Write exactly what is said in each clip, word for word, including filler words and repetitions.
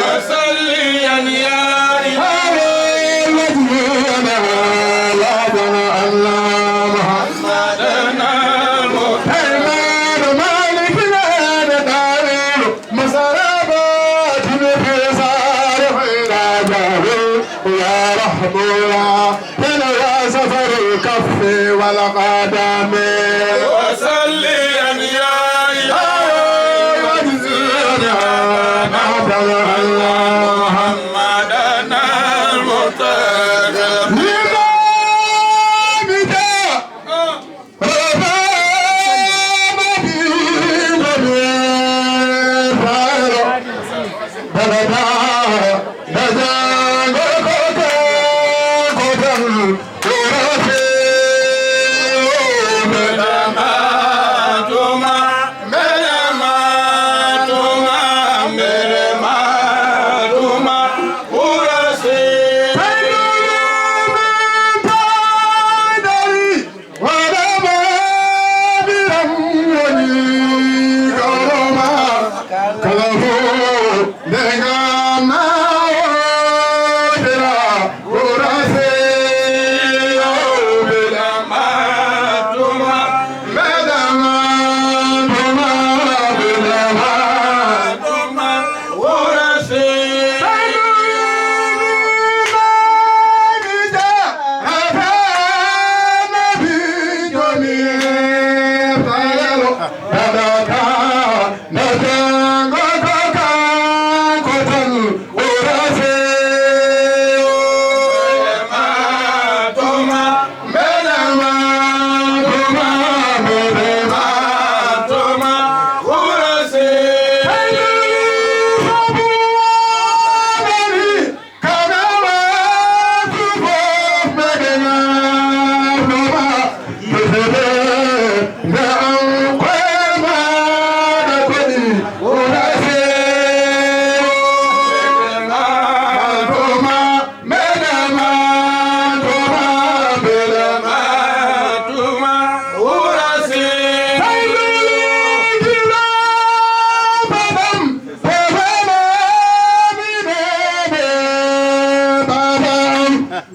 وصليا يا إلهي محمدا المختار. مسربات في صالح رجب يا رحمن. تلوى سفر الكف والقدم. وصليا يا إلهي محمدا المختار.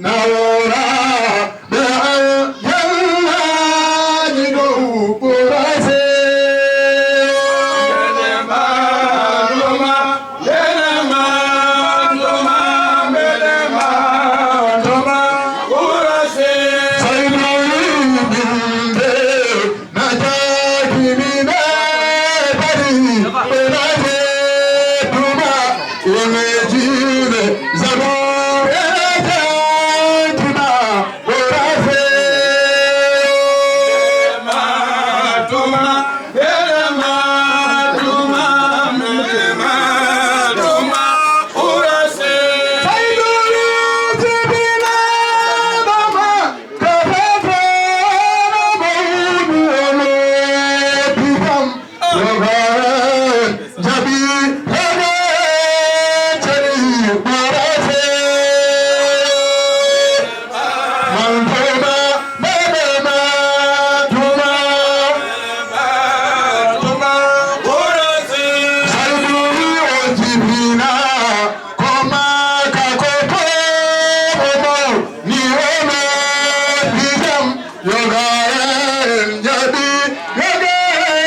Nawora ɓe aljannaaji dow ɓura seyo. Saydu wi binde na jaaki mi ɓe bari ɓe na jeetuma. Wonejine zabuure tantima ɓura seyo. Ko maa ka ko tooɓo mo ni o meeɗi jam, yo gaare en njaɓi, yo gaare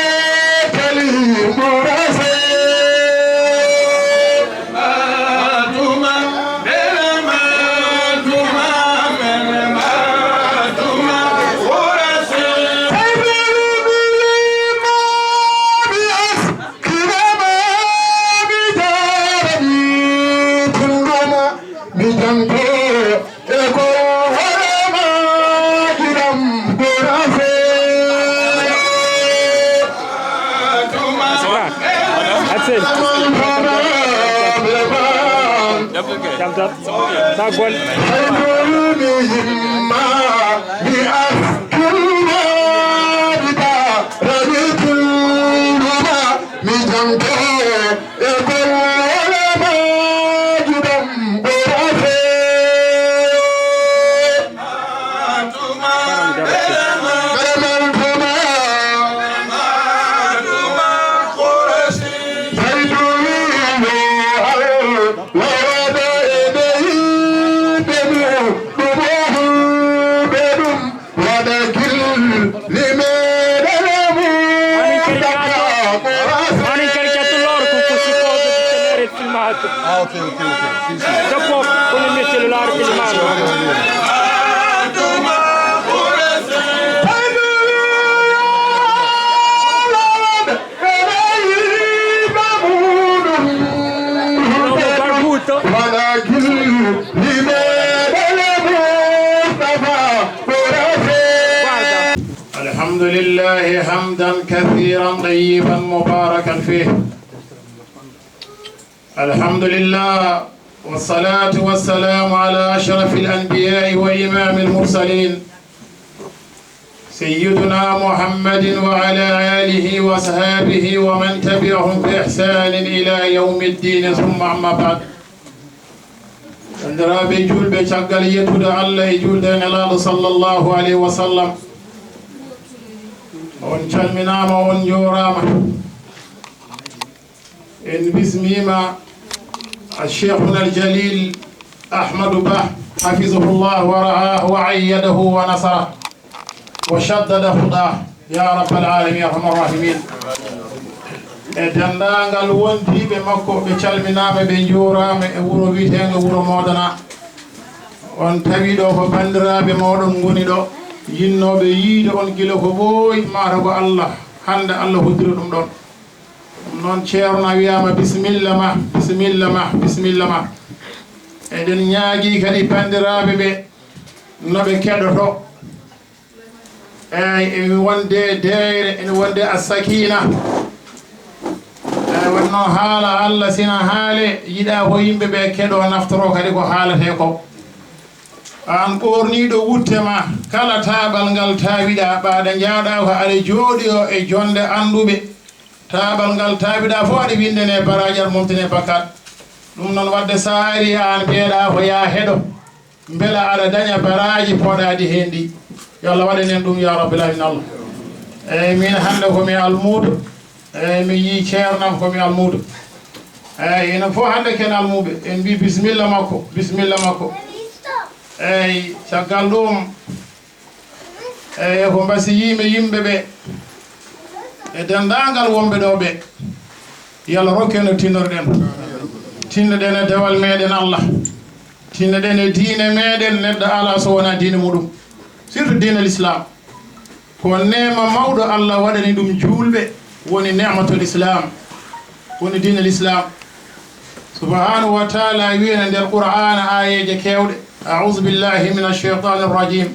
tali murase. Tuma, bele ma, tuma, bele ma, tuma, murase. Taybiri bili ma bi as. Kirama mi jarani tunduma mi janto e ko warama gidan burafe. Axel. Jam tan. Sa gol. Mi yimma mi askirma mi jarani tunduma. Mi janto e golle maaji ɗam ɓe rafe. Ɓe mantuma. Saydu wiino Allah waɗa e ɓe yimɓe mum ɗum o hulɓe ɗum. Onon kadi, onon kadi, Catu Lor ko, ko support de cellulaire filmaaɗo. Ah, ok, ok, ok. Si, si. Debbo ko no mi cellulaire filmaaɗo. Ɗo ko Barbuto. الحمد لله حمدا كثيرا طيبا مباركا فيه. الحمد لله والصلاة والسلام على أشرف الأنبياء وإمام المرسلين سيدنا محمد وعلى آله وأصحابه ومن تبعهم بإحسان إلى يوم الدين، ثم أما بعد. Banndiraaɓe juulɓe, caggal yettude Allah e juulde e Nelaaɗo sallallahu alayhi wa sallam, on calminaama, on njooraama. En bismiima Cheikhuna al Jalil Ahmadu Bah, hafizahullah wa ra'ah wa ayyadahu wa nasarah. Wa shaddada hudah, ya rabbal alamin, ya arhamar rahimin. E denndaangal wondiiɓe makko, ɓe calminaama, ɓe njuuraama e wuro wiyeteengo Wuro Moodana. On tawi ɗo ko banndiraaɓe mooɗon ngoni ɗo, yinnooɓe yiide on gila ko ɓooyi, mata ko Allah, hannde Allah hoddiri ɗum ɗon. Ɗum noon, Ceerno a wiyaama bisimilla ma, bisimilla ma, bisimilla ma. Eɗen ñaagii kadi banndiraaɓe ɓe no ɓe keɗoto. Eey, ene wonde deeyre, ene wonde a sakiina. Eey, wonno haala Allah sina haale, yiɗaa ko yimɓe ɓe keɗo, naftoro kadi ko haaletee ko. Aan ɓoorniiɗo wutte ma, kala taaɓal ngal taawiɗaa, ɓaaɗe njaaɗaa ko aɗa jooɗi o e jonde annduɓe. Taaɓal ngal taawiɗaa fof aɗa winndane baraaji, aɗa momtane bakkat. Ɗum noon, wadde so a arii, aan mbiyeɗaa ko yaa heɗo. Mbela aɗa daña baraaji poɗaaɗi heen ɗi. Yo Allah waɗan en ɗum, ya Rabbil Alamin Allah. Eey, min hannde ko mi almuudo. Eey, mi yii ceernam ko mi almuudo. Eey, enen fof hannde ken almuuɓe. En mbii bisimilla makko, bisimilla makko. Eyi, caggal ɗum, eyi, ko mbasiyii-mi yimɓe ɓe e denndaangal wonɓe ɗo ɓe, yo Allah rokku en no tinnoɗen. Tinnoɗen e dewal meɗen Allah. Tinnoɗen e diine meɗen, neɗɗo alaa so wonaa diine muɗum. Surtout diine l'islam. Ko neema mawɗo Allah waɗani ɗum juulɓe, woni ni'matul islam, woni diine l'islam. Subhanahu wa taala wi'ana nder Qur'aana aayeeje keewɗe, "A'udhu billahi minash shaytanir rajim.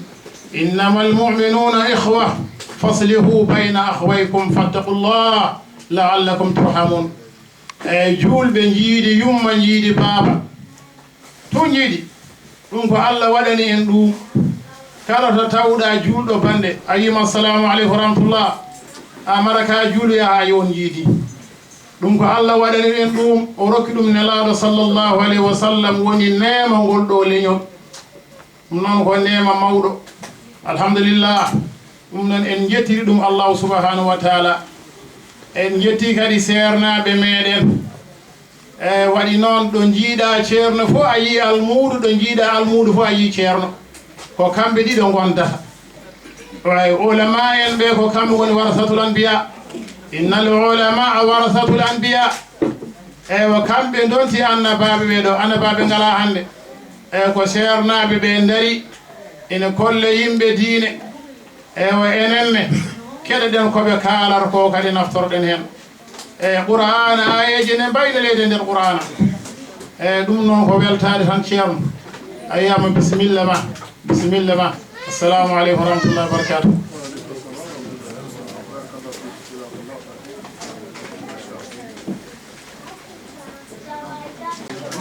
Innamal mu'minuna ikhwa, faslihu bayna akhwaykum fattaqullaha la'allakum turhamun." Eyi, juulɓe njiidi yumma, njiidi baaba. Tun yiɗi. Ɗum ko Allah waɗani en ɗum. Kala to tawɗa juulɗo bannde, a wiima, "Assalamu aleykum wa rahmatullah." A mara ka juulu yaha, yo on yiidi. Ɗum ko Allah waɗani en ɗum, o rokki ɗum Nelaaɗo sallallahu alayhi wa sallam, woni neema ngol ɗo leñol. Ɗum noon ko neema mawɗo. Alhamdulillah. Ɗum noon en njettiri ɗum Allahu subhanahu wa taala. En njetti kadi seernaaɓe meɗen. E waɗi noon, ɗo njiiɗa ceerno fof a yii almuudo, ɗo njiiɗa almuudo fof a yii ceerno. Ko kamɓe ɗiɗo ngontata. Way, ulama en ɓe ko kamɓe woni warasatul anbiya. Innal ulama warasatul anbiya. Eywa, kamɓe ndonti annabaaɓe ɓe ɗo, annabaaɓe ngala hannde. Eywa, ko seernaaɓe ɓe ndari, ina kolle yimɓe diine. Eywa, enen ne, keɗoɗen ko ɓe kaalata ko, kadi naftorɗen heen. E Qur'aana, aayeeje ne mbayna leydi nder Qur'aana. E ɗum noon ko weltaade tan, ceerno. A yiyaama, bisimilla ma, bisimilla ma. Assalamu aleykum wa rahmatullahi wa barakatuh.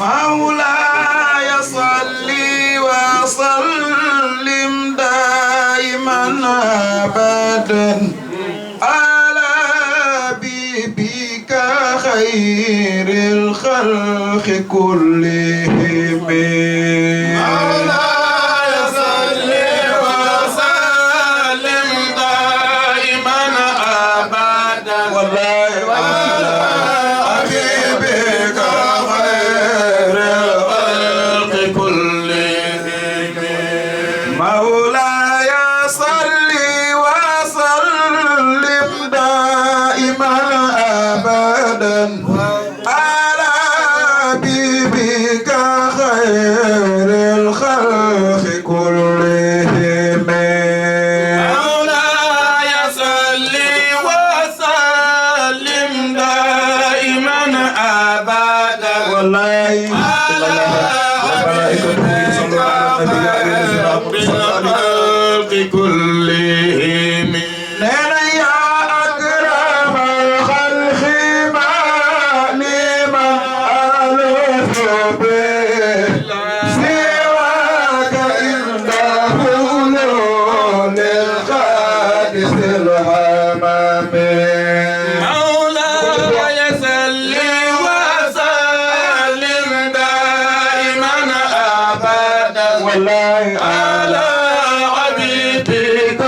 مولاي صل وسلم دائما أبدا على حبيبك خير الخلق كلهم. مولاي صل وسلم دائما أبدا والله على حبيبك خير الخلق كلهم. مولاي صل وسلم دائما أبدا على حبيبك خير الخلق كلهم. مولاي صل وسلم دائما أبدا والله. على وملائكته يصلون على النبي، يا أيها الذين آمنوا صلوا عليه. الخلق كلهم. نرى يا أكرم الخلق ما لمن ألوذ به سواك عند حلول الحادث الهمام. مولاي صل وسلم دائما أبدا والله على حبيبك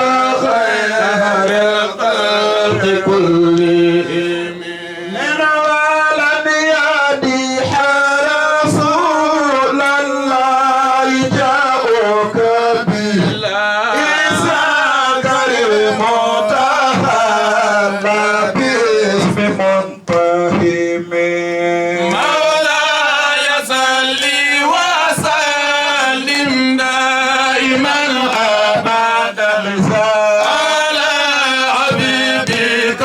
خير الخلق كلهم. ننوال يا رسول الله جاءوك به إساك المتهلى باسم منتهم. مولاي صل وسلم دائما أبدا على حبيبك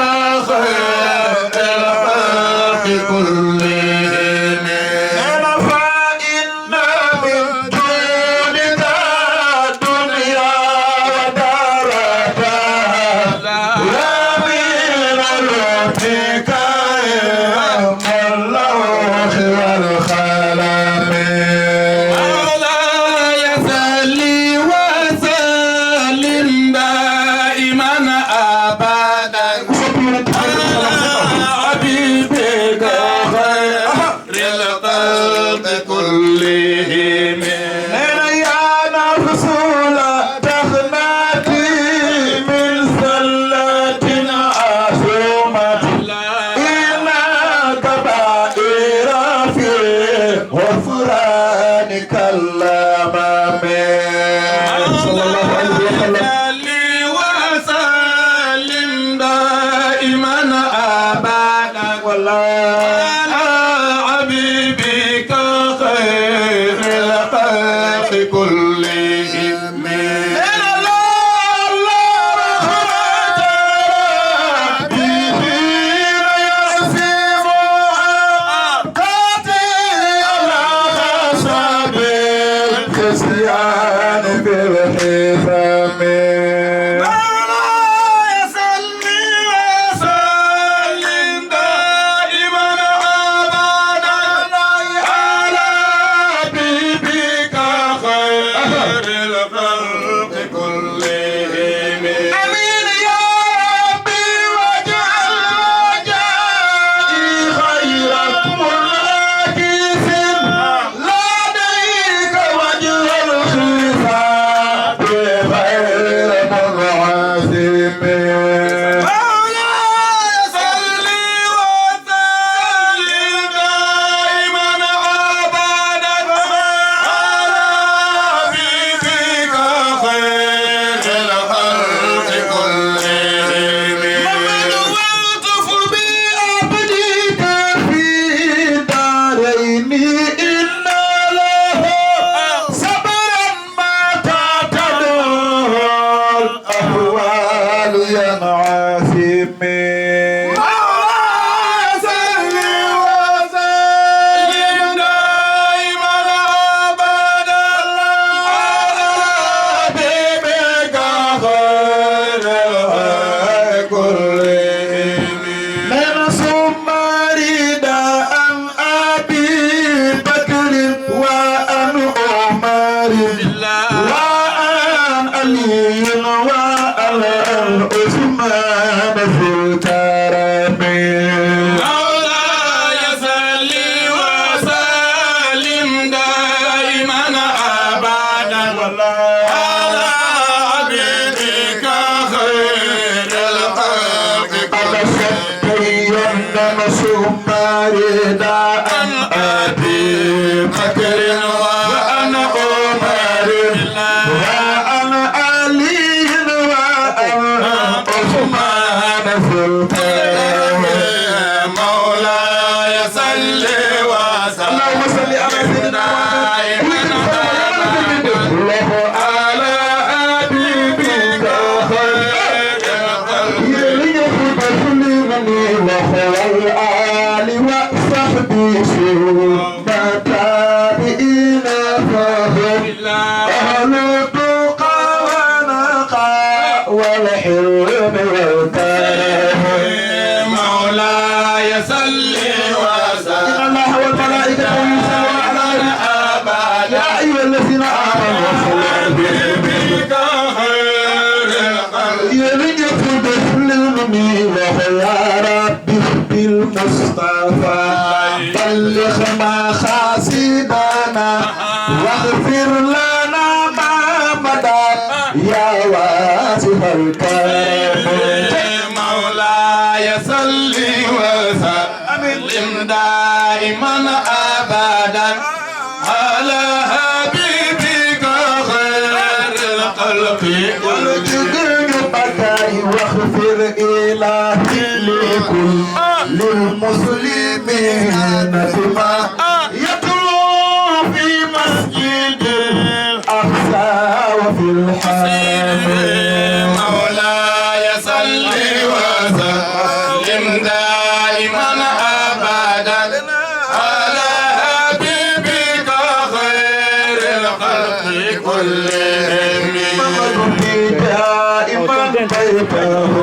مولاي صل وسلم دائما أبدا على حبيبك خير الخلق كلهم. آمين يا ربي، واجعل رجائي خير منعكس لديك وجه الخفاء غير منعزم. مولاي صل وسلم دائما أبدا على حبيبك خير الخلق كلهم. محمد والطف بعبدك في الدارين إن له صبرا ما تعتدل الأهوال ينعزم. مولاي صل وسلم دائما أبدا على حبيبك خير الخلق كلهم. من ثم رداء أبي بكر وعن عمر وعن علي وعن عثمان في الكرم. مولاي صل وسلم دائما أبدا على حبيبك خير الخلق كلهم. Yonnan summaare da an Abi Bakrin wa an Umarin wa an Aliyin wa an Usman fil Fath. مولاي صل وسلم. اللهم صل على سيدنا محمد. الله على حبيبك خير الخلق. يلي يحب سليمني وهو الآل وصحبه ثم تابعين فهم أهل التقى والنقى والحلم والكرم. مولاي صل وسلم. إن الله وملائكته يصلون على النبي. يا أيها الذين آمنوا صلوا عليه. Yéen ñëpp def leen nii wax يا رب بالمصطفى بلغ مقاصدنا واغفر لنا ما مضى يا واسع الكرم. مولاي صل وسلم دائما أبدا على حبيبك خير الخلق كلهم. واغفر إلهي لكل المسلمين بما يتلو في مسجد الأقصى وفي الحرم. مولاي صل وسلم دائما أبدا على حبيبك خير الخلق كلهم. دائما بيته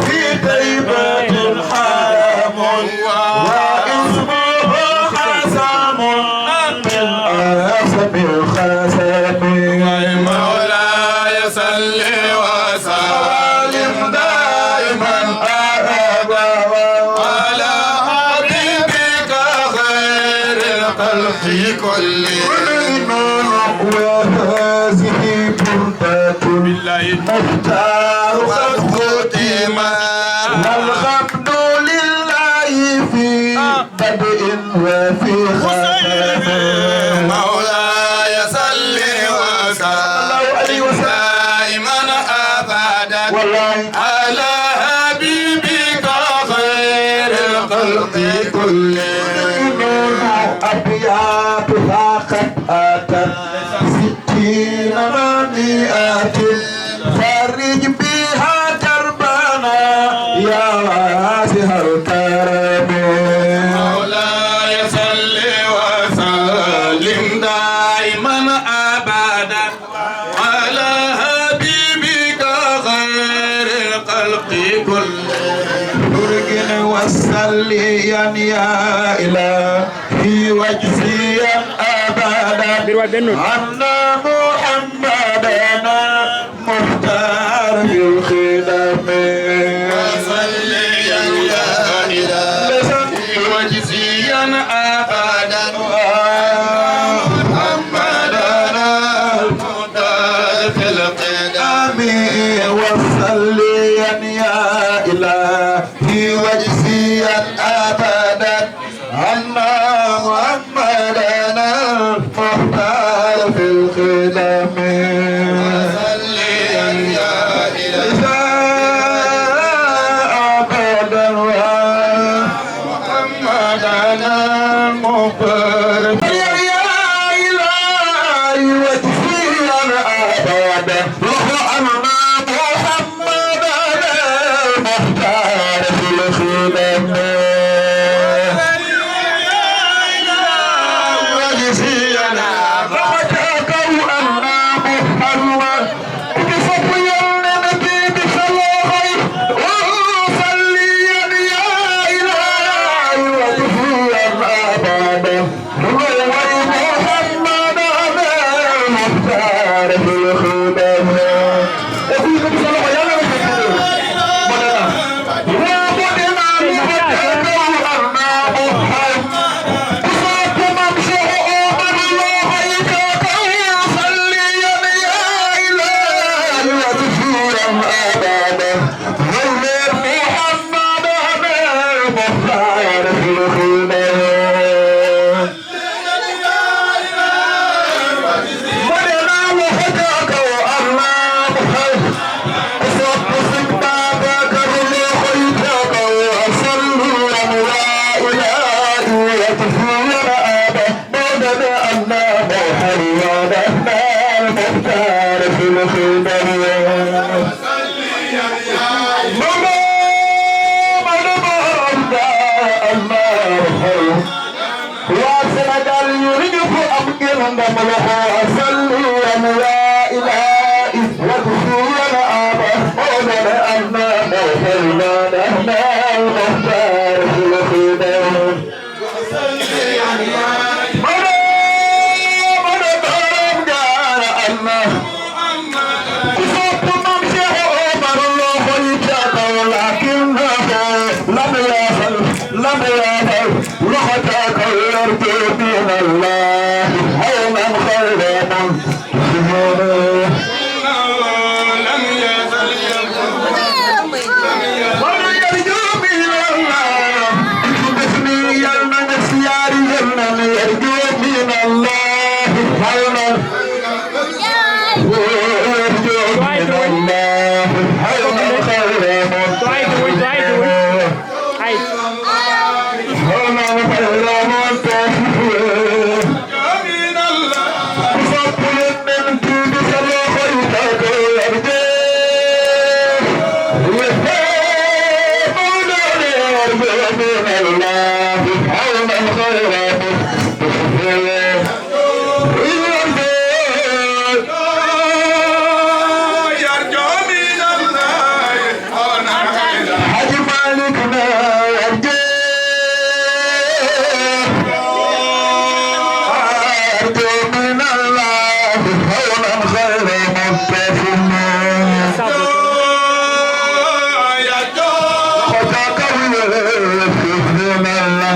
في طيبة حرم واسمه حسم من أعظم الخسم. مولاي صل وسلم دائما أبدا على حبيبك خير الخلق كلهم. وهذه بردة المختار قد ختمت والحمد لله في بدء وفي ختم. مولاي صل وسلم دائما أبدا على حبيبك خير الخلق كلهم. أبياتها قد أتت ستين مئة فرج بها كربنا يا واسع الكرم. مولاي صل وسلم دائما أبدا على حبيبك خير الخلق كلهم. فرج وسليا يا إلهي واجزيا أبدا عنا محمدنا مختار في الخدم. وصليا يا إلهي واجزيا أبدا محمدنا المختار في القدم. وصليا يا إلهي واجزيا أبدا عنا محمدنا المختار في القدم. وصليا يا إلهي أبدا محمدنا المختار. يا إلهي واجزيا أبدا عنا محمدنا المختار في الخدم. Waa Sénégal, ñu ngi ñëpp am ngeen ndam loxo. Sallu ala ilahi wa sallam ala mawlana anna Muhammadan al-Mukhtar fil khidam. Mawdo, mawdo, borom jaara Allah. Ku sopp Maam Cheikh Omar loxo yi ca kaw, lakinnahu lam yasal, lam yasal, loxo ca kaw, yarju min Allah hawnan khayra muntasib. Wala yarju min Allah. Bismillah, yal na nga siyaari Yonent, yarju min Allah hawnan. Haji Malik na yarje, yarje min Allah hawnan khayra muntasim. Khota kawiyar min Allah.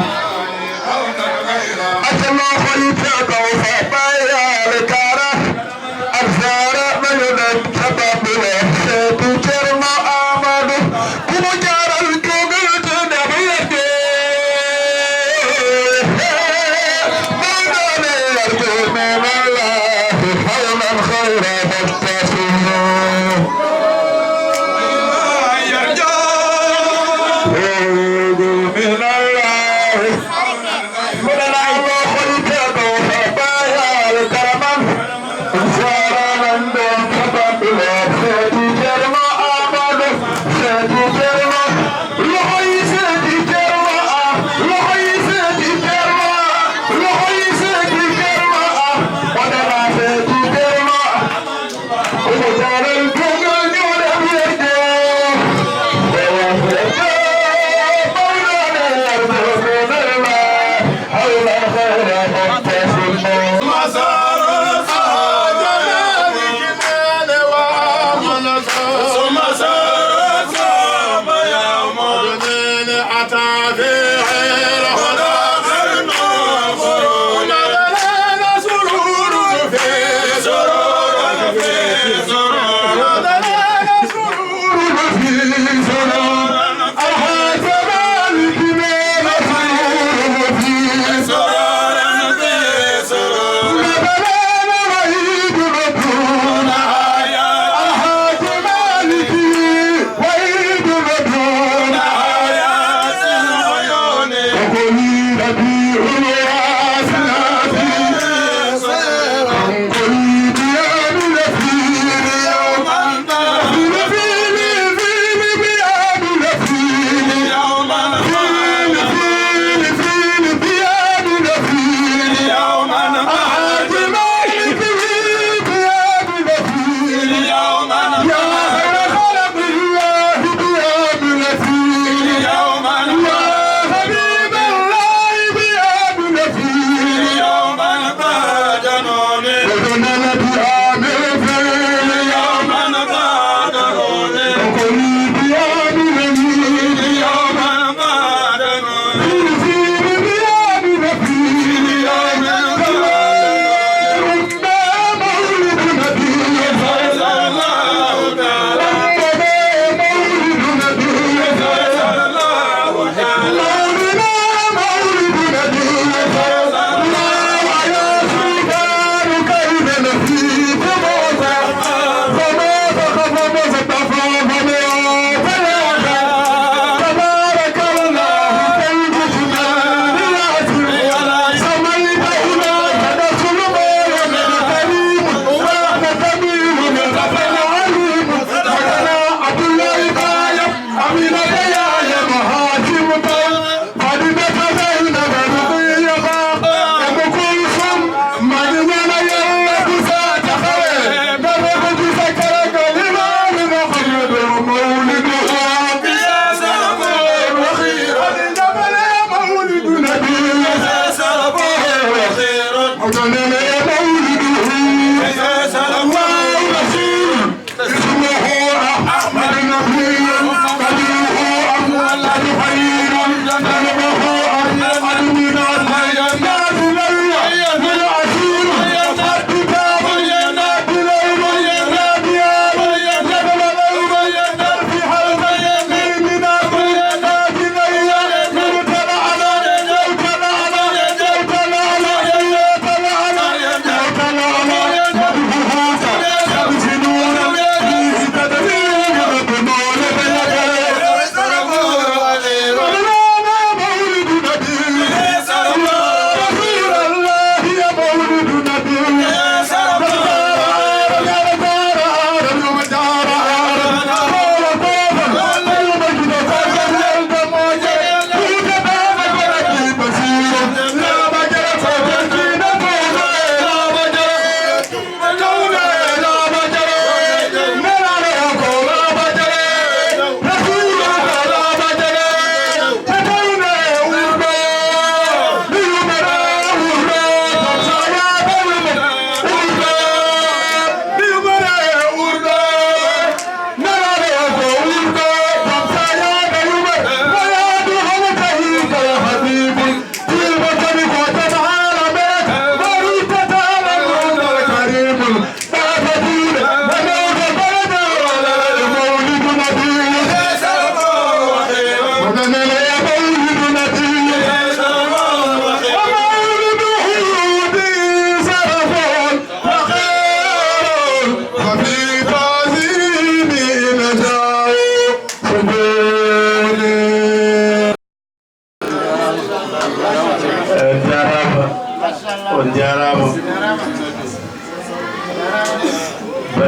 Asama khayta kawfa bayal kara. Alfara ɓe yoɗan sababu ɓe seetu Ceerno Aamadu. Kumo jaaral jogal to ndema yedde. Mawɗo ne yarjo men Allah hawnan khayra muttasim. Yarjo. Yarjo men Allah. Mboɗo laalo hoyte ɗo bayal karaman. Sarana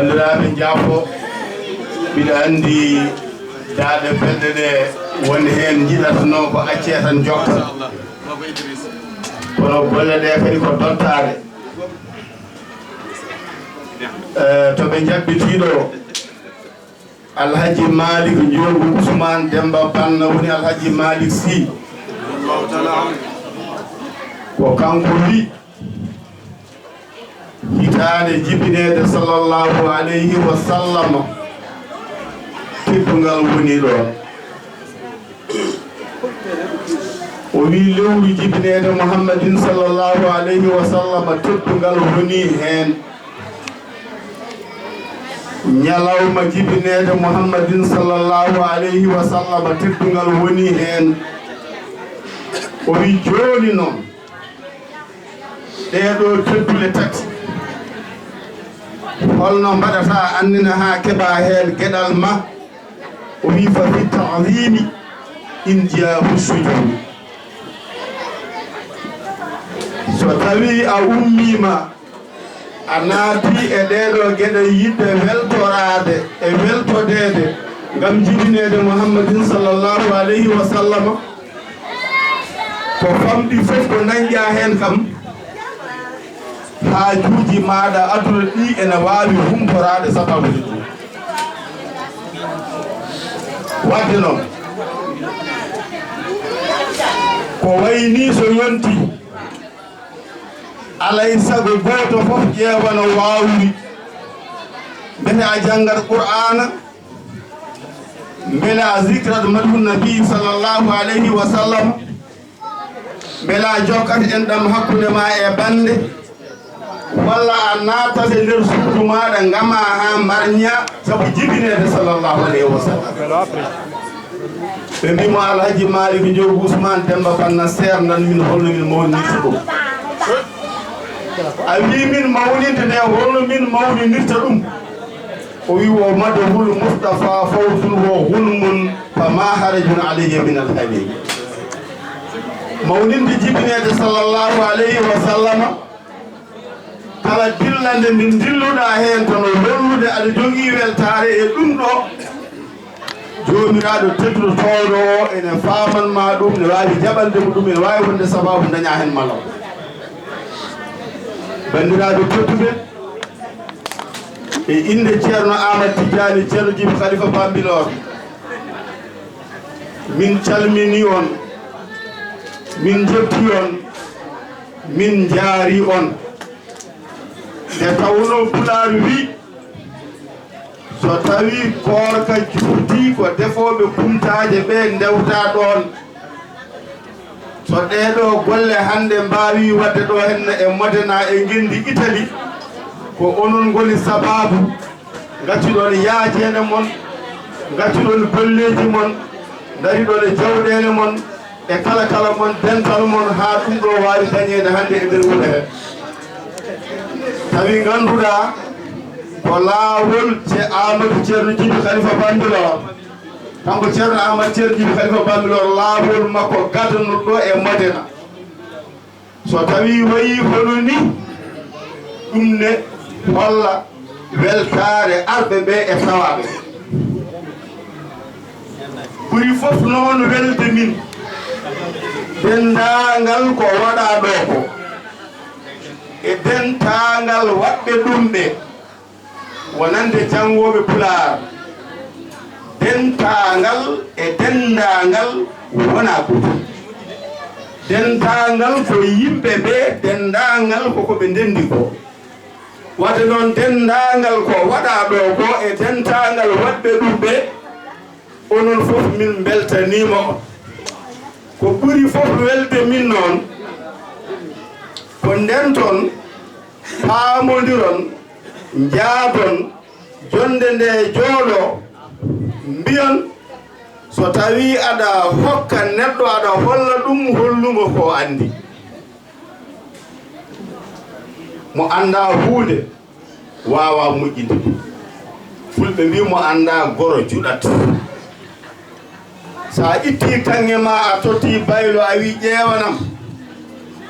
Banndiraaɓe, njaafo, mbiɗa anndi daaɗe belɗe ɗe woni heen njiɗatnoo ko accee tan jokka. Kono golle ɗe kadi ko dottaade. Eh, to ɓe njaɓɓitii ɗo, Alhaji Malik Njoogu Usmaan Demmba Banna woni Alhaji Malik Sy. Ko kanko wi hitaande jibineede sallallahu alayhi wa sallam, teddungal woni ɗoon. O wi lewru jibineede Muhammadin sallallahu alayhi wa sallam, teddungal woni heen. Ñalawma jibineede Muhammadin sallallahu alayhi wa sallam, teddungal woni heen. O wi jooni noon, ɗee ɗoo teddule tati, holno mbaɗataa anndina haa keɓaa heen geɗal ma? O wi fa fi taadimi in jaahu sujud. So tawii a ummiima, a naati e ɗee ɗoo geɗe yiɗde weltoraade e weltodeede ngam jibineede Muhammadin sallallahu alayhi wa sallam, ko famɗi fof ko ndañƴaa heen kam, haajuuji maaɗa aduna ɗi ene waawi humporaade sabaabuuji ɗum. Waɗde noon, ko wayi nii so yontii, alay sago gooto fof ƴeewa no waawri. Mbele a janngat Qur'aana, mbele a zikrat madhu nabi sallallahu alayhi wa sallam, mbele a jokkat enɗam hakkunde ma e bannde, walla a naattat e nder suudu maaɗa ngama haa mbarña sabu jibineede sallallahu alayhi wa sallam. Ɓe mbii mo Alhaji Malik Njoogu Usmaan Demmba Banna seerndan min holno min mawnirta ɗum. A wii min mawninde nde holno min mawninirta ɗum. O wi wo madahul Mustafa fawzun wo hulmun fa ma harajun alayya min alhali. Mawninde jibineede sallallahu alayhi wa sallama, kala dillande nde dilluɗaa heen kono lollude aɗa jogii weltaare e ɗum ɗo. Joomiraaɗo tedduɗo toowɗo o ene faaman ma ɗum, ne waawi jaɓande mo ɗum, ene waawi wonde sabaabu dañaa heen malal. Banndiraaɓe tedduɓe, e innde Ceerno Aamadu Tijjaani, Ceerno Jibi Khalifa Bambilor, min calminii on, min njettii on, min njaarii on. Nde tawnoo Pulaar wi, so tawii koorka juutii, ko defooɓe kumtaaje ɓe ndewta ɗoon. So ɗee ɗoo golle hannde mbaawii waɗde ɗo henna e Modena e ngenndi Itali, ko onon ngoni sabaabu. Ngaccuɗon yaajeende mon, ngaccuɗon golleeji mon, ndariɗon e jawɗeele mon, e kala kala mon, dental mon, haa ɗum ɗo waawi dañeede hannde e nder wuro he. Tawi ngannduɗaa ko laawol ce-, Amadou Ceerno Jibi Khalifa Bambilor. Kanko Ceerno Amadou Ceerno Jibi Khalifa Bambilor, laawol makko gadanol ɗo e Modena. So tawii wayii hono ni, ɗum ne holla weltaare arɓe ɓe e tawaaɓe. Ɓuri fof noon welde min, denndaangal ko waɗaa ɗo ko, e dentaangal waɗɓe ɗum ɓe, wonande janngooɓe Pulaar, dentaangal e denndaangal wonaa gootum. Dentaangal ko yimɓe ɓe, denndaangal ko ko ɓe ndenndi ko. Waɗde noon, denndaangal ko waɗaa ɗo ko e dentaangal waɗɓe ɗum ɓe, onon fof min mbeltaniima on. Ko ɓuri fof welde min noon, ko ndenton, paamondiron, njaadon, jonnde nde jooɗo, mbiyon, so tawii aɗa hokka neɗɗo, aɗa holla ɗum, hollumo ko anndi. Mo anndaa huunde, waawaa moƴƴinde ɗum. Fulɓe mbii, mo anndaa goro juɗat. So a ittii kaŋŋe ma, a tottii baylo, a wii, "Ƴeewanam."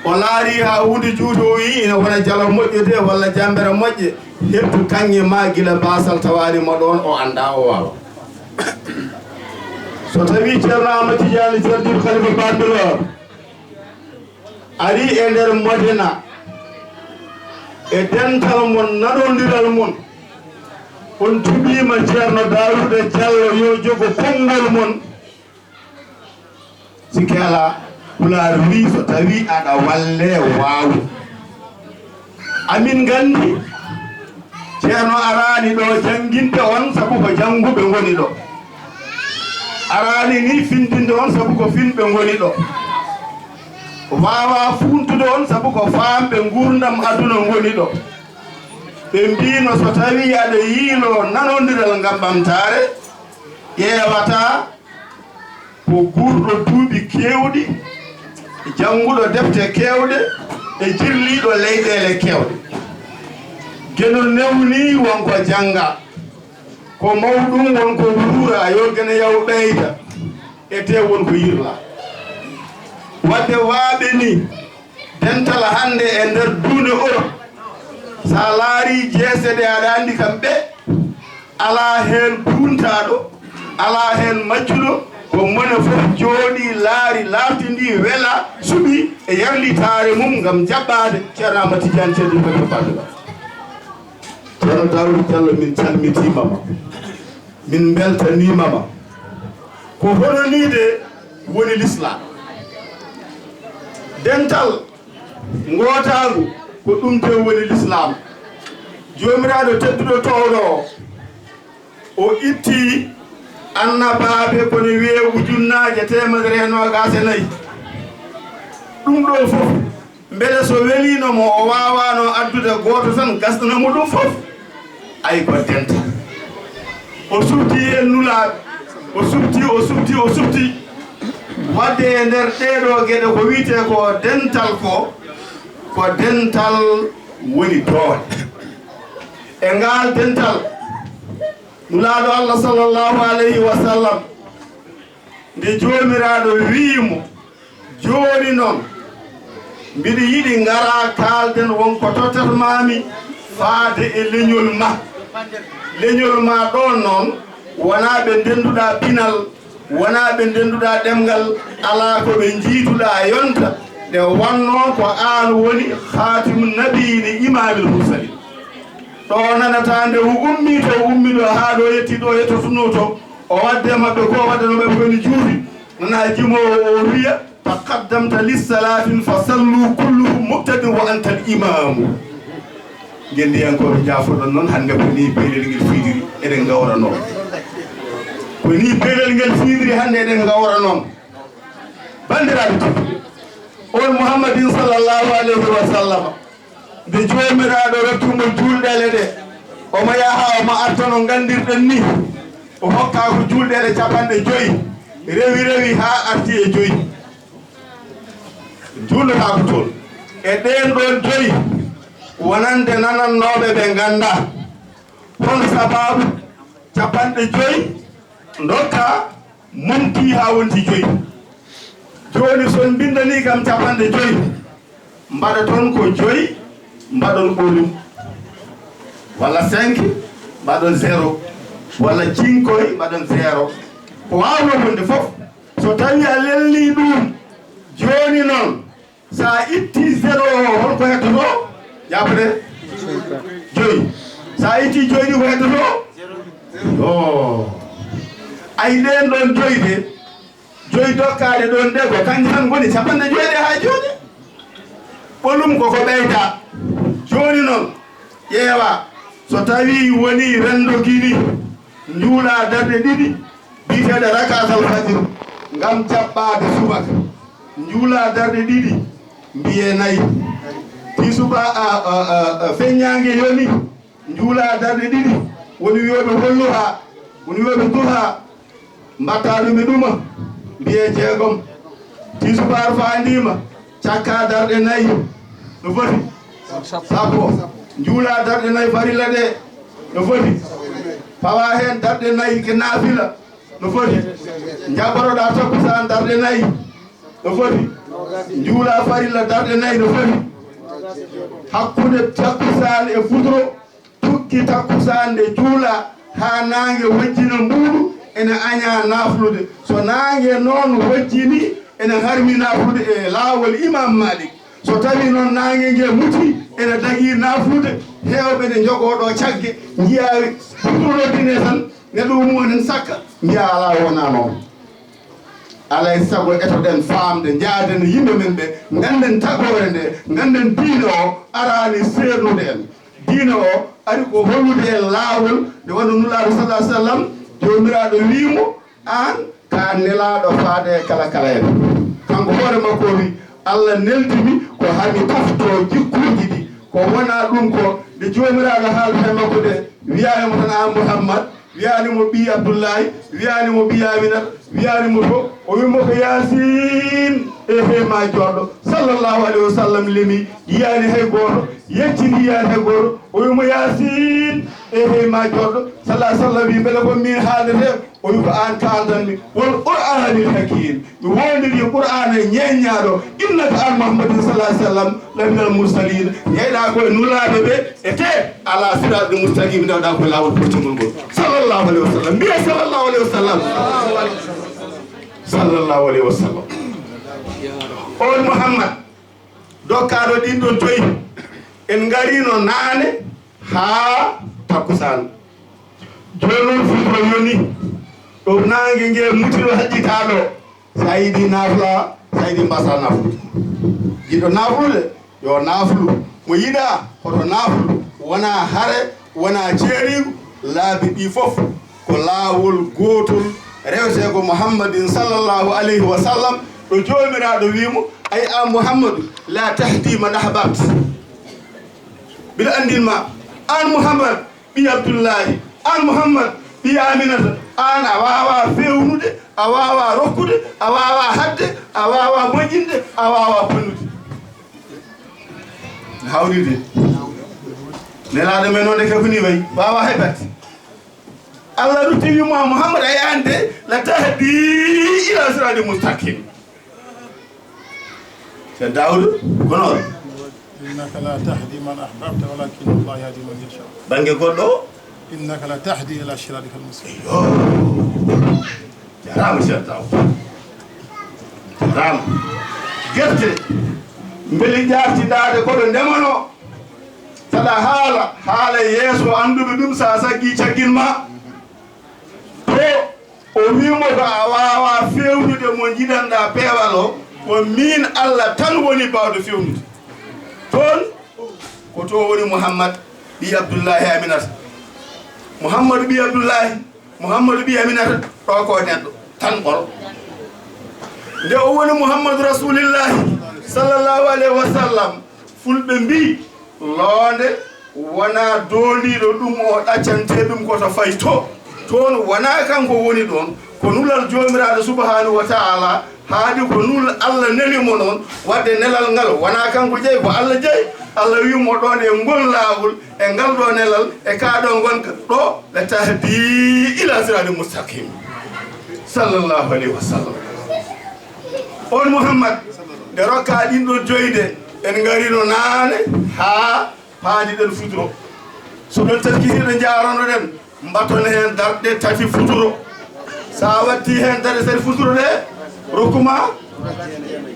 O laari haa huunde juuti, o wii, "Ina wona jalo moƴƴo de, walla jambere moƴƴe." Heɓtu kaŋŋe ma gila baasal tawaani mo ɗoon, o anndaa, o waawaa. So tawii Ceerno Ahmad Tijaani Sardiiɗo Khalifa Bambilor arii e nder Modena e dental mon, nanondiral mon, on cuɓiima Ceerno Daawuda Jallo yo jogo konngol mon. Sikke alaa, Pulaar wii, so tawii aɗa wallee, waaw. Amin nganndi, Ceerno araani ɗo jannginde on sabu ko jannguɓe ngoni ɗo. Araani ni findinde on sabu ko finɓe ngoni ɗo. Waawaa fuuntude on sabu ko faamɓe nguurndam aduna ngoni ɗo. Ɓe mbiino so tawii aɗa yiiloo nanondiral ngam ɓamtaare, ƴeewataa ko guurɗo duuɓi keewɗi, jannguɗo defte keewɗe e jirliiɗo leyɗeele keewɗe. Geno newnii won ko jannga, ko mawɗum won ko wuura, yo geno yaw ɓeyda, e tee won ko yirla. Wadde waaɓe ni, dental hannde e nder duunde Europe, so a laarii jeesede aɗa anndi kam ɓe, alaa heen buuntaaɗo, alaa heen maccuɗo, ko mone fof jooɗii, laari, laaɓtindii, wela, suɓii e yarlitaare mum ngam jaɓɓaade Ceerno Ahmad Tidiane Ceerno Ibrahima Fadila. Ceerno Daawuda Jallo, min calmitiima ma, min mbeltaniima ma. Ko hono nii de woni Lislaam. Dental, ngootaagu, ko ɗum de woni Lislaam. Joomiraaɗo tedduɗo toowɗo o, o itti annabaaɓe ko ne wiyee ujunnaaje teemedere e noogaas e nayi. Ɗum ɗoo fof, mbele so weliino mo, o waawaano addude gooto tan, gasnana mo ɗum fof? Ay, ko dental. O suɓti heen nulaaɓe, o suɓti, o suɓti, o suɓti. Wadde e nder ɗee ɗoo geɗe, ko wiyetee ko dental ko, ko dental woni doole. E ngaal dental, Nulaaɗo Allah sallallahu alayhi wa sallam, nde Joomiraaɗo wiyi mo, jooni noon, mbiɗa yiɗi ngaraa kaalden won ko tottat maa mi faade e leñol ma. Leñol ma ɗoon noon, wonaa ɓe ndennduɗaa pinal, wonaa ɓe ndennduɗaa ɗemngal, alaa ko ɓe njiyduɗaa yonta, nde wonnoo ko aan woni khaatimu nabiyyiina imaamil mursaliin. Ɗo o nanata nde o ummii to, o ummii ɗo haa ɗo o yetti ɗo o yettotunoo to, o wadde maɓɓe ko o waddanoo maɓɓe ko ene juuti, nana jimoowo o wiya, "Taqaddamta lissalaatin fa sallu kulluhum muqtadin wa antal imaamu." Ngenndiyankooɓe, njaafoɗon noon, hannde ko nii peelel ngel fiidiri, eɗen ngawra noon. Ko nii peelel ngel fiidiri, hannde eɗen ngawra noon. Banndiraaɓe tedduɓe, on Muhammadin sallallahu alayhi wa sallam, nde Joomiraaɗo rokki mo juulɗeele ɗe, omo yaha, omo arta no nganndirɗen ni, o hokkaa ko juulɗeele capanɗe joyi, rewi, rewi haa arti e joyi. Juulnotaako toon. E ɗeen ɗoon joyi, wonande nanannooɓe ɓe nganndaa hol sabaabu capanɗe joyi ndokka momti haa wonti joyi. Jooni, so on mbinndanii kam capanɗe joyi, mbaɗa toon ko joyi, mbaɗon ɓolum, walla cinq, mbaɗon zéro, walla cinkoy, mbaɗon zéro. Ko waawnoo wonde fof, so tawii a lelnii ɗum, jooni noon, so a ittii zéro o, hol ko heddotoo? Jaabude? Joyi. So a ittii joyi ɗi, ko heddotoo? Yo. Ay, ɗeen ɗoon joyi de, joyi dokkaaɗe ɗoon ɗe, ko kañje tan ngoni capanɗe joyi ɗe haa jooni. Ɓolum ko ko ɓeyda. Jooni noon, ƴeewa, so tawii wonii renndo Gini, njuula darɗe ɗiɗi, biyeteeɗe rakaatal fajr, ngam jaɓɓaade subaka. Njuula darɗe ɗiɗi, mbiyee nayi. Tisuba, a, a, a, a, feññaange yoni, njuula darɗe ɗiɗi, woni wiyooɓe holluha, woni wiyooɓe duha, mbaɗta ɗum e ɗuma, mbiyee jeegom. Tisubaar faandiima, cakka darɗe nayi, no foti? Sappo. Njuula darɗe nayi farilla ɗe, no foti? Pawa heen darɗe nayi ke naafila, no foti? Njaɓɓoroɗaa takkusaan darɗe nayi, no foti? Njuula farilla darɗe nayi, no foti? Hakkunde takkusaan e futuro, Ki takkusaan nde juula haa naange wojjina mbuuɗu, ene añaa naaflude. So naange noon wojjini, ene harmi naaflude e laawol Imaam Maalik. So tawii noon naange nge muti, ene dagii naaflude, heewɓe ne njogoo ɗo cagge, njiyaa futuro dine tan, neɗɗo ummoo nen sakka, njiyaa alaa wonaa noon. Alay sago etoɗen faamde, njaaden yimɓe men ɓe, ngannden tagoore nde, ngannden diine o araani seernude en. Diine o ari ko hollude en laawol, nde wano Nulaaɗo sallallahu alaihi wasallam, Joomiraaɗo wii mo, aan ka nelaaɗo faade e kala kala en. Kanko hoore makko o wii, Allah neldimi ko hami taftoo jikkuuji ɗi. Ko wonaa ɗum ko nde Joomiraaɗo haalata e makko de, wiyaani mo tan aan Muhammad, wiyaani mo ɓii Abdullahi, wiyaani mo ɓii Aminata, wiyaani mo to, o wii mo ko Yaasin, e he ma jooɗo, sallallahu alaihi wasallam limi, yiyaani hay gooto, yeccini yiyaani hay gooto, o wii mo Yaasin, e he ma jooɗo, sallallahu alaihi wasallam wii mbele ko min haaldete, o wii ko aan kaaldanmi, wal Qur'aanil hakiim, mi woondirii Qur'aana ñeeññaaɗo, innaka aan Muhammadin sallallahu alaihi wasallam, laminal mursaliin, njeyɗaa ko e nulaaɓe ɓe, e te ala siraaɗi mustaqim, ndewɗaa ko e laawol pottungol ngol. Sallallahu alaihi wasallam. Mbiye sallallahu alaihi wasallam. Sallallahu alaihi wasallam. On Muhammad, dokkaaɗo ɗin ɗon toyi, en ngariino naane haa takkusaan. Jooni noon futuro yoni, ɗo naange nge mutino haƴƴitaaɗo. So a yiɗi naafla, so a yiɗi mbasa naaflude. Jiɗɗo naaflude, yo naaflu. Mo yiɗaa, hoto naaflu. Wonaa hare, wonaa ceeriigu, laabi ɗi fof ko laawol gootol rewetee ko Muhammadin sallallahu alayhi wa sallam, ɗo Joomiraaɗo wii mo, ay aan Muhammadu, la tahdi man ahbabta. Mbiɗa anndin ma, aan Muhammad, ɓii Abdullahi, aan Muhammad, ɓii Aminata, aan a waawaa feewnude, a waawaa rokkude, a waawaa haɗde, a waawaa moƴƴinde, a waawaa bonnude. Hawride. Nelaaɗo men noon de kafuni way, waawaa hay batte. Allah rutti wii mo, Muhammad, ay aan de, la tahdi ila siraatin mustaqim. Ceerno Daawuda, ko noon. Innaka la tahdi man ahbabta walakinna Allaha yahdi man yasha. Bannge goɗɗo o? Innaka la tahdi ila siratikal mustaqim. Yo. Jaraama, Ceerno Daawuda. Jaraama. Gerte, mbeli ƴaartindaade ko ɗo ndemanoo. Saɗa haala, haala yeeso annduɓe ɗum, so a saggii caggin ma. To O wii mo ko a waawaa feewnude mo njiɗanɗaa peewal o, ko miin Allah tan woni baawɗo feewnude. Toon, ko to woni Muhammad ɓii Abdullahi Aminata. Muhammadu ɓii Abdullahi, Muhammadu ɓii Aminata, ɗo ko neɗɗo tan ɓolo. Nde o woni Muhammadu Rasulillahi, sallallahu alaihi wa sallam, fulɓe mbii, loonde wonaa doondiiɗo ɗum o ɗaccantee ɗum ko to fayi to. Toon wonaa kanko woni ɗoon, ko nulal Joomiraaɗo subhaanahu wa ta'ala, haadi ko nul Allah neli mo noon, waɗde nelal ngal wonaa kanko jeyi, ko Allah jeyi. Allah wii mo ɗoon e ngol laawol, e ngal ɗo nelal, e kaa ɗo ngonka, ɗo la tahdi ila siraatin mustaqim. Sallallahu alaihi wa sallam. On Muhammad, nde rokkaa ɗin ɗon joyde, en ngarino naane haa paadiɗen futuro. So ɗon taskitiiɗo njaaronoɗen, mbaton heen darɗe tati futuro. So a watti heen darɗe tati futuro ɗe, rokkuma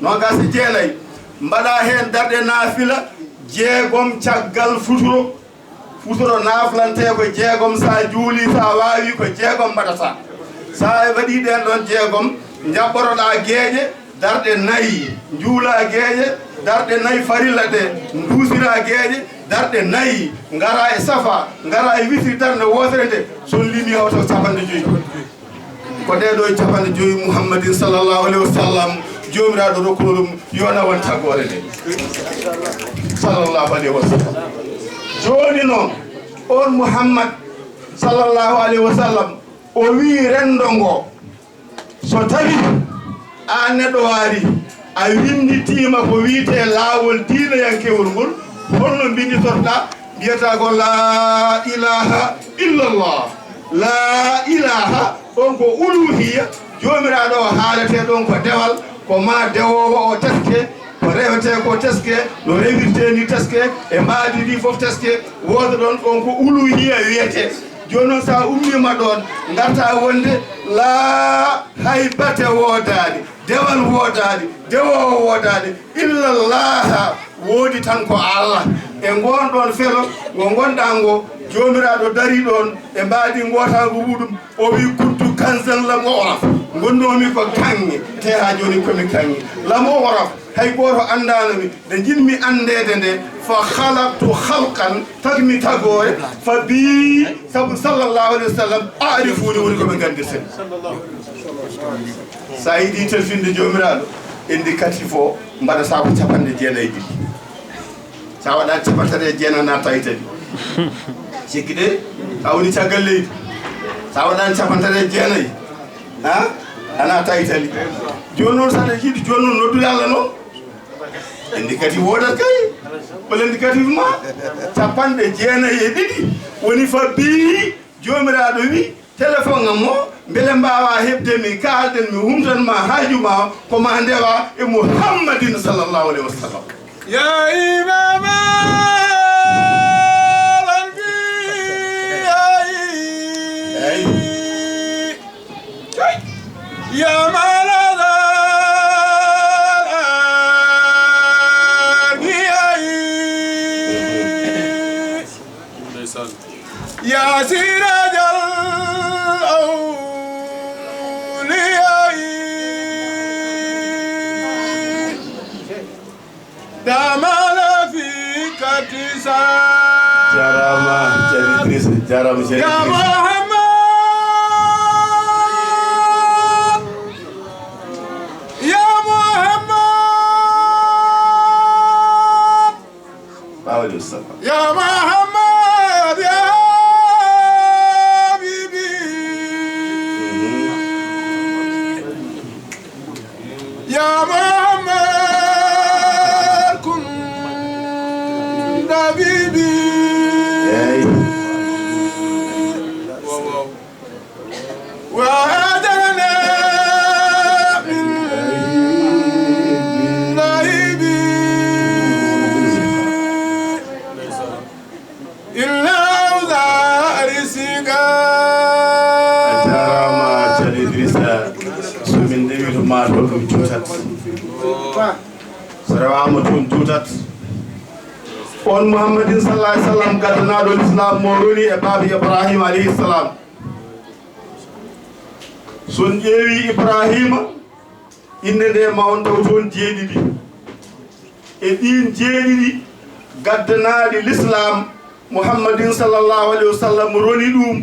noogaas e jeenayi. Mbaɗa heen darɗe naafila jeegom caggal futuro. Futuro naaflantee ko jeegom, so a juulii, so a waawii, ko jeegom mbaɗataa. So a waɗii ɗeen ɗoon jeegom, njaɓɓoroɗaa geeƴe, darɗe nayi, njuulaa geeƴe, darɗe nayi farilla ɗe, nduusiraa geeƴe, darɗe nayi, ngaraa e safa, ngaraa e witiri darnde wootere nde, so on limii hawta ko capanɗe joyi. Ko ɗee ɗoo e capanɗe joyi Muhammadin sallallahu alaihi wa sallam, Joomiraaɗo rokkuno ɗum, yo na won taggoore nde. Sallallahu alaihi wa sallam. Jooni noon, on Muhammad sallallahu alaihi wa sallam, o wii renndo ngo, so tawi aan neɗɗo waari, a winnditiima ko wiyetee laawol diineyankewol ngol, holno mbinnditorɗaa? Mbiyata ko, "La ilaha illallah." La ilaha, ɗon ko uluhiyya, Joomiraaɗo o haaletee ɗon ko dewal, ko ma dewoowo o teske, ko Rewete ko teske, no rewirte ni teske, e mbaadi ndi fof teske, wooda ɗon, ɗon ko uluhiya wiyete. Jooni noon, so a ummiima ɗoon, ngarta wonde laa hay bate woodaani, dewal woodaani, dewoowo woodaani, illa Laaha, woodi tan ko Allah. E ngoon ɗoon felo ngo ngonɗaa ngo, Joomiraaɗo darii ɗoon e mbaadi ngootaango muɗum, o wii: "Kuntu kanzan lam u'raf." Ngonnoomi ko kaŋŋe, te haa jooni ko mi kaŋŋe. Lam u'raf, hay gooto anndaano mi. Nde njiɗmi anndeede nde, fa khalaqtu khalqan, tagmi tagoore, fa bi, sabu sallallahu alayhi wa sallam, a'rifuni, woni ko ɓe nganndirta mi. So a yiɗi telfinde Joomiraaɗo, indicatif o mbaɗataa ko capanɗe jeenayi e ɗiɗi. So a waɗaani capanɗe tati e jeenayi, a naatataa Italie. Sikki de, a woni caggal leydi. So a waɗaani capanɗe tati e jeenayi, ha? A naatataa Italie. Jooni noon, so aɗa yiɗi jooni noon noddude Allah noon, indicatif woodat kay. Hol indicatif ma? Capanɗe jeenayi e ɗiɗi. Woni fa bi, Joomiraaɗo wi, téléphone am o, mbele mbaawa heɓde mi, kaalɗen mi, humtan ma haaju ma, ko ma ndewa e Muhammadin sallallahu alayhi wa sallam. يا إمام الأنبياء، يا ملاذ الأنبياء، يا سراج الأولياء، دام على فيك اتساع. Jaaraama, Ceerno Idrissa, jaaraama, Ceerno Idrissa. يا محمد، يا محمد، Baawɗo Mustafa. يا محمد يا حبيبي، يا محمد كن طبيبي. Eey. وأجرنا من رهيب إلا أوزع رزقا. A jaaraama, Ceerno Idrissa. So min ndewii to maa to, ɗum juutat. So rewaama toon, juutat. On Muhammadin sallallahu alayhi wa sallam, gaddanaaɗo Lislaam, mo roni e baaba Ibrahima alayhi salam. So on ƴeewii Ibrahima, innde nde ma on taw toon jeeɗiɗi. E ɗiin jeeɗiɗi gaddanaaɗi Lislaam, Muhammadin sallallahu alayhi wa sallam roni ɗum.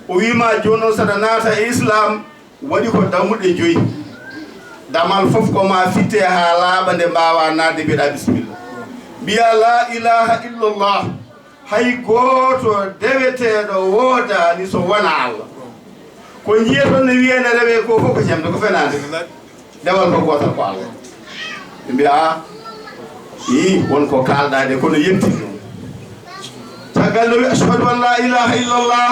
O wii ma jooni noon, saɗa naata e Islaam, waɗi ko dammuɗe joyi. Damal fof ko ma fitte haa laaɓa, nde mbaawaa naatde, mbiɗa bismillah. Mbiya: "La ilaha illallah." Hay gooto deweteeɗo woodaani so wonaa Allah. Ko njiyaton ne wiyee ne rewee ko fof ko jemde, ko fenaande. Dewal ko gootal, ko Allah. Ɓe mbiya: "Ah, ii, won ko kaalɗaa de, kono yettin ɗum." Caggal nde o wi: "Ashhadu an la ilaha illallah,"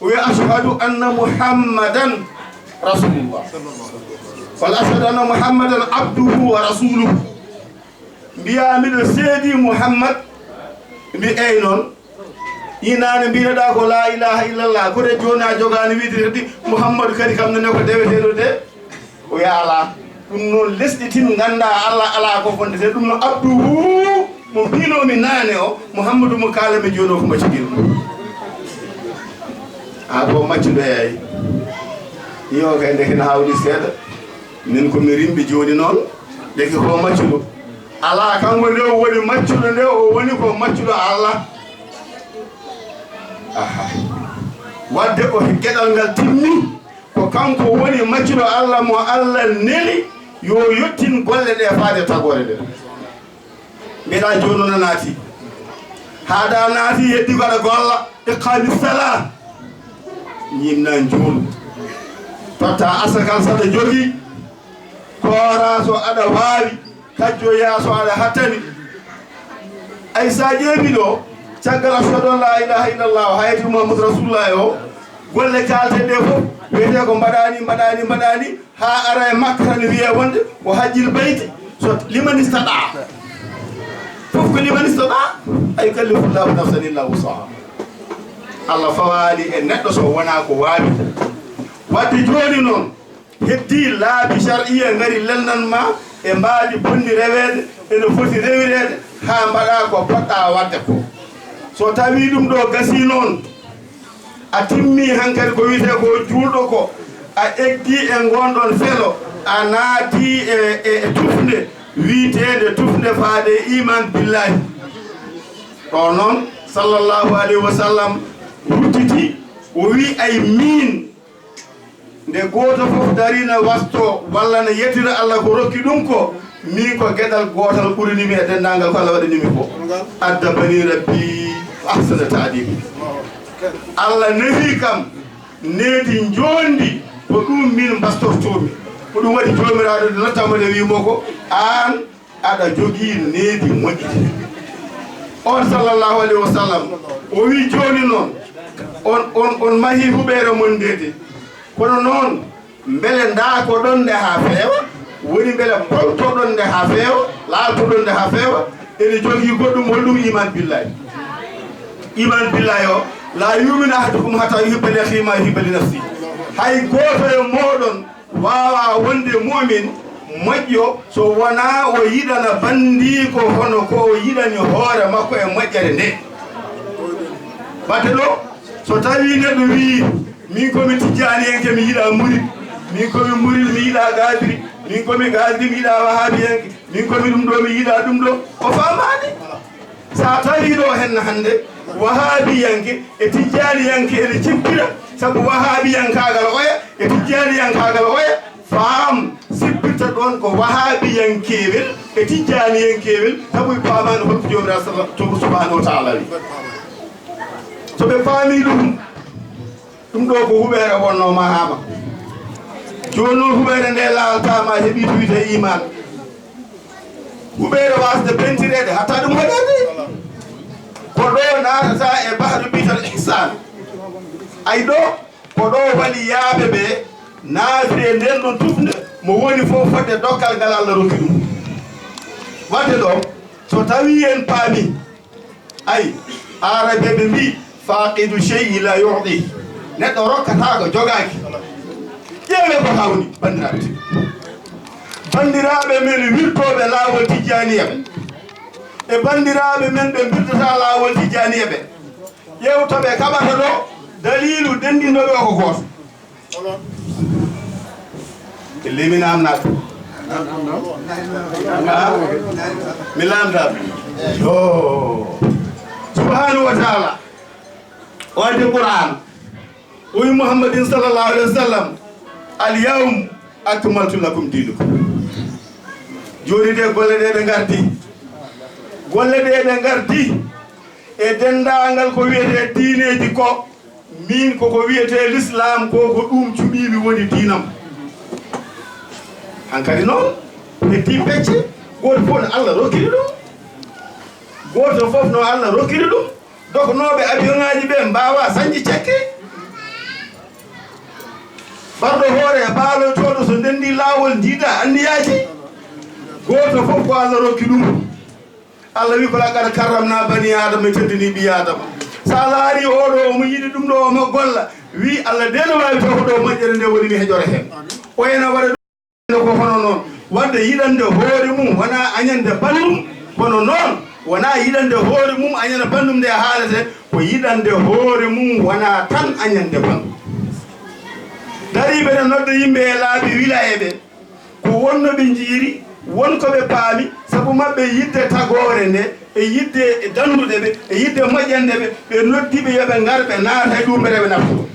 o wi: "Ashhadu anna Muhammadan Rasulullah." Walla: "Ashhadu anna Muhammadan abduhu wa rasuluhu." Mbiya: "Miɗo seedi Muhammad." Mbi: "Eey noon." Inaane mbinoɗaa ko la ilaha illallah, kono jooni a jogaani wiide kadi Muhammadu kadi kam nene ko deweteeɗo de. O wiya: "Alaa." Ɗum noon lesɗitin, nganndaa Allah alaa ko fondetee. Ɗum no abduhu mo mbinoomi naane o, Muhammadu mo kaalanmi jooni o ko maccuɗo mo. A ko maccuɗo eey. Iyo kay, ndeke na hawri seeɗa. Min ko mi rimɓe jooni noon, ndeke ko maccuɗo. Alaa, kanko nde o woni maccuɗo nde, o woni ko maccuɗo Allah. Aha. Wadde o geɗal ngal timmi, ko kanko woni maccuɗo Allah mo Allah neli yo yottin golle ɗe faade tagoore nde. Mbiɗa jooni noon a naati. Haaɗa naati, heddi ko aɗa golla. Iqaami sala. Ñimna njuulu. Totta asakal saɗa jogii. Koora so aɗa waawi. Kajjoya so aɗa hattani. Ay, sa ƴeewi ɗo, caggal ashhadu an la ilaha illallah, o hayati Muhammadu Rasulullah o, golle kaalteɗe fof, wiyete ko mbaɗani, mbaɗani, mbaɗani, haa ara e makka tan wiye wonde ko hajjil bayti, To liman istaɗa. Fof ko liman istaɗa. A yukallifu Llahu nafsan illa wusaha. Allah fawaani e neɗɗo so wonaa ko waawi. Wadde jooni noon, heddii laabi shar'iyya ngari lelnan ma e mbaadi bonndi reweede, ene foti rewireede haa mbaɗaa ko poɗɗaa waɗde ko. So tawii ɗum ɗo gasii noon, a timmii hankadi ko wiyetee ko juulɗo ko, a eggii e ngoon ɗoon felo, a naatii e, e, e tufnde wiyeteende tufnde faade e iman billahi. Ɗo noon, sallallahu alayhi wa sallam ruttiti, o wii: "Ay miin, nde gooto fof darii na wastoo walla na yettira Allah ko rokki ɗum ko, miin ko geɗal gootal ɓurani mi e denndaangal ko Allah waɗani mi ko. Addabani Rabbi fa ahsana ta'dibi." Allah nehi kam needi njoondi, ko ɗum min mbastortoomi. Ko ɗum waɗi Joomiraaɗo nde nottamo nde wii mo ko, aan aɗa jogii needi moƴƴi. On sallallahu alayhi wa sallam, o wii: "Jooni noon, on, on, on mahii huɓeere mon nde de. Kono noon, mbele ndaakoɗon nde haa feewa? Woni mbele poltoɗon nde haa feewa? Laaltoɗon nde haa feewa? Ene jogii goɗɗum, holɗum? Iman billahi. Iman billahi o, la yuminu ahadukum hatta yuhibba li akhihi ma yuhibba li nafsihi." Hay gooto e mooɗon waawaa wonde mu'min moƴƴo so wonaa o yiɗana banndiiko hono ko o yiɗani hoore makko e moƴƴere nde. Batte ɗo, so tawii neɗɗo wii: "Min ko mi tijjaaniyanke, mi yiɗaa murid. Min ko mi murid, mi yiɗaa gaadiri. Min ko mi gaadiri, mi yiɗaa wahaabiyanke. Min ko mi ɗum ɗo, mi yiɗaa ɗum ɗo." O faamaani. So a tawii ɗo henna hannde, wahaabiyanke e tijjaaniyanke ene cippira, sabu wahaabiyankaagal oya e tijjaaniyankaagal oya, faam, sippirta ɗoon ko wahaabiyankeewel e tijjaaniyankeewel, sabu ɓe paamaani holko Joomiraaɗo saba-, to subhaanahu wa taala wi. So ɓe paamii ɗum, ɗum ɗo ko huɓeere wonnoo mahaama. Jooni noon huɓeere nde laaltaama, heɓii tuyta e iman. Huɓeere waasde pentireede, hatta ɗum waɗeede. Ko ɗo naatata e bahru biyeteeɗo ihsan. Ay ɗo, ko ɗo waliyaaɓe ɓe naatiri e nden ɗon tufnde, mo woni fof fodde dokkal ngal Allah rokki ɗum. Wadde ɗo, so tawii en paami, ay, aarabeeɓe mbii: "Faaqidu shay'i la yu'ti." Neɗɗo rokkata ko jogaaki. Ƴeewe ko hawni, banndiraaɓe tedduɓe. Banndiraaɓe men wirtooɓe laawol tijjaaniya ɓe, e banndiraaɓe men ɓe mbirtata laawol tijjaaniya ɓe. Ƴeew to ɓe kaɓata ɗo, daliilu denndinɗo ɓe o ko gooto. Ɓe limina am naat. Ha? Mi lamta. Yo. Subhanahu wa ta'ala. O addi Qur'an. O wi Muhammadin sallallahu alaihi wasallam: "Al yawm akmaltu lakum dinakum." Jooni de golle ɗe ɗe ngardi. Golle ɗe ɗe ngardi. E denndaangal ko wiyetee diineeji ko, min koko wiyetee l'islam ko, ko ɗum cuɓiimi woni diinam. Hankadi noon, heddi pecce, gooto fof no Allah rokkiri ɗum. Gooto fof no Allah rokkiri ɗum. Dognooɓe avion ŋaaji ɓe mbaawa sañde cekke. Barɗo hoore e baalotooɗo so ndenndi laawol njiida anniyaaji. Gooto fof ko Allah rokki ɗum. Allah wi ko: "Laqad karramna bani Aadama", mi teddini ɓii Aadama. So a laari oɗo omo yiɗi ɗum ɗo, omo golla, wi Allah de no waawi taw ko ɗo moƴƴere nde woni mi heƴora heen. O ena waɗa ɗum ko hono noon. Wadde yiɗande hoore mum wonaa añande banndum, kono noon wonaa yiɗande hoore mum añana banndum nde haalete, ko yiɗande hoore mum wonaa tan añande banndum. Dariiɓe no nodda yimɓe e laabi wilaya ɓe. Ko wonno ɓe njiiri, won ko ɓe paami, sabu maɓɓe yiɗde tagoore nde, e yiɗde dandude ɓe, e yiɗde moƴƴande ɓe, ɓe noddi ɓe yo ɓe ngar, ɓe naata e ɗum, ɓe rewa naftu.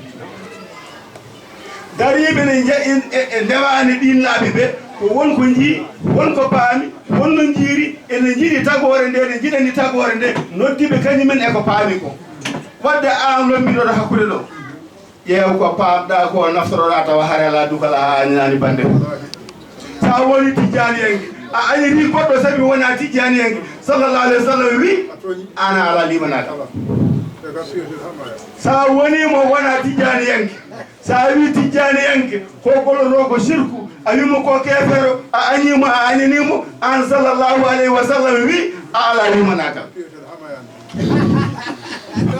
Dariiɓe ne nje-, e, e ndewaani ɗiin laabi ɓe, ko won ko njii, won ko paami, won no njiiri, ene njiɗi tagoore nde, ene njiɗani tagoore nde, noddi ɓe kañumen e ko paami ko. Wadde aan lombiɗoɗo hakkunde ɗo. Ƴeew ko paamɗaa ko, naftoroɗaa tawa hare alaa dugal, a añanaani bannde. So a woni tijjaaniyanke, a añirii goɗɗo sabi wonaa tijjaaniyanke, sallallahu alaihi wasallam wi, aan a alaa liimaade. Sa woni mo wona tijjaniyanke, sa wi tijjaniyanke ko golloto ko sirku, a wimo ko kefeero, a añimo, a añanimo, an sallallahu alayhi wa sallam wi a ala limanagal.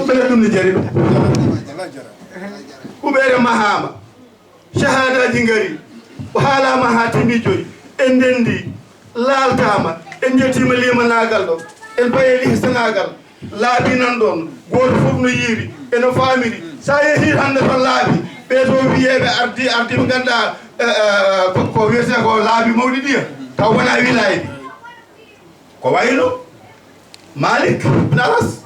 Mbele ɗum ne jari ɗum. Kuɓeere mahama. Shahadaji ngari, o haalama ha timmi joyi, en ndendi, laaltama, en jettima limanaagal ɗo, en paye lihsanaagal, laabi nan ɗon, gooto fof no yiiri, eno faamiri. Sa yehi hannde to laabi, ɓe to wiyeɓe ardi, ardi ɓe ngannduɗaa, eh, eh, ko, ko wiyete ko laabi mawɗi ɗiya, taw wona wilayɓe. Ko wayno Malik ibn Anas,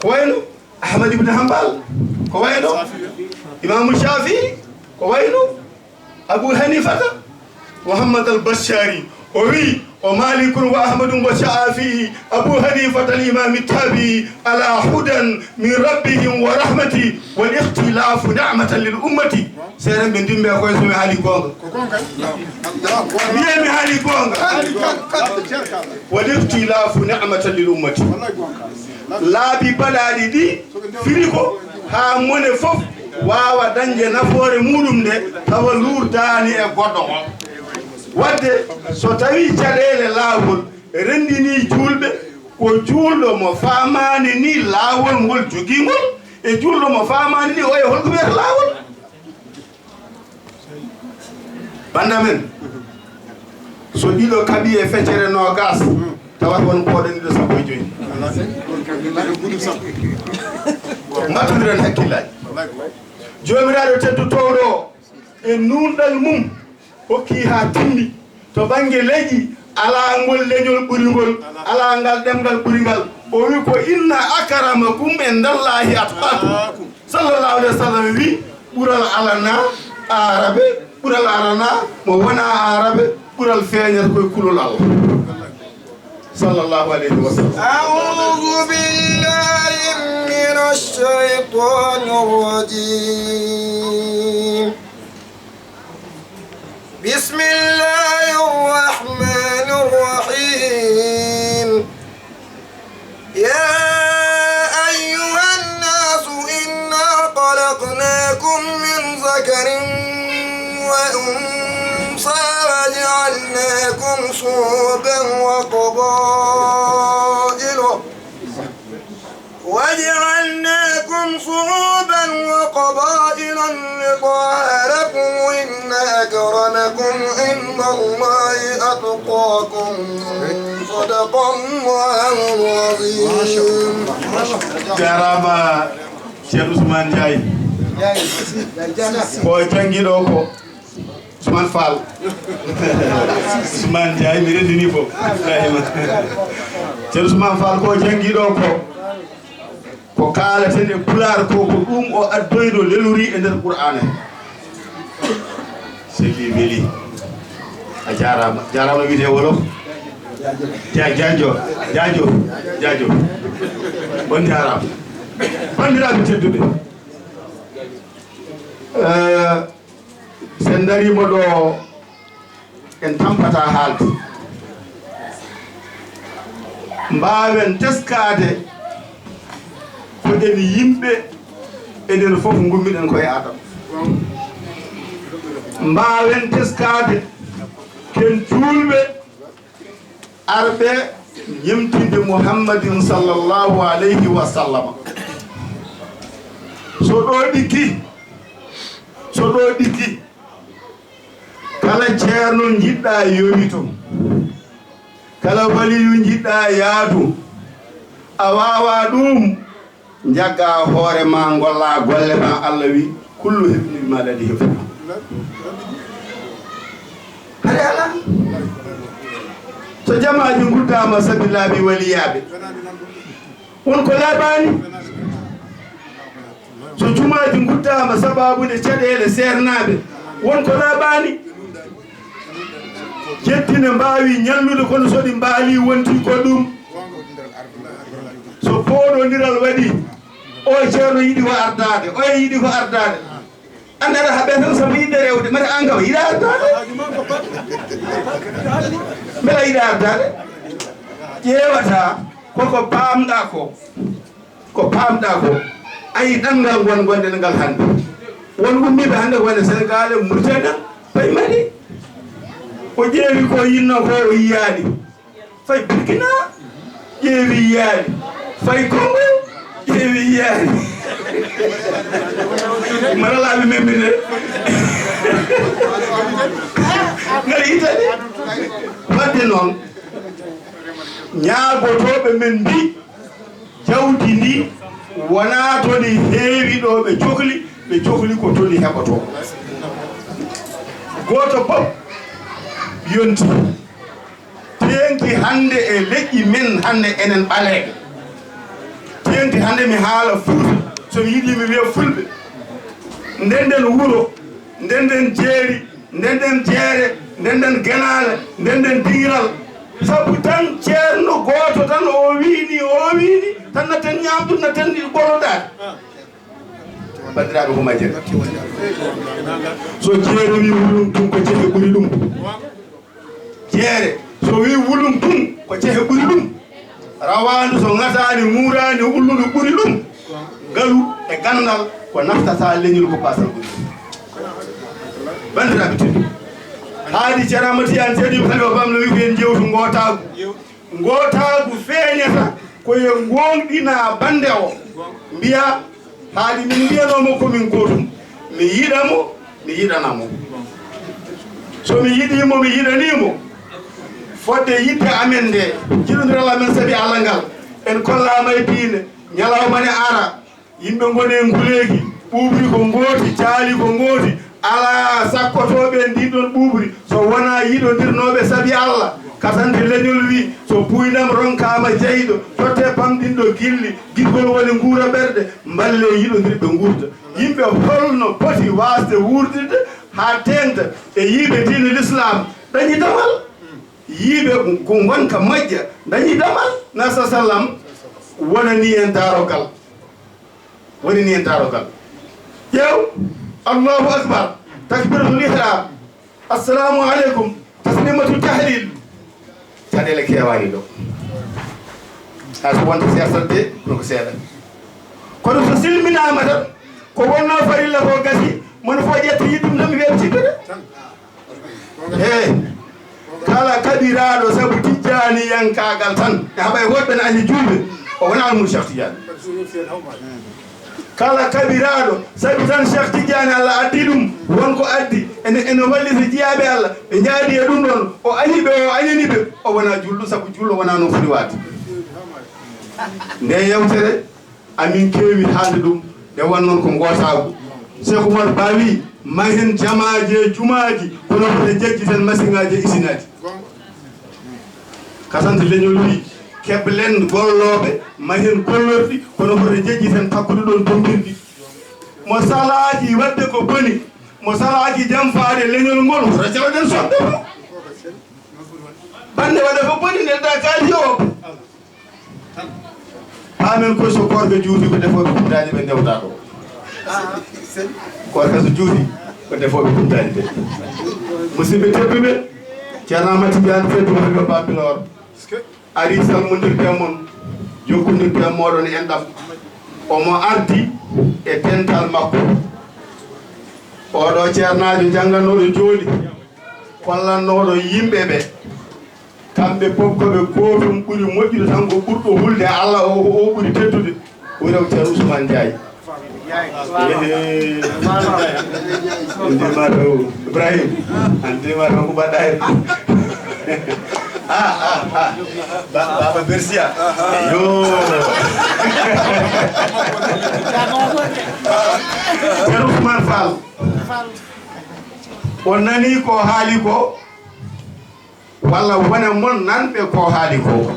ko wayno Ahmad ibn Hanbal, ko wayno Imamu Shafi'i, ko wayno Abu Hanifata, Muhammad al-Bashari. O wi, o Malikun wa Ahmadun wa Shafi'i, Abu Hanifata al-Imami Tabi'i, ala hudan min rabbihim wa rahmati, wal ikhtilafu ni'matan lil ummati. Seeɗa ɓe ndimɓe koye so mi haali goonga. Ko goonga. Wiye mi haali goonga. Haali goonga. Wal ikhtilafu ni'matan lil ummati. Wallahi goonga. Laabi baɗaaɗi ɗi firi ko haa mone fof waawa dañde nafoore muɗum nde tawa luurdaani e goɗɗo o. Wadde so tawii caɗeele laawol renndinii juulɓe, ko juulɗo mo faamaani nii laawol ngol jogii ngol e juulɗo mo faamaani nii oya holko wiyata laawol. Bannda men, so ɗiɗo kaɓi e feccere noogas, tawata won pooɗaniiɗo sappo e joyi. Mbattodiren hakkillaaji. Joomiraaɗo teddu towɗo o, e nuunɗal mum, hokki haa timmi. To bannge leƴƴi, alaa ngol leñol ɓuri ngol, alaa ngal ɗemngal ɓuri ngal. O wi ko, "Inna akramakum indallahi atqakum." Sallallahu alayhi wa sallam wi, "Ɓural alana Aarabe, ɓural alana mo wona Aarabe, ɓural feeñata koye kulol Allah." Sallallahu alayhi wa sallam. أعوذ بالله من الشيطان الرجيم. بسم الله الرحمن الرحيم. يا أيها الناس إنا خلقناكم من ذكر وأنثى وجعلناكم شعوبا وقبائل وجعلناكم شعوبا وقبائل لتعارفوا إن أكرمكم عند الله أتقاكم. صدق الله العظيم. Jaaraama, Ceerno Ousmane Ndiaye. Ko janngiiɗo ko Ousmane Fall. Ousmane Ndiaye, mi renndini fof. Ibrahima. Ceerno Ousmane Fall ko janngiiɗo ko, ko kaalaten e Pulaar ko, ko ɗum o addoyno lelori e nder Qur'aana he. Selli, weli. A jaaraama. Jaaraama wiyetee wolof. Ja-, jaajo, jaajo, jaajo. On jaaraama. Banndiraaɓe tedduɓe. Eh, so en ndariima ɗo, en tampataa haalde. Mbaawen teskaade ko en yimɓe, enen fof ngummiɗen koye Aadama. Mbaawen teskaade ken juulɓe, arɓe ñemtinde Muhammadin sallallahu alayhi wa sallam. So ɗo ɗiggi, so ɗo ɗiggi, kala ceerno njiɗɗa yowito, kala waliyu njiɗɗa yaadu, a waawa ɗum. Njagga hoore ma, ngolla golle ma, Allah wi, "Kullu hibni bima ladayhi farih." Hari ala. So jamaaji nguddaama sabi laabi waliyaaɓe, won ko laaɓaani. So jumaaji nguddaama sababude caɗeele seernaaɓe, won ko laaɓaani. Jetti ne mbaawi ñallude, kono so ɗi mbaali, wonti ko ɗum. So pooɗondiral waɗi, o ceerno yiɗi ko ardaade, oya yiɗi ko ardaade. Anndaa haa ɓee tan, so mi yiɗde rewde, mbaɗa an kam yiɗa ardaade. Mbela yiɗa ardaade? Ƴeewata koko paamɗaa ko. ko paamɗaa ko, ayi ɗanngal ngon ngonɗen ngal hannde. Won ummiiɓe hannde ko wayno Senegaal e Mauritanie en, payi Mali. O ƴeewi ko yinno ko, o yiyaani. Fayi Burkina, ƴeewi yiyaani. Fayi Congo, ƴeewi yiyaani. Maralaaɓe men minen ngari Italie. Waɗde noon, ñaagotooɓe men mbii, jawdi ndi wonaa to ndi heewi ɗo ɓe cokli, ɓe cokli ko to ndi heɓotoo. Gooto fof yonti. Teeŋti hannde e leƴƴi men hannde enen ɓaleeɓe. Teeŋti hannde mi haala Fuuta, so mi yiɗi mi wiya Fulɓe. Ndenden wuro, ndenden jeeri, ndenden jeere, ndenden genaale, ndenden diŋiral. Sabu tan ceerno gooto tan o wiini, o wiini, tan natten ñaamdu, natten gollodaaɗe. Banndiraaɓe ko majjere. So jeere wi wulum tun ko cehe ɓuri ɗum. Jeere, so wi wulum tun ko cehe ɓuri ɗum. Rawaandu so ŋataani, muuraani, ulludu ɓuri ɗum. Ngalu e ganndal ko naftata leñol ko baasal ɓuri ɗum. Banndiraaɓe teddu. Haadi Ceerno Amadu Tijaan Seydou Khalifa Bam no wi ko en jewtu ngootaagu. Ngootaagu feeñata ko e gooŋɗina bannde o. Mbiya, haadi min mbiyanoo mo ko min gootum. Mi yiɗa mo, mi yiɗana mo. So mi yiɗii mo, mi yiɗanii mo. Fodde yiɗde amen nde, jiɗondiral amen sabi Allah ngal, en kollaama e diine, ñalawma ne ara, yimɓe ngoni e nguleeki, ɓuuɓri ko ngooti, caali ko ngooti, alaa sakkotooɓe e ndiin ɗoon ɓuuɓri, so wonaa yiɗondirnooɓe sabi Allah. Kasante leñol wi, so buynam ronkaama jeyɗo, tottee pamɗinɗo gilli, giɗgol woni nguura ɓerɗe, mballee yiɗondirɓe nguurda. Yimɓe holno poti waasde wuurdirde haa teeŋta e yiiɓe diine Lislaam ɗañi damal? Yiiɓe ko ngonka moƴƴa, dañi damal, na sa sallam, wonani en daarogal. Wonani en daarogal. Ƴeew, Allahu Akbar, takbiratul ihram, assalamu aleykum, taslimatu tahlil. Caɗeele keewaani ɗo. Hay so wonta seeɗa de, kono ko seeɗa. Kono so silminaama tan, ko wonnoo farilla ko gasi, mono fof ƴetta yiɗum tan, mi wiya mi cikkata. Eey, kala kaɓiraaɗo sabu tijjaaniyankaagal tan, e haɓay woɗɓe ne añi juulɓe, o wonaa almuudo Cheikh Tidiane. Kala kaɓiraaɗo sabu tan Cheikh Tidiane, Allah addi ɗum, won ko addi, ene, ene wallita jiyaaɓe Allah, ɓe njaadi e ɗum ɗoon, o añi ɓe, o añani ɓe, o wonaa juulɗo, sabu juulɗo wonaa noon foti waade. Nde yewtere, amin keewi haalde ɗum, nde won noon ko ngootaagu. Cheikh Oumar Ba wi, ma heen jamaaji e jumaaji, kono ko ɓe njejjiten masiŋaaji e isinaaji. Kasante leñol wi, keblen gollooɓe, ma heen gollorɗi, kono ko ɓe njejjiten takkude ɗoon tombirɗi. Mo salaaji waɗde ko boni, mo salaaji jamfaade leñol ngol, hoto jaloɗen soɓɓe mo. Bannde waɗa ko boni, nelda kaali o. Paamen koy, so koorka juuti, ko defooɓe kumtaaji ɓe ndewta ɗo. Koorka so juuti, ko defooɓe kumtaaji ɓe. Musidɓe tedduɓe, Ceerno Amadou Tidiane Seydou Mouhamed Bambilor ari salmondirde e mon, jokkondirde e mooɗon enɗam. Omo ardi e dental makko. Oɗo ceernaajo jannganooɗo jooɗi, kollannooɗo yimɓe ɓe. Kamɓe fof ko ɓe gootum, ɓuri moƴƴude tan ko ɓurɗo hulde Allah o, ko o ɓuri teddude, o wiyetee ko Ceerno Ousmane Ndiaye. Ehe. En njiima to Ibrahim, en njiima to ko mbaɗɗaa hen. Ah, ah, ah. Ba-, Baba Bersia. Yo. Ceerno Ousmane Fall. On nanii ko haali ko? Walla wone mon nanɓe ko haali ko?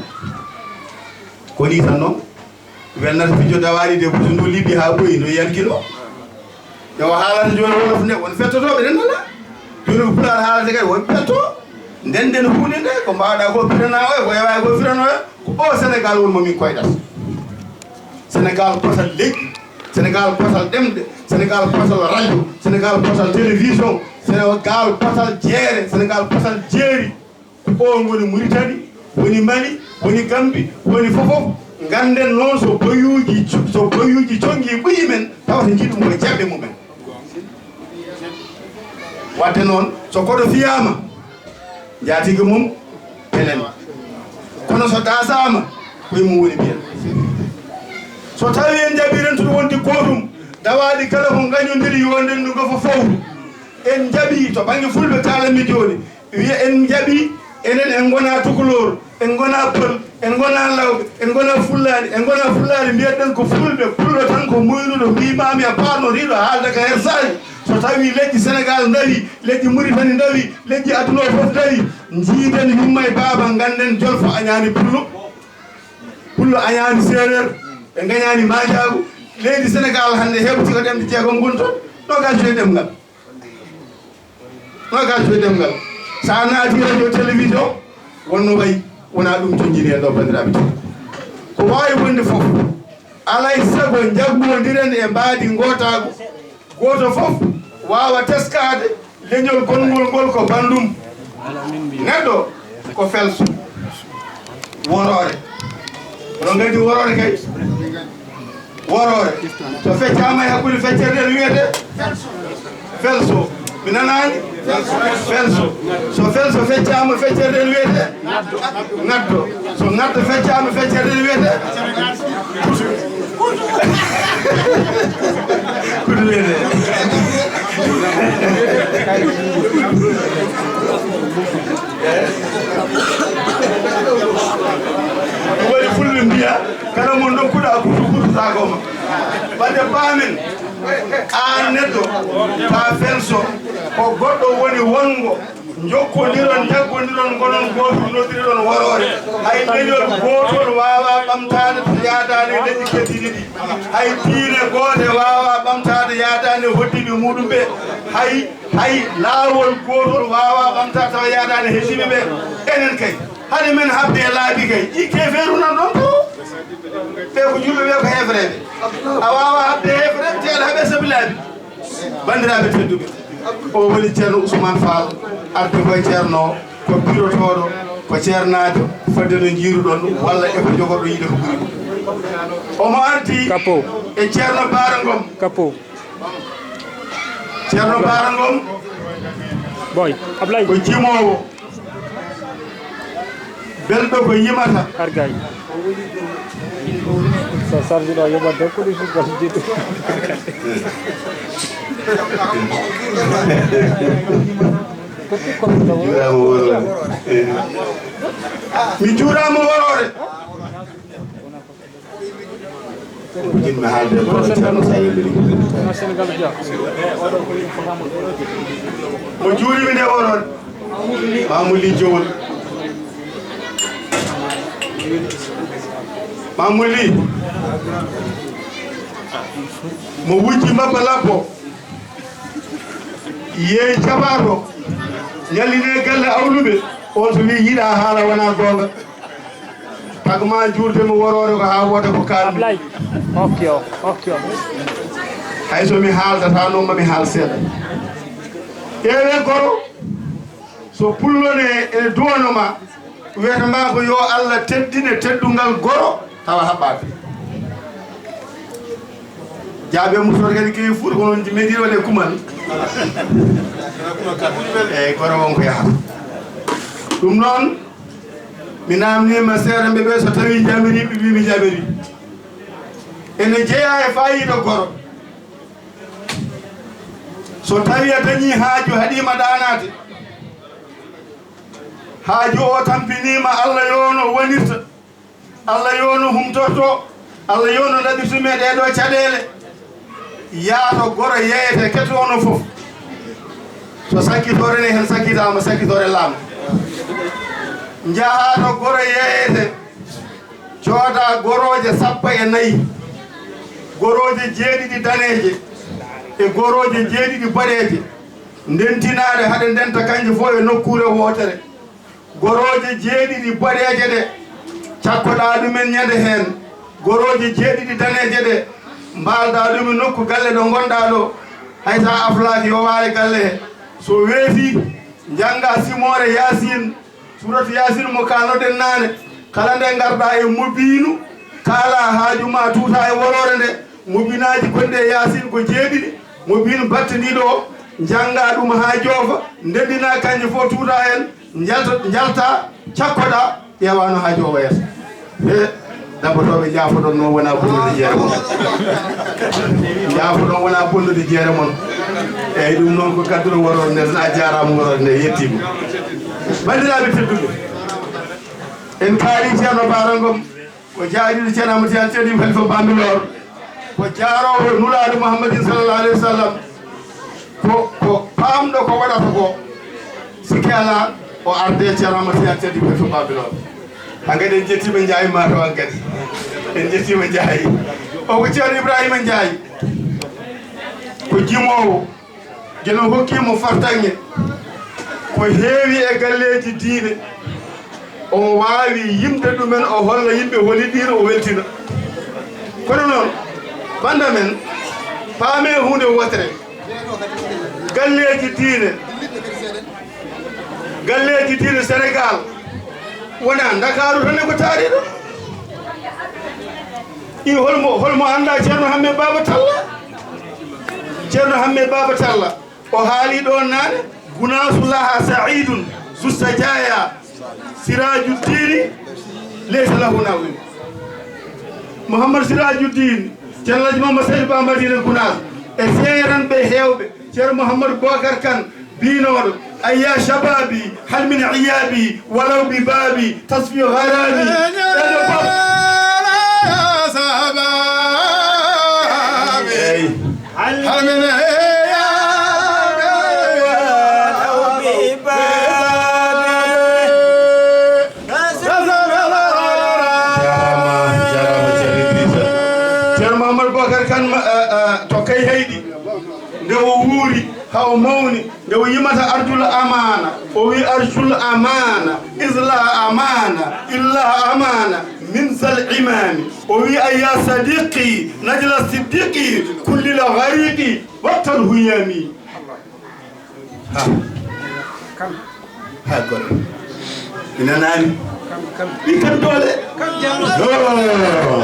Ko nii tan noon. Welnata fijo dawaani de, butu ndu liɓi haa ɓoyi, no yalkino. Nde o haalata jooni wolof nde, won fettotooɓe, ɓe nanana. Jooni ko pulaar haalata kadi, won petto. Ndenden huunde nde, ko mbaawɗaa ko firana o, e ko heewaa ko firano o. Ko o Senegaal woni mo min koyɗata. Senegaal posal leƴƴi, Senegaal posal ɗemɗe, Senegaal posal radio, Senegaal posal télévision, Senegaal posal jeere, Senegaal posal jeeri. Ko o woni Muritani, woni Mali, woni Gambi, woni fofof. Ngannden noon, so boyuuji, so boyuuji conngi ɓuyi men, tawata njiɗ ɗum ko jaɓɓe mumen. Wadde noon, so koɗo fiyaama, njaatigi mum pelen. Kono so daasaama, ko e mum woni mbiyen. So tawii en njaɓii rentude wonde gootum, dawaaɗi kala ko ngañondiri yo ndendu ngo fof fowru. En njaɓii to bannge fulɓe kaalanmi jooni, wiya en njaɓii, enen en ngonaa tukulóor, en ngonaa pël, en ngonaa lawɓe, en ngonaa fullaani, en ngonaa fullaani, mbiyeɗen ko fulɓe, pullo tan ko muynuɗo, mbiimaami a paarno riiɗo haalde ka hersaaji. So tawii leƴƴi Senegaal ndawi, leƴƴi Muritani ndawi, leƴƴi aduna o fof ndawi, njiiden yumma e baaba, ngannden jolfo añaani pullo, pullo añaani seereer, ɓe ngañaani maajaagu. Leydi Senegaal hannde heɓti ko ɗemɗe jeegom ngon toon, noogaas joyi ɗemngal. Noogaas joyi ɗemngal. So a naati radio, télévision, wonno wayi, wonaa ɗum jonjini en ɗo, banndiraaɓe tedduɓe. Ko waawi wonde fof, alaa e sago njaggondiren e mbaadi ngootaagu, gooto fof waawa teskaade leñol gonngol ngol ko banndum. Neɗɗo ko felso, woroore. Oɗon nganndi woroore kay? Woroore. So feccaama e hakkunde feccere nde, no wiyetee? Felso. Mi nanaani? Felso. So felso feccaama, feccere nde, no wiyetee? Ŋaddo. So ŋaddo feccaama, feccere nde, no wiyetee? Kudu wiyetee. Ɗum waɗi fulɓe mbiya, kala mo ndokkuɗaa kutu, kutu saagoma. Wadde paamen, aan neɗɗo, taa felso, ko goɗɗo woni wonngo, njokkondiron, njaggondiron, ngonon gootum, noddiron woroore. Hay leñol gootol waawaa ɓamtaade to yaadaani e leƴƴi keddiiɗi ɗi. Hay diine goote waawaa ɓamtaade yaadaani e hoddiiɓe muuɗum ɓe. Hay, hay laawol gootol waawaa ɓamtaade tawa yaadaani e heddiiɓe ɓe. Enen kay, hade men haɓde e laabi kay, ɗi keefeeru nan ɗon to. Ɓe ko julɓe, ɓe ko heefereeɓe. A waawaa haɓde e heefereeɓe, te aɗa haɓe sabi laabi. Banndiraaɓe tedduɓe, o woni Ceerno Ousmane Fall, arde ko e Ceerno, ko birotooɗo, ko ceernaajo, fodde no njiiruɗon, walla e ko jogorɗo yiide ko ɓuri ɗum. Omo ardi Kapo. E Ceerno Baara Ngom. Kapo. Ceerno Baara Ngom Boy, Ablaye. Ko jimoowo. Belɗo ko yimata. Argay. So sardi ɗo yoɓa dokkude suggal jiɗɗo. Juuraama woroore. Mi juuraama woroore. Ko jiɗmi haalde ko Ceerno Sayel Ly. Mo juurimi nde oɗon. Mamouli Jowol. Mamouli. Mo wujji mabba labbo. Yeey jaɓaato. Ñalline galle awluɓe. On so wi yiɗa haala wona goonga. Tagma juurde mo woroore ko haa wooda ko kaalmi. Ablay. Okki o, okki o. Hay so mi haaldata noon ma mi haal seeɗa. Ƴeewe goro, so pullo ne ene duwano ma, wiyata ma ko yo Allah teddine teddungal goro, tawa haɓɓaaka. Jaabe musoor kadi kewi fuuta ko noon meɗiɗo waɗe kumal. Eyi, goro won ko yahata. Ɗum noon, mi naamniima seeɗa mbe ɓe so tawii njamiriiɓe, ɓe mbii mi njamirii. Ene jeyaa e faayiida goro. So tawii a dañii haaju, haɗiima ɗaanaade, haaju o tampiniima, Allah yo no wonirta, Allah yo no humtorto, Allah yo no laɓirta mi e ɗee ɗoo caɗeele. Yaato goro yeeyete, kettoono fof. So sakkitoore ne heen sakkitaama, sakkitoore laamu. Njahaa to goro yeeyete, cooda gorooje sappo e nayi, gorooje jeeɗiɗi daneeje e gorooje jeeɗiɗi boɗeeje, ndentinaaɗe, haɗe ndenta kanje fof e nokkuure wootere. Gorooje jeeɗiɗi boɗeeje ɗe, cakkoɗaa ɗumen ñande heen. Gorooje jeeɗiɗi daneeje ɗe, mbaaldaa ɗum e nokku galle ɗo ngonɗaa ɗo. Hay so a aflaaki, yo waare galle he. So weetii, njanngaa simoore Yaasin, suuratu Yaasin mo kaanoɗen naane. Kala nde ngarɗaa e mubiinu, Kaalaa haaju maa tuuta e woloore nde, mubinaaji gonɗi e yaasin ko jeeɗiɗi, mubin battaniiɗo o, njanngaa ɗum haa joofa, ndenndinaa kañƴe fof tuuta heen, njalta, njaltaa, cakkoɗaa, ƴeewaa no haaju o wayata. He, dabbotooɓe njaafoɗon noon wonaa bonnude jeere mon. Njaafoɗon wonaa bonnude jeere mon. Eeyi, ɗum noon ko kaddoro woloore nde, tan a jaaraama woloore nde, yettiima. Banndiraaɓe tedduɓe, en kaalii Ceerno Baara Ngom. Ko jaaduɗo Ceerno Amadou Tijaan Ceerno Ibrahima Bambilor, ko jaaroowo Nulaaɗo Muhammadin sallallahu alaihi wasallam, ko, ko paamɗo ko waɗata ko, sikke alaa o arde Ceerno Amadou Tijaan Ceerno Ibrahima Bambilor. Hankadi en njettiima Njaay maa taw hankadi. En njettiima Njaay. O ko Ceerno Ibrahima Njaay. Ko jimoowo. Jooni o hokkii mo fartaŋŋe ko heewi e galleeji diine. Omo waawi yimde ɗumen, o holla yimɓe holi ɗiin, o weltina. Kono noon, bannda men, paamee huunde wootere. Galleeji diine, galleeji diine Senegaal, wonaa Ndakaaru tan e ko taariiɗo. I holmo, holmo anndaa Ceerno Hammee Baaba Talla? Ceerno Hammee Baaba Talla. O haali ɗo naane, Gunaasu laha saidun zu sajaya, siraju dini leysa lahu nawim. Mouhammad Siraju Dine, Ceerno Alhaji Mouhammad Seydi Ba Madina Gunaas, e seeranɓe heewɓe, Ceerno Mouhammad Bocar Kane, biynooɗo, ayya shababi, hal min iyabi, walaw bi babi, tasfi gharami. Ɓeɗo fof. Eyi. Hal min iyabi, walaw bi babi. Jarama, jarama, Ceerno Idrissa. Ceerno Mamadou Bocar Kane ma, eh, eh, to Kayhayɗi. Nde o wuuri, ha o mawni, nde o yimata Arjul Amaana, o wi: "Arjul Amaana, is la amaana, illa amaana, min zal imaami." O wi: "Ayya sadiqi, najla siddiqi, kullil ghariqi, wattal huyami." Ha. Ha, gorko. Mi nanaani. Ɗi kam doole. Yoo.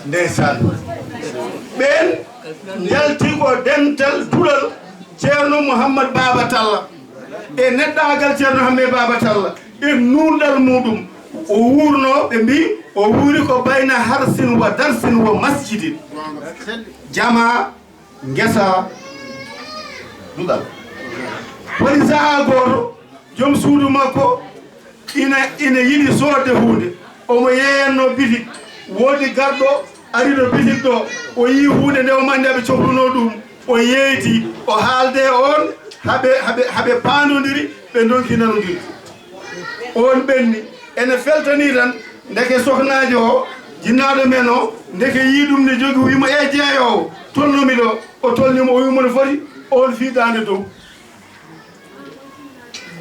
Ndeysaan. Ɓeen njalti ko dental duɗal Ceerno Mouhammad Baaba Talla. E neɗɗaagal Ceerno Hammee Baaba Talla. E nuunɗal muuɗum. O wuurnoo, ɓe mbii, o wuuri ko bayna harsin wa darsin wa masjidin. Jamaa, ngesa, duɗal. Woni sahaa gooto, joom suudu makko ina, ina yiɗi soodde huunde. Omo yeeyannoo bitik. Woodi garɗo ari ɗo bitik ɗo. O yii huunde nde omo anndi aɓe cohlunoo ɗum. O yeeyti, o haalde e oon, haɓe, haɓe, haɓe paandondiri, ɓe ndonki nanodirde. Oon ɓenni, ene feltanii tan, ndeke sohnaajo o, jinnaaɗo men o, ndeke yii ɗum ne jogii, o wii mo: "E jeeyoowo, tolnumi ɗo." O tolni mo, o wii mo no foti, oon fii daande dow.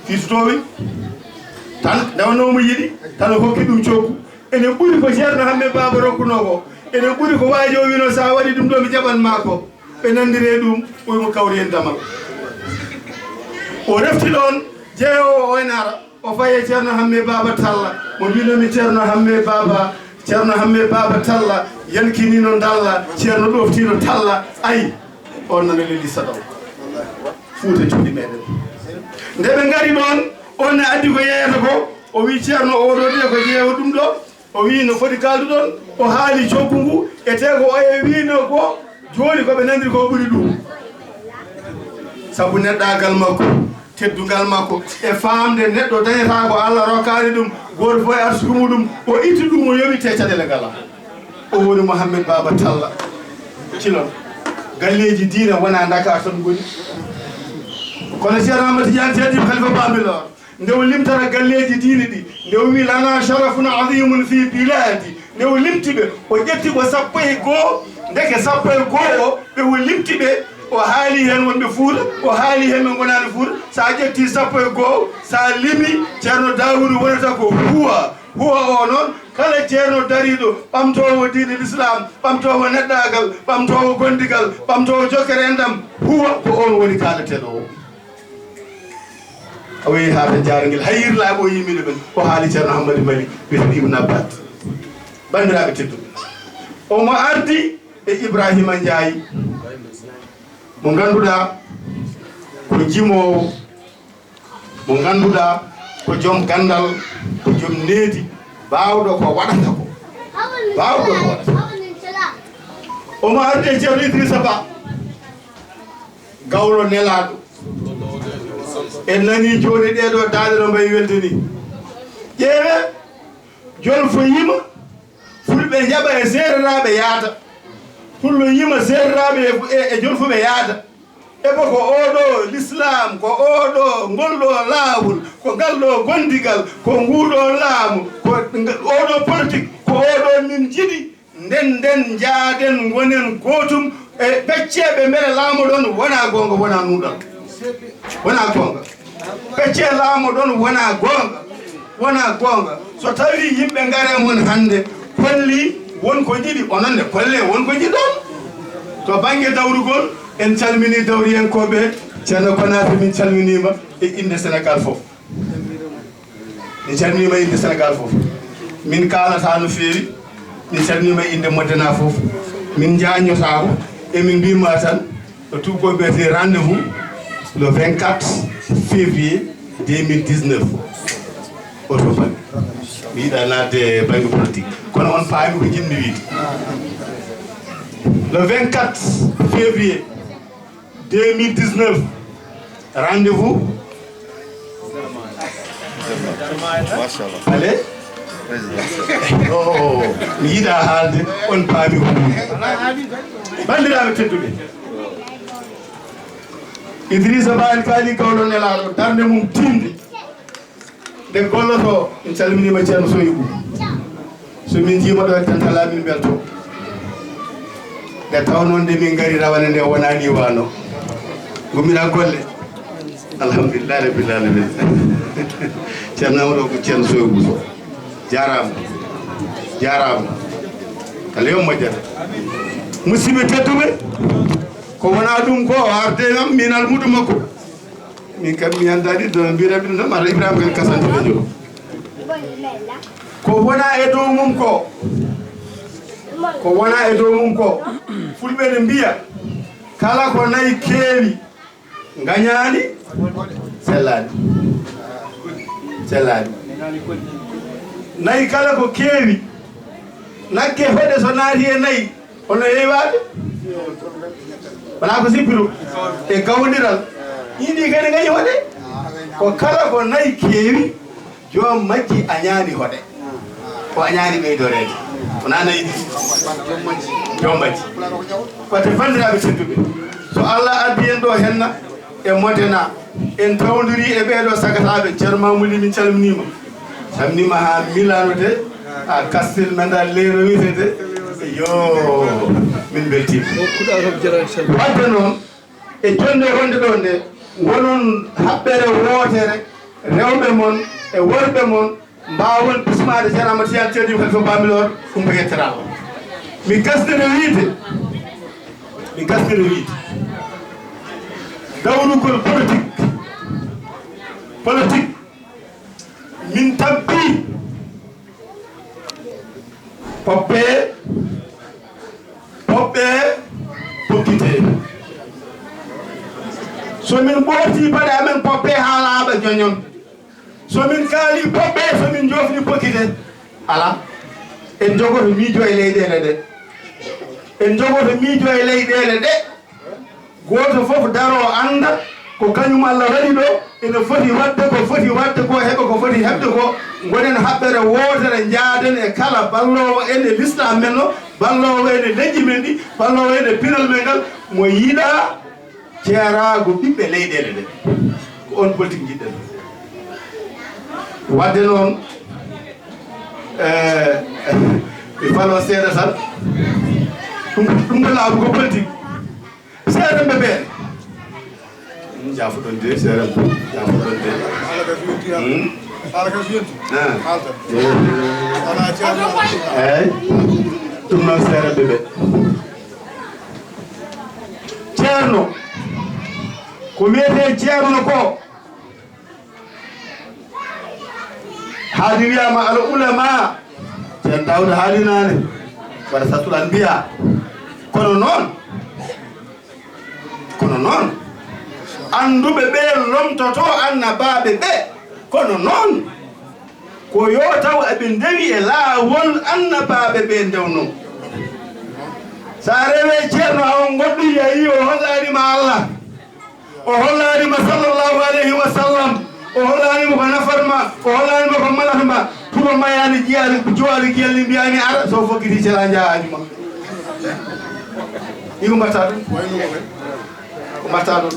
Fii so toowi, tan nde wonnoo mo yiɗi, tan o hokki ɗum coggu. Ene ɓuri ko Ceerno Hammee Baaba rokkunoo ko. Ene ɓuri ko waaji o wiinoo, "So a waɗii ɗum ɗo, mi jaɓan maa ko." Ɓe nanndiri e ɗum, o wii mo: "Kawri en damal." O refti ɗoon, jeeyoowo o ene ara. O fayi e Ceerno Hammee Baaba Talla, mo mbiinoo-mi Ceerno Hammee Baaba, Ceerno Hammee Baaba Talla, yankiniino ndalla, Ceerno ɗoftiino talla, ayi, oon nana lelii sadam. Fuuta cuuɗi meɗen. Nde ɓe ngari ɗoon, oon ne addi ko yeeyata ko, o wii Ceerno, "Oo ɗoo de ko jeewo ɗum ɗo." O wii: "No foti kaalduɗon?" O haali coggu ngu, e tee ko oye wiinoo ko, jooni ko ɓe nanndiri ko ɓuri ɗum. Sabu neɗɗaagal makko, teddungal makko, e faamde neɗɗo dañataa ko Allah rokkaani ɗum, gooto fof e arsuku muɗum, o itti ɗum, o yoɓi te caɗeele ngalaa. O woni Mouhamed Baba Talla. Cilon, galleeji diine wonaa Ndakaaru tan ngoni. Kono Ceerno Amadou Tidiane Seydi Khalifa Bambilor, nde o limtata galleeji diine ɗi, nde o wi: "Lana sharafun azimun fi biladi." Nde o limti ɓe, o ƴetti ko sappo e goo, ndeke sappo e goo o, ɓe o limti ɓe, o haali heen wonɓe Fuuta, o haali heen ɓe ngonaani Fuuta. So a ƴetti sappo e goo, so a limi, Ceerno Daawuda wonata ko huwa. Huwa o noon, kala ceerno dariiɗo, ɓamtoowo diine Lislaam, ɓamtoowo neɗɗaagal, ɓamtoowo gondigal, ɓamtoowo jokkere enɗam, huwa ko oon woni kaalateeɗo o. O yehi haa to Jaarngel, hay yirlaaɓe o yimiiɗo ɓen, o haali Ceerno Hammadi Malik, wiyetee Ibn Abbas. Banndiraaɓe tedduɓe, omo ardi e Ibrahima Ndiaye, mo ngannduɗaa ko jimoowo, mo ngannduɗaa ko joom ganndal, ko joom needi, baawɗo ko waɗata ko, baawɗo ko waɗata. Omo ardi e Ceerno Idrissa Ba, gawlo nelaaɗo. En nanii jooni ɗee ɗoo daaɗe no mbayi welde nii. Ƴeewee, Jolfo yima, Fulɓe njaɓa e Seereraaɓe yaada. Pullo yima Seereraaɓe e, e, e Jolfuɓe yaada. Ebo ko oo ɗoo Lislaam, ko oo ɗoo, ngol ɗoo laawol, ko ngal ɗoo gondigal, ko nguu ɗoo laamu, ko nga-, oo ɗoo politik, ko oo ɗoo min njiɗi. Nden, nden njaaden, ngonen gootum e pecceeɓe, mbele laamu ɗon wonaa goonga, wonaa nuunɗal, wonaa goonga. Peccee laamu ɗon wonaa goonga, wonaa goonga. So tawii yimɓe ngare mon hannde, kolli won ko njiɗi, onon ne kollee won ko njiɗon. To bannge dawrugol, en calminii dawriyankooɓe. Ceerno Konaafe, min calminiima e innde Senegaal fof. Min calminiima innde Senegaal fof. Min kaalataa no feewi. Min calminiima innde Modena fof. Min njaajnotaako. E min mbiima tan, no tuubakooɓe mbiyetee, rendez-vous le vingt-quatre février deux mille dix-neuf. Oto bannge. Mi yiɗaa naatde e bannge politik. Kono on paami ko njiɗmi wiyde. Le vingt-quatre février deux mille dix-neuf, rendez-vous. Machallah. Allez. Oh, mi yiɗaa haalde, on paami ko ɗum. Banndiraaɓe tedduɓe, Idrissa Ba en kaali gawlo nelaaɗo, darnde mum tiiɗnde. Nde gollotoo, en calminiima Ceerno Soybu. So min njiima ɗo e Tantala, min mbeltoo. Nde tawnoo nde min ngari rawane nde wonaani wano. Ngummiɗaa golle. Alhamdulillahi rabbil alamin. Ceerno Amadou ko Ceerno Soybu Sow. Jaaraama. Jaaraama. Kala yo moƴƴata. Musidɓe tedduɓe, ko wonaa ɗum ko o arde am, min almuudo makko. Min kam mi anndaa ɗi, ɗo mbiɗa ɗum tan, mata Ibrahima kan kasante ɓe jooɗo. Ko wona e dow mum ko, ko wona e dow mum ko, Fulɓe ne mbiya, kala ko nayi keewi, ngañaani, sellaani. Sellaani. Nayi kala ko keewi, nakke hoɗe so naati e nayi, hono yeewaade? Wonaa ko sippi ɗum. E gawndiral. Ɗiɗi kadi ngañi hoɗe. Ko kala ko nayi keewi, joom majji añaani hoɗe. O añaani ɓeydoreede. Wonaa nayi ɗi. Joom majji. Wate banndiraaɓe tedduɓe, so Allah addi en ɗo henna, e Modena, en tawdiri e ɓeeɗo sagataaɓe. Ceerno Mamoudou, min calminiima. Calminiima haa Milano de, haa Castel Mandalero wiyetee de. Yo, min mbeltiima. Wadde noon, e jonnde wonde ɗo nde, wonon haɓɓere wootere, rewɓe mon e worɓe mon, mbaawon bismaade Ceerno Amadou Tidiane Thiaw Diop, Khalifa Bambilor, ɗum ko yettere Allah. Mi gasnira wiyde, mi gasnira wiyde, dawrugol politique, politique, min tabbi poppe, poppe, pokkite. So min ɓoorti paɗe amen poppe haa laaɓa joñon. So min kaali poɓɓe, so min joofni pokkite, alaa. En njogoto miijo e leyɗeele ɗe. En njogoto miijo e leyɗeele ɗe. Gooto fof daroo annda ko kañum Allah waɗi ɗo, ene foti waɗde ko foti waɗde ko, heɓa ko foti heɓde ko. Ngonen haɓɓere wootere, njaaden e kala balloowo en e lislaam men o, balloowo en e leñƴi men ɗi, balloowo en e pinal men ngal, mo yiɗaa jeeraago ɓiɓɓe leyɗeele ɗe. Ko oon politique njiɗɗen. Wadde noon, eh, mi faloo seeɗa tan. Ɗum, ɗum ko laamu ko politique. Seerenɓe ɓe. Hmm, jaafoɗon de, seerenɓe. Jaafoɗon de. Hmm? Ah. Eey. Ɗum noon seerenɓe ɓe. Ceerno, ko wiyetee ceerno ko, Haadi wiyaama al ulama, Ceerno Daawuda haali naane, warasatul anbiya. Kono noon, kono noon, annduɓe ɓe lomtoto annabaaɓe ɓe. Kono noon, ko yo taw aɓe ndewi e laawol annabaaɓe ɓe ndewnoo. So a rewii Ceerno, a on goɗɗo, a yii o hollaani ma Allah. O hollaani ma sallallahu alayhi wa sallam. O hollaani ma ko nafat ma. O hollaani ma ko malat ma. Tuma mayaani jiyaani, jiwaani giyalli mbiyaani ara, so fokkiti cela njaha ajuma. Iko mbatta ɗum. Ko mbatta ɗum.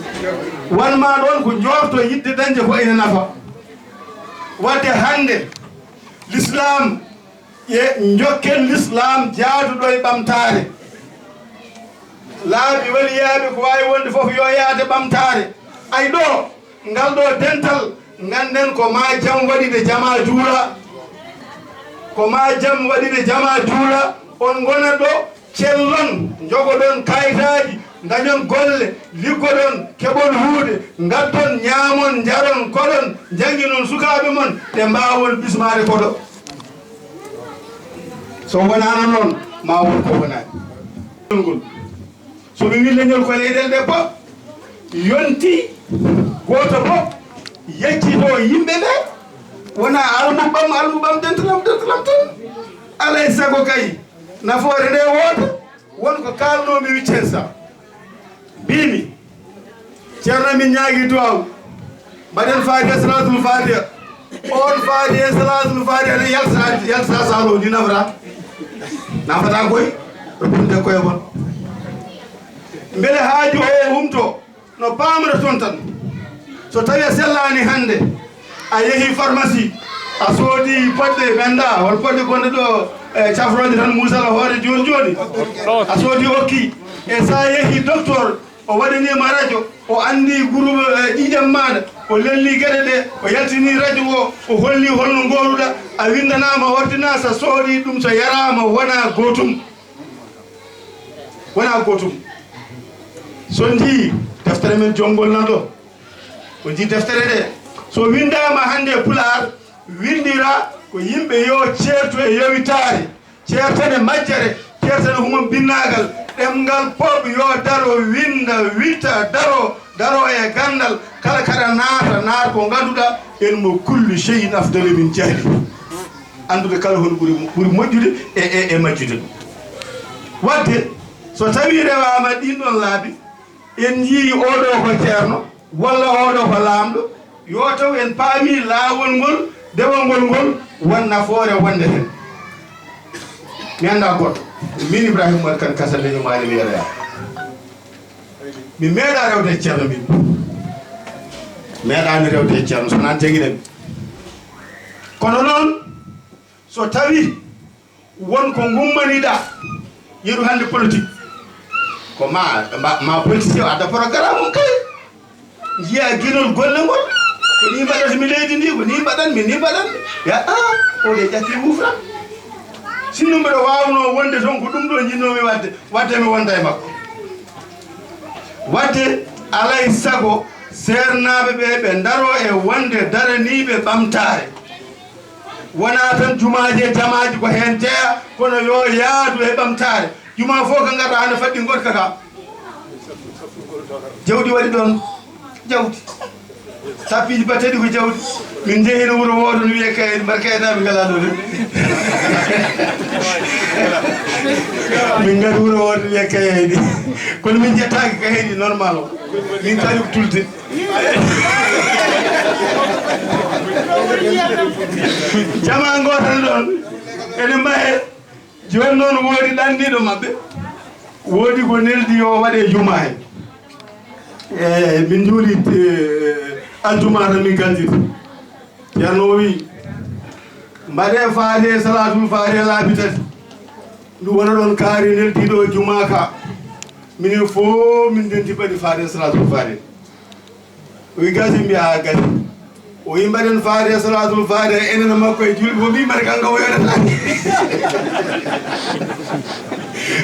Wan ma ɗoon ko njorto yiɗde dañde ko ene nafa. Wadde hannde, l'islam, ye njokken l'islam jaaduɗo e ɓamtaare. Laabi waliyaaɓe ko waawi wonde fof yo yaade ɓamtaare. Ay ɗo, ngal ɗo dental, ngannden ko ma jam waɗi nde jama juula. Ko ma jam waɗi nde jama juula. On ngona ɗo, cellon, njogoɗon kayitaaji, ndañon golle, liggoɗon, keɓon huude, ngaddon, ñaamon, njaron, koɗon, njannginon sukaaɓe mon, ɓe mbaawon bismaade koɗo. So wonaano noon, ma won ko wonaani. Ngol. So mi wii leñol ko leyɗeele ɗe fof yonti, gooto fof yeccito yimɓe ɓe, wona almuɓɓam, almuɓɓam, dental am, dental am tan. Alay sago kay, nafoore nde woote, won ko kaalnoomi wiccen sa. Mbiimi, Ceerno, min ñaagi duwaaw. Mbaɗen Faatiha, Salaatul Faatiha. On Faatiha, Salaatul Faatiha, ne yalta, yalta salo, ndi nafata. Nafata koy, ko binde koye mon. Mbele haaju o humto, no paamra toon tan. So tawi a sellaani hannde, a yehi pharmacie, a soodi poɗɗe ɓennda, won poɗɗe gonɗe ɗo, e cafrooje tan muusal hoore jooni jooni. A soodi okki, e so a yehi docteur, o waɗanii ma radio, o anndi groupe, e, ƴiiƴam maaɗa, o lelni geɗe ɗe, o yaltini radio o, o holli holno ngooruɗa, a winndanaama ordonnance, a soodi ɗum, so yaraama wona gootum. Wona gootum. So njii deftere men jonngol nan ɗo, o njii deftere ɗe. So winndaama hannde e Pulaar, winndira ko yimɓe yo ceertu e yowitaare. Ceertane majjere, ceertane humam binnaagal, ɗemngal pop yo daro, winnda, witta, daro, daro e ganndal, kala kaɗa naata, naata ko ngannduɗaa, ilmu kulli shay'in afdalu min jahli. Anndude kala hono ɓuri, ɓuri moƴƴude e, e, e majjude ɗum. Waɗde, so tawii rewaama ɗiin ɗoon laabi, en njiyii oɗo ko ceerno, walla oɗo ko laamɗo, yo taw en paami laawol ngol, dewal ngol ngol, won nafoore wonde heen. Mi anndaa goɗɗo. Min Ibrahima Umar Kan Kasa leño Maali mi yeroya. Mi meeɗaa rewde e ceerno min. Meeɗaani rewde e ceerno, so naan jaginen. Kono noon, so tawii won ko ngummaniɗaa, yeru hannde politique. Ko ma, ma, ma politicien o adda programme mum kay. Njiya ginol golle ngol. Ko ni mbaɗata mi leydi ndi, ko ni mbaɗan mi, ni mbaɗan mi. Ya, ah, o de ƴatti wufran. Sinno mbeɗa waawnoo wonde toon ko ɗum ɗo njinnoomi waɗde, waɗde mi wonda e makko. Waɗde alay sago seernaaɓe ɓe, ɓe ndaroo e wonde daraniiɓe ɓamtaare. Wonaa tan jumaaji e jamaaji ko heen jeyaa, kono yo yaadu e ɓamtaare. Jumaa fof ko ngarɗaa hannde faɗɗi ngoɗka ka. Jawdi waɗi ɗoon, jawdi. Tappiiji baɗteɗi ko jawdi. Min njehino wuro wooto no wiyee Kayayɗi, mbar Kayayɗi naaɓe ngalaa ɗo de. Min ngari wuro wooto no wiyee Kayayɗi. Kono min njettaaki Kayayɗi normal o. Min kaali ko tulde. Jamaa ngootal ɗoon ene mbaye. Jooni noon woodi ɗanniiɗo maɓɓe, woodi ko neldi yo waɗe jumaa he. E min njuuli, e, aljuma tan min kaldir. Ceerno o wii, mbaɗee faade salaatul faade laabi tati. Ndu wona ɗoon kaari neldiiɗo jumaa ka. Minen fof min ndenti mbaɗi faade salaatul faade. O wi gasi, mbiya gasi. O wi mbaɗen faade salaatul faade, enen e makko e julɓe, o mbi mbaɗa kan kam o yonata.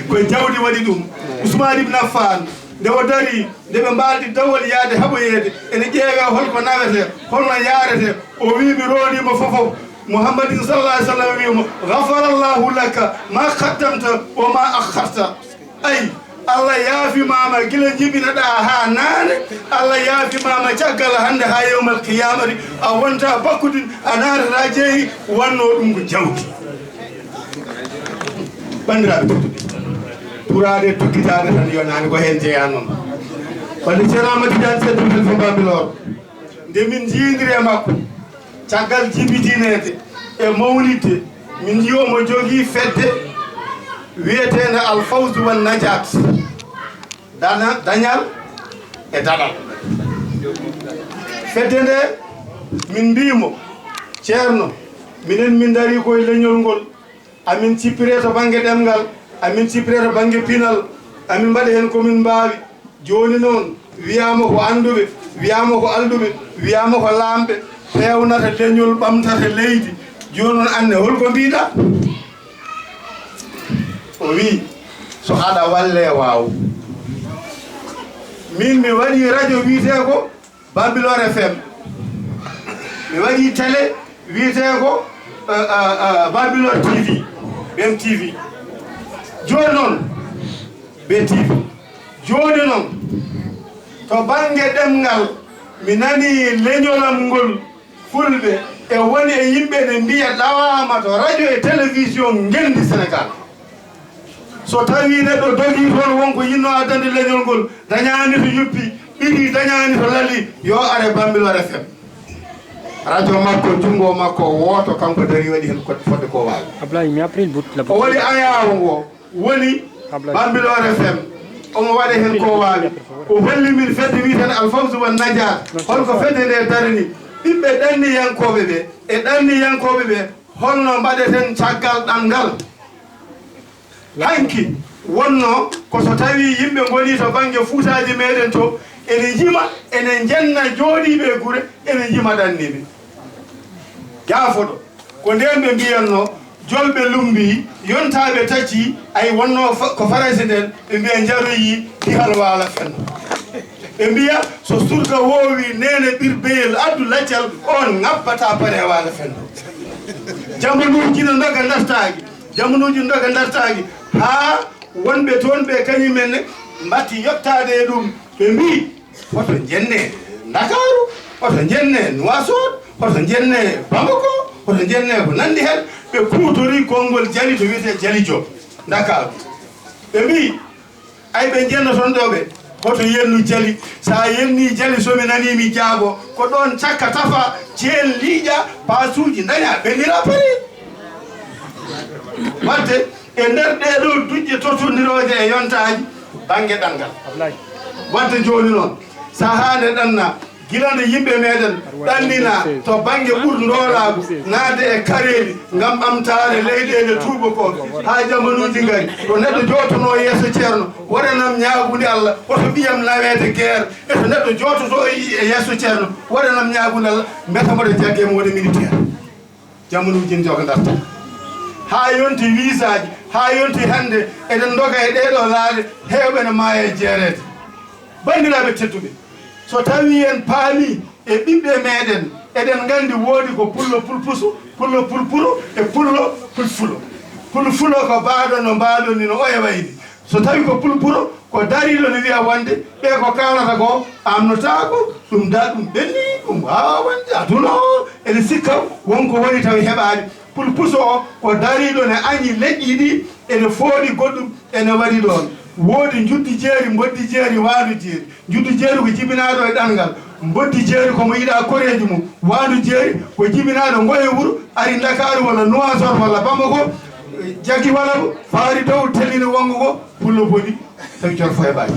Ko jawdi waɗi ɗum. Ousmane Ibn Affan, nde o dari, nde ɓe mbaaldi dawol yaade haɓoyeede, ene ƴeewee holko nawetee, holno yaretee. O wi mi roondiima fofof. Muhammadin sallallahu alaihi wasallam wiimo, "Ghafarallahu laka ma qaddamta wa ma akharta." Ay, Allah yaafimaama gila njibinaɗaa haa naane, Allah yaafimaama caggal hannde haa yawmal qiyamati, a wonta bakkudin, a naatata jeyi, wonno ɗum ko jawdi. Banndiraaɓe tedduɓe, turaade e tokkitaade tan yonaani ko heen jeyaa noon. Wonde Ceerno Amadou Tidiane Seydou Halifa Bambilor, nde min njiidiri e makko, caggal jibitineede e mawnitde, min nji omo jogii fedde wiyeteende Al Fawzu wan Najaat, dana-, dañal e daɗal. Fedde nde, min mbiimo, "Ceerno, minen min ndarii koye leñol ngol, amin cippiree to bannge ɗemngal, amin cippiree to bannge pinal, amin mbaɗa heen ko min mbaawi." Jooni noon, wiyaama ko annduɓe, wiyaama ko alɗuɓe, wiyaama ko laamɓe peewnata leñol, ɓamtata leydi. Jooni noon, aan ne, hol ko mbiiɗaa? O wii, "So aɗa wallee, waaw." Min, mi waɗii rajo wiyetee ko Bambilor F M. Mi waɗii télé wiyetee ko, eh, eh, eh, Bambilor T V, B M T V. Jooni noon, B T V. Jooni noon, to bannge ɗemngal, mi nanii leñolam ngol, Fulɓe, e woni e yimɓe ne mbiya ɗawaama to radio e télévision ngenndi Sénégal. So tawii neɗɗo dogii toon, won ko yinnoo addande leñol ngol, dañaani to yoppi, ɓirii dañaani to lali, yo are Bambilor F M. Radio makko, junngo makko wooto, kanko darii, waɗi heen ko fodde ko waawi. Ablaye, mi a pris le bout, la o waɗi ayaawo ngo. Woni Bambilor F M, omo waɗa heen ko waawi. O holli min fedde wiyeteende Al Fawzu wan Najaat. Hol ko fedde nde darani? Ɓiɓɓe ɗanniyankooɓe ɓe e ɗanniyankooɓe ɓe, holno mbaɗeten caggal ɗanngal? Hanki wonno ko so tawii yimɓe ngonii to bannge Fuutaaji meeɗen to, ene njima, ene njenna jooɗiiɓe e gure, ene njima ɗanniiɓe. Jaafoɗo. Ko ndeen ɓe mbiyatnoo, jolɓe lummbii, yontaaɓe taccii, ay wonnoo fa-, ko Farayse ndeen, ɓe mbiya njaroyii dihal waala fenndo. Ɓe mbiya so surga woowii neene ɓirbeyel addu laccal, oon ŋabbataa paɗe waala fenndo. Jamanuuji no ndoga ndartaaki, jamanuuji no ndoga ndartaaki, haa wonɓe toon ɓe kañum en ne mbaɗti yoɓtaade e ɗum, ɓe mbii, Hoto njenne Ndakaaru, hoto njenne Nuwaasoot, hoto njenne Bamako, hoto njenne ko nanndi heen. Ɓe kuutorii konngol jali to wiyetee Jali Joop, Ndakaaru. Ɓe mbii, ay ɓe njenna toon ɗo ɓe, hoto yennu jali. So a yennii jali, so mi nanii mi jaabo, ko ɗoon cakka tafa, ceen liiƴa, paasuuji ndaña, ɓe ndira pari. Waɗde, e nder ɗee ɗoo duƴƴe tottondirooje e yontaaji bannge ɗanngal. Waɗde jooni noon, sahaa nde ɗanna, gila nde yimɓe meeɗen ɗannina to bannge ɓur ndoolaagu, naatde e kareeli ngam ɓamtaare leyɗeele tuubakooɓe, haa jamanuuji ngari, ɗo neɗɗo jootonoo yeeso ceerno, waɗanam ñaagunde Allah, hoto ɓiyam naweede guerre, e to neɗɗo joototoo e yeeso ceerno, waɗanam ñaagunde Allah, mbiyata mboɗo jagge mo woni militaire. Jamanuuji ne njoga darta. Haa yonti wiisaaji, haa yonti hannde, eɗen ndoga e ɗee ɗoo laaɗe, heewɓe ne maaya e jeereede. Banndiraaɓe tedduɓe, so tawii en paamii e ɓiɓɓe meeɗen, eɗen nganndi woodi ko pullo pulpusu, pullo pulpuro e pullo pulfulo. Pulfulo ko baaɗo no mbaaɗo ni, no oya wayri. So tawi ko pulpuro, ko dariiɗo ne wiya wonde ɓe ko kaalata ko amnotaako, ɗum da ɗum ɓenni, ɗum waawaa wonde aduna o ene sikka won ko woni tawi heɓaani. Pulpuso o ko dariiɗo ne añi leƴƴi ɗi, ene fooɗi goɗɗum ene waɗi ɗoon. Woodi njuddi jeeri, mboddi jeeri, waandu jeeri. Njuddu jeeri ko jibinaaɗo e ɗanngal, mboddi jeeri ko mo yiɗaa koreeji mum, waandu jeeri ko jibinaaɗo ngo e wuro, ari Ndakaaru walla Nuwaasoot walla Bamako, jaggi walla ko faari dow tellini wonngo ngo, pullo boni, tawi corfo heɓaani.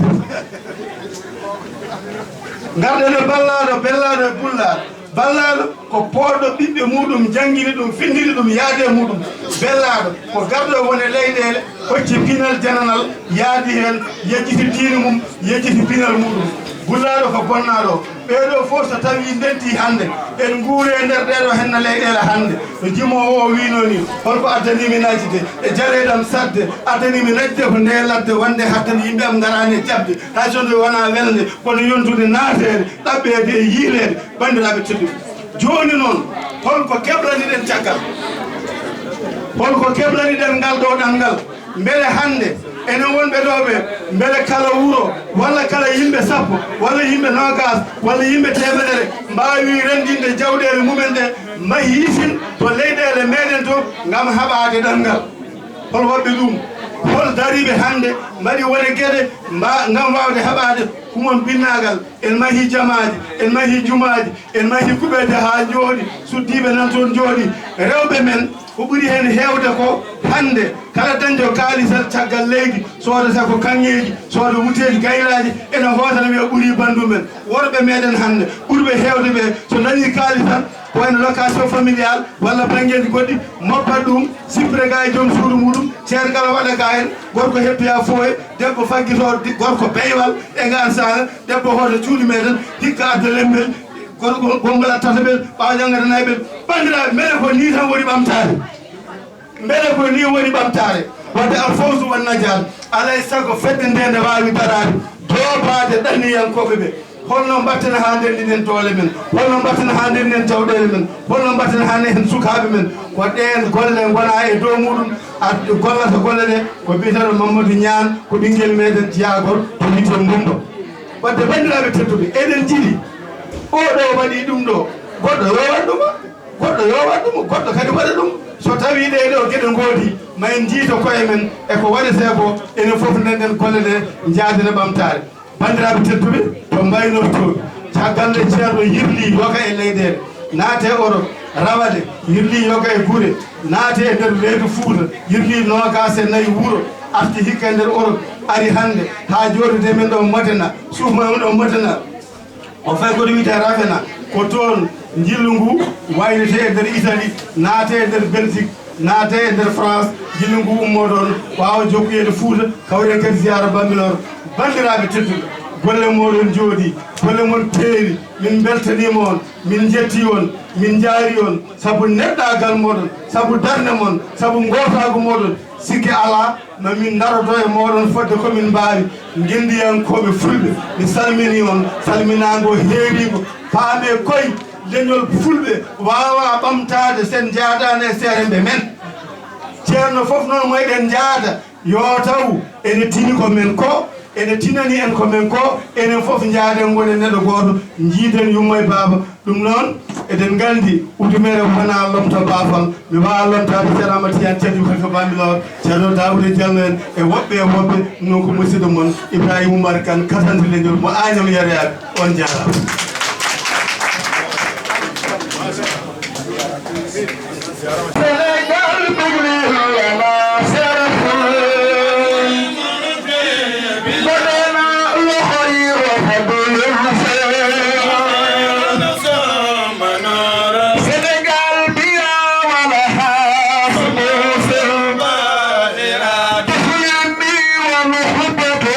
Ngarɗen e ballaaɗo, bellaaɗo e bullaaɗo. Ballaaɗo ko poodɗo ɓiɓɓe muuɗum, janngini ɗum, findini ɗum, yaade e muuɗum. Bellaaɗo ko garɗo woni e leyɗeele, hocci pinal jananal, yaadi heen, yejjiti diine mum, yejjiti pinal muuɗum. Bullaaɗo ko bonnaaɗo. Ɓee ɗoo fof so tawii ndentii hannde, en nguure e nder ɗee ɗoo henna leyɗeele hannde. No jimoowo o wiinoo nii, hol ko addanii mi naatde e jareeɗam saɗde, addanii mi naatde ko ndee ladde wonde hattani yimɓe am ngaraani e jaɓde, hay so nde wonaa welde, kono yontude naateede, ɗaɓɓeede e yiyleede, banndiraaɓe tedduɓe. Jooni noon, Hol ko keblaniɗen caggal? Hol ko keblaniɗen ngal ɗo ɗanngal? Mbele hannde enen wonɓe ɗo ɓe, mbele kala wuro walla kala yimɓe sappo walla yimɓe noogas walla yimɓe teemedere mbaawi renndinde jawɗeele mumen ɗe, mahi isin to leyɗeele meɗen to ngam haɓaade ɗanngal? Hol waɗɓe ɗum? Hol dariiɓe hannde mbaɗi wone geɗe mba-, ngam waawde haɓaade kumon binnaagal? En mahi jamaaji, en mahi jumaaji, en mahi kuɓeeje haa njooɗi, suddiiɓe nan toon njooɗi. Rewɓe men, ko ɓuri heen heewde ko hannde, kala dañɗo kaalisal caggal leydi, soodata ko kaŋŋeeji, sooda wuteeji gayraaji, ene hootana wiya ɓurii banndum en. Worɓe meɗen hannde, ɓurɓe heewde ɓe, so dañii kaalisal, ko wayno location familiale walla banngeeji goɗɗi, moppat ɗum, sippira ga e joom suudu muɗum, ceergal waɗa ga heen, gorko heppiya fooye, debbo faggito di-, gorko beywal e ngaan saanga, debbo hoota cuuɗi meɗen, hikka adda lembel, gorko gommbal attata ɓen, ɓaawo jannga nanayi ɓen. Banndiraaɓe, mbele ko nii tan woni ɓamtaare? Mbele ko nii woni ɓamtaare? Wadde alfawzu wan najaat, alay sago fedde nde nde waawi daraade, joobaade ɗanniyankooɓe ɓe. Holno mbatten haa ndenndinen doole men? Holno mbatten haa ndenndinen jawɗeele men? Holno mbatten haa nehden sukaaɓe men? Ko ɗeen golle ngonaa e dow muɗum, ad-, gollata golle ɗe, ko biyeteeɗo Mamadou Niane, ko ɓinngel meɗen jiyagol to wiyetee Mbumba. Wadde banndiraaɓe tedduɓe, eɗen njiɗi, oo ɗo waɗi ɗum ɗo, goɗɗo yo waɗ ɗum. Goɗɗo yo waɗ ɗum, goɗɗo kadi waɗa ɗum. So tawii ɗee ɗoo geɗe ngoodii, ma en njiyto koye men e ko waɗetee ko, enen fof ndennden golle ɗe, njaadena ɓamtaare. Banndiraaɓe tedduɓe, to mbaynortoomi, caggal nde Ceerno yirlii yoga e leyɗeele, naate Europe, rawade, yirlii yoga e gure, naate e nder leydi Fuuta, yirlii noogaas e nayi wuro, arti hikka e nder Europe, ari hannde haa jooɗodee men ɗo Modena, suufa men ɗo Modena. O fayi koto wiyetee Ravenna, ko toon njillu ngu waylitee e nder Italie, naatee e nder Belgique, naatee e nder France, njillu ngu ummoo ɗoon, waawa jokkoyeede Fuuta, kawren kadi ziyaara Bambilor. Banndiraaɓe tedduɓe, golle mooɗon njooɗii, golle mon peewi, min mbeltaniima on, min njettii on, min njaarii on, sabu neɗɗaagal mooɗon, sabu darnde mon, sabu ngootaagu mooɗon, sikke alaa, ma min ndarodo e mooɗon fodde ko min mbaawi. Ngenndiyankooɓe fulɓe, mi salminii on, salminaango heeriingo. Paamee koy, leñol fulɓe waawaa ɓamtaade so en njaadaani e seeremɓe men. Ceerno fof noon mo eɗen njaada, yo taw ene tini ko men ko, ene tinani en ko men ko, enen fof njaaden ngonen neɗɗo gooto, njiiden yumma e baaba. Ɗum noon, eɗen nganndi, udumere wonaa lomto baafal. Mi waawaa lomtaade Ceerno Amadou Tidiane Thiam, Khalifa Bambilor, Ceerno Daouda Diallo en, e woɓɓe e woɓɓe, ɗum noon ko musidɗo mon, Ibrahima Oumar Kane, Kasante Leñol mo Agnam Yero Yaaɓe. On njaaraama. Senegal bugli wala seraful. Godana loxo yi rafetul. Senegal biya wala has. Tuflimi wa muhabbatu.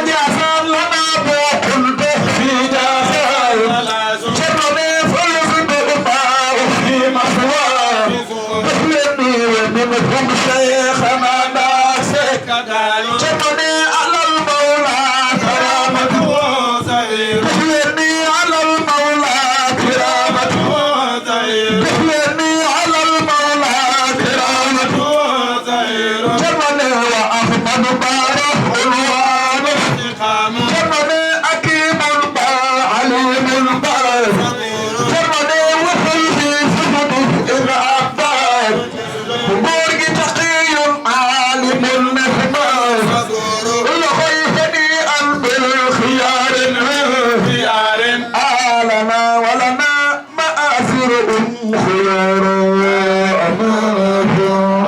Njaasaan lana boo kunta fii Njaasaan. Ceerno ne fo yusbitu maa fii maswaa. Def leen ni wa minhum Cheikhana Ndaak Seck. Ceerno ne alal mawla karaamatu. Def leen ni alal mawla karaamatu. Def leen ni alal mawla karaamatu. Ceerno ne wa Ahmadu Baro ulwaano. Ceerno ne Hakiimun Ba, Aliimun Ba. Ceerno ne waxal fi fusudu in abbar. Góor gi taqiyun alimun nihma. Loxoy fani an bil xiyaarin. Alana walana. مآثر خيار أمانة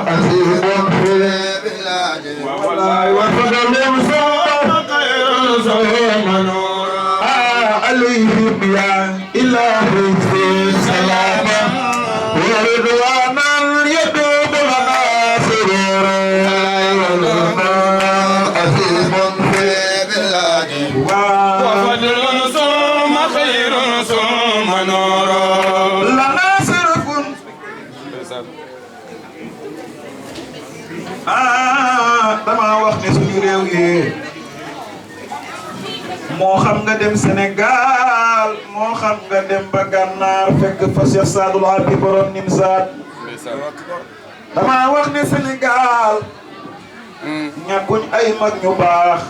عظيم في البلاد. والله وفضل ثم خير ثم نور. عليهم يا إلهي زد سلاما ورضوانا يدوم لنا سرورا. عظيم في البلاد. وفضل ثم خير ثم نور. لنا سرف. Ah, dama wax ne suñu réew yi, moo xam nga dem Sénégal, moo xam nga dem ba Gànnaar, fekk fa Cheikh Sadul Abi borom Nimzaat. Dama wax ne Sénégal, ñàkkuñ ay mag ñu baax.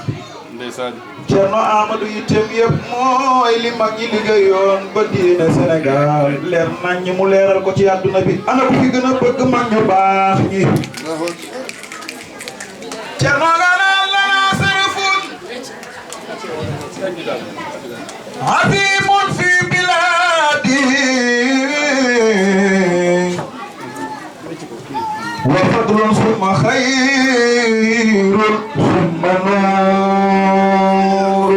Ndeysaan. Ceerno Amadou yitteem yëpp mooy li mag ñi liggéeyoon ba diine Sénégal leer nañ ñi, mu leeral ko ci àdduna bi. Ana ku fi gën a bëgg mag ñu baax ñi? Ceerno nga naan lana sarafun azimun fi biladi. وفضل ثم خير ثم نور.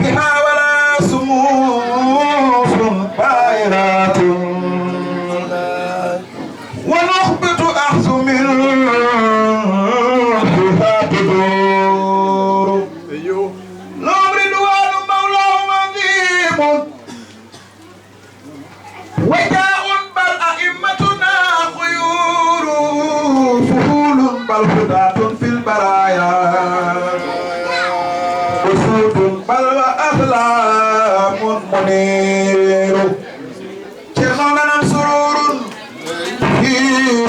بها ولا سموس بائرات. ونخبة أخذ من فيها بدور. لهم رضوان مولاهم عظيم. وجاء بل أئمتنا خيور، فهول بل هداة في البرايا، أسود بل وأقلام منير. Ceerno, nana am سرور في